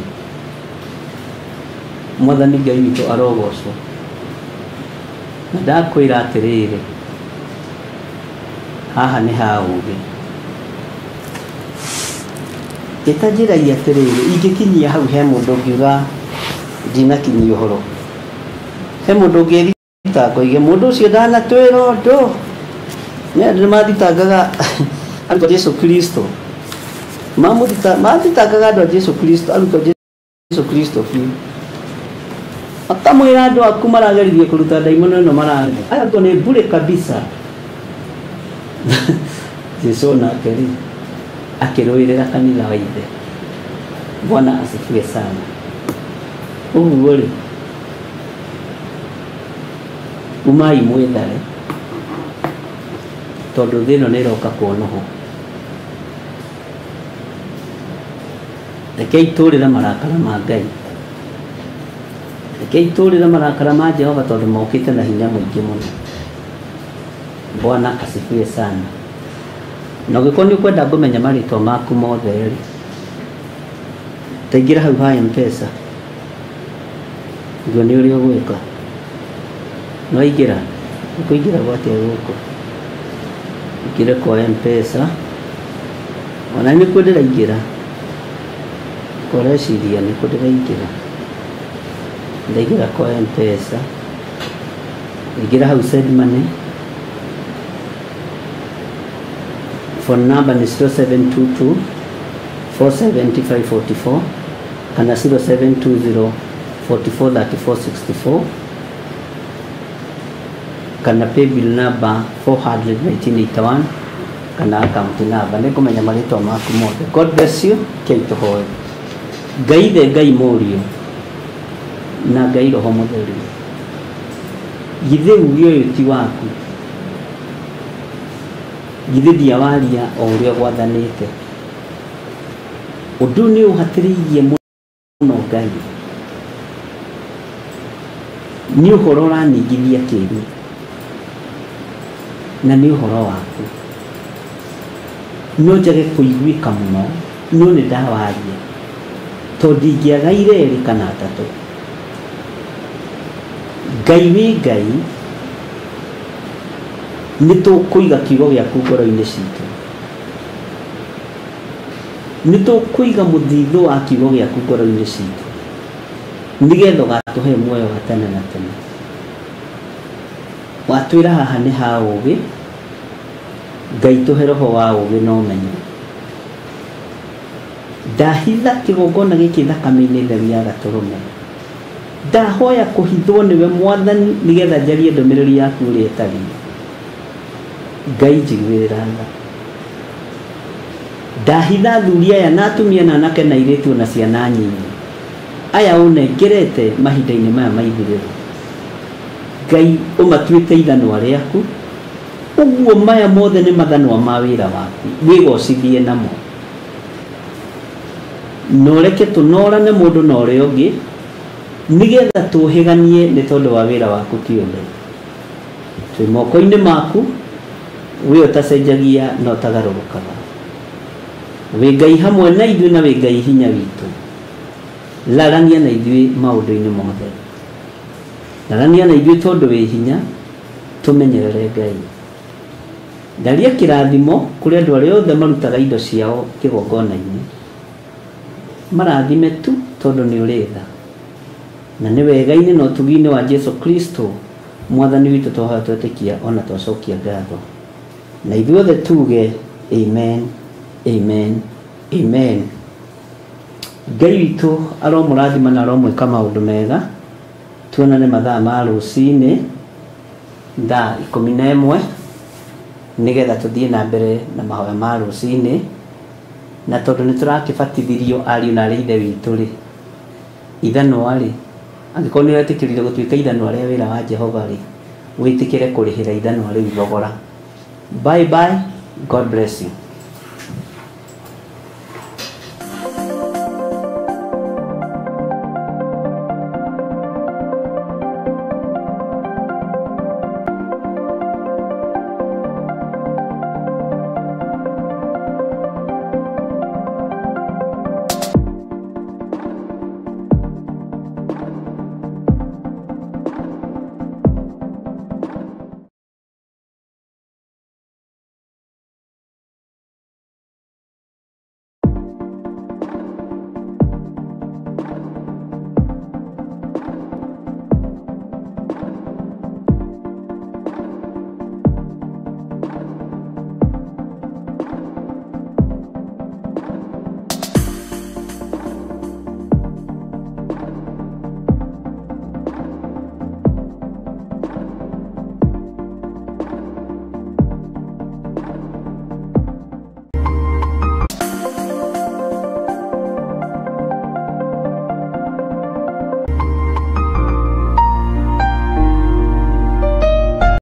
Mwathani Ngai witũ arogocwo. Na ndakwĩra atĩrĩrĩ, haha nĩ ha ũgĩ. Ĩtanjĩragia atĩrĩrĩ, ingĩkinyia hau he mũndũ ũngiuga ndinakinyia ũhoro. He mũndũ ũngĩthitanga oige mũndũ ũcio ndanatwĩra ũndũ. Nĩ andũ nĩmathitangaga arutwo a Jesu Kristo. Mathitangaga andũ a Jesu Kristo, arutwo a Jesu Kristo biũ. Makamwĩra andũ aku marageririe kũruta ndaimono ĩno mararĩ. Aya arutwo nĩ bure kabisa. Jesu nake rĩ akĩrũĩrĩra kanitha wa ithe. Bwana asifiwe sana. Ũguo rĩ, umai mwĩthare tondũ thĩ ĩno nĩ ĩroka kuonoho. Rekei tũrĩre marakara ma Ngai. Rekei tũrĩre marakara ma Jehova tondũ mokĩte na hinya mũingĩ mũno. Bwana asifiwe sana. Na ũngĩkorwo nĩ ũkwenda ngũmenya marĩtwa maku mothe rĩ, taingĩra hau ha M-Pesa. Nguo nĩ ũrĩa ũgwĩka. No ingĩra, ũkũingĩra gwatĩa gũkũ? Ingĩre kwa M-Pesa. Ona nĩkuo ndĩraingĩra. Kũreciria nĩkuo ndĩraingĩra. Ndaingĩra kwa M-Pesa. Ingĩra hau send money. Phone number ni 0722 47544 kana 0720 443464 kana paybill number 41981 kana account number. Nĩngũmenya marĩtwa maku mothe. God bless you. Kei tũhoe. Ngai ithe, Ngai Mũriũ na Ngai Roho Mũtheru, githĩ uge ũyũ ti waku? Githĩ ndiawaria o ũrĩa gwathanĩte? Ũndũ nĩ ũhatĩrĩirie mũno Ngai, nĩ ũhoro ũraningithia kĩĩru na nĩ ũhoro waku. No njage kũiguĩka mũno, no nĩ ndawaria tondũ ingĩagaire erĩ kana atatũ. Ngai wĩ Ngai, nĩ tũkũiga kiugo gĩaku ngoro-inĩ citũ. Nĩ tũkũiga mũthithũ wa kiugo gĩaku ngoro-inĩ citũ nĩgetha ũgatũhe muoyo wa tene na tene. Watwĩra haha nĩ ha ũgĩ, Ngai tũhe roho wa ũgĩ na ũmenyo. Ndahitha kĩgongona gĩkĩ thakame-inĩ theru ya gatũrũme. Ndahoya kũhithwo nĩwe Mwathani nĩgetha njarie ndũmĩrĩri yaku ũrĩa ĩtariĩ. Ngai njiguĩrĩra tha. Ndahitha athuri aya na atumia na anake na airĩtu na ciana nyinyi aya ũnengerete mahinda-inĩ maya ma ithirĩro. Ngai ũmatuĩte ithanwa rĩaku. Ũguo maya mothe nĩ mathanwa ma wĩra waku, wĩgocithie namo. Na ũreke tũnorane mũndũ na ũrĩa ũngĩ nĩgetha tũhĩganie nĩ tondũ wa wĩra waku kĩũmbe. Twĩ moko-inĩ maku, wĩ ũtacenjagia na ũtagarũrũkaga. Wĩ Ngai hamwe na ithuĩ na wĩ Ngai hinya witũ. Larania na ithuĩ maũndũ-inĩ mothe. Larania na ithuĩ tondũ wĩ hinya, tũmenyerere Ngai. Ndaria kĩrathimo kũrĩ andũ arĩa othe marutaga indo ciao kĩgongona-inĩ. Marathime tu tondũ nĩ ũrĩ tha. Na nĩ wega-inĩ na ũtugi-inĩ wa Jesu Kristo Mwathani witũ twahoya twetĩkia ona twacokia ngatho. Na ithuothe tuge amen, amen, amen. Ngai witũ aromũrathima na aromwĩka maũndũ mega. Tuonane mathaa ma rũcinĩ thaa 11 nĩgetha tũthiĩ na mbere na mahoya ma rũcinĩ. Na tondũ nĩ tũrakĩbatithirio ariũ na arĩ ithe witũ rĩ, ithanwa rĩ, angĩkorwo nĩ ũretĩkĩrire gũtuĩka ithanwa rĩa wĩra wa Jehova rĩ, wĩtĩkĩre kũrĩhĩra ithanwa rĩu thogora. Bye bye, God bless you.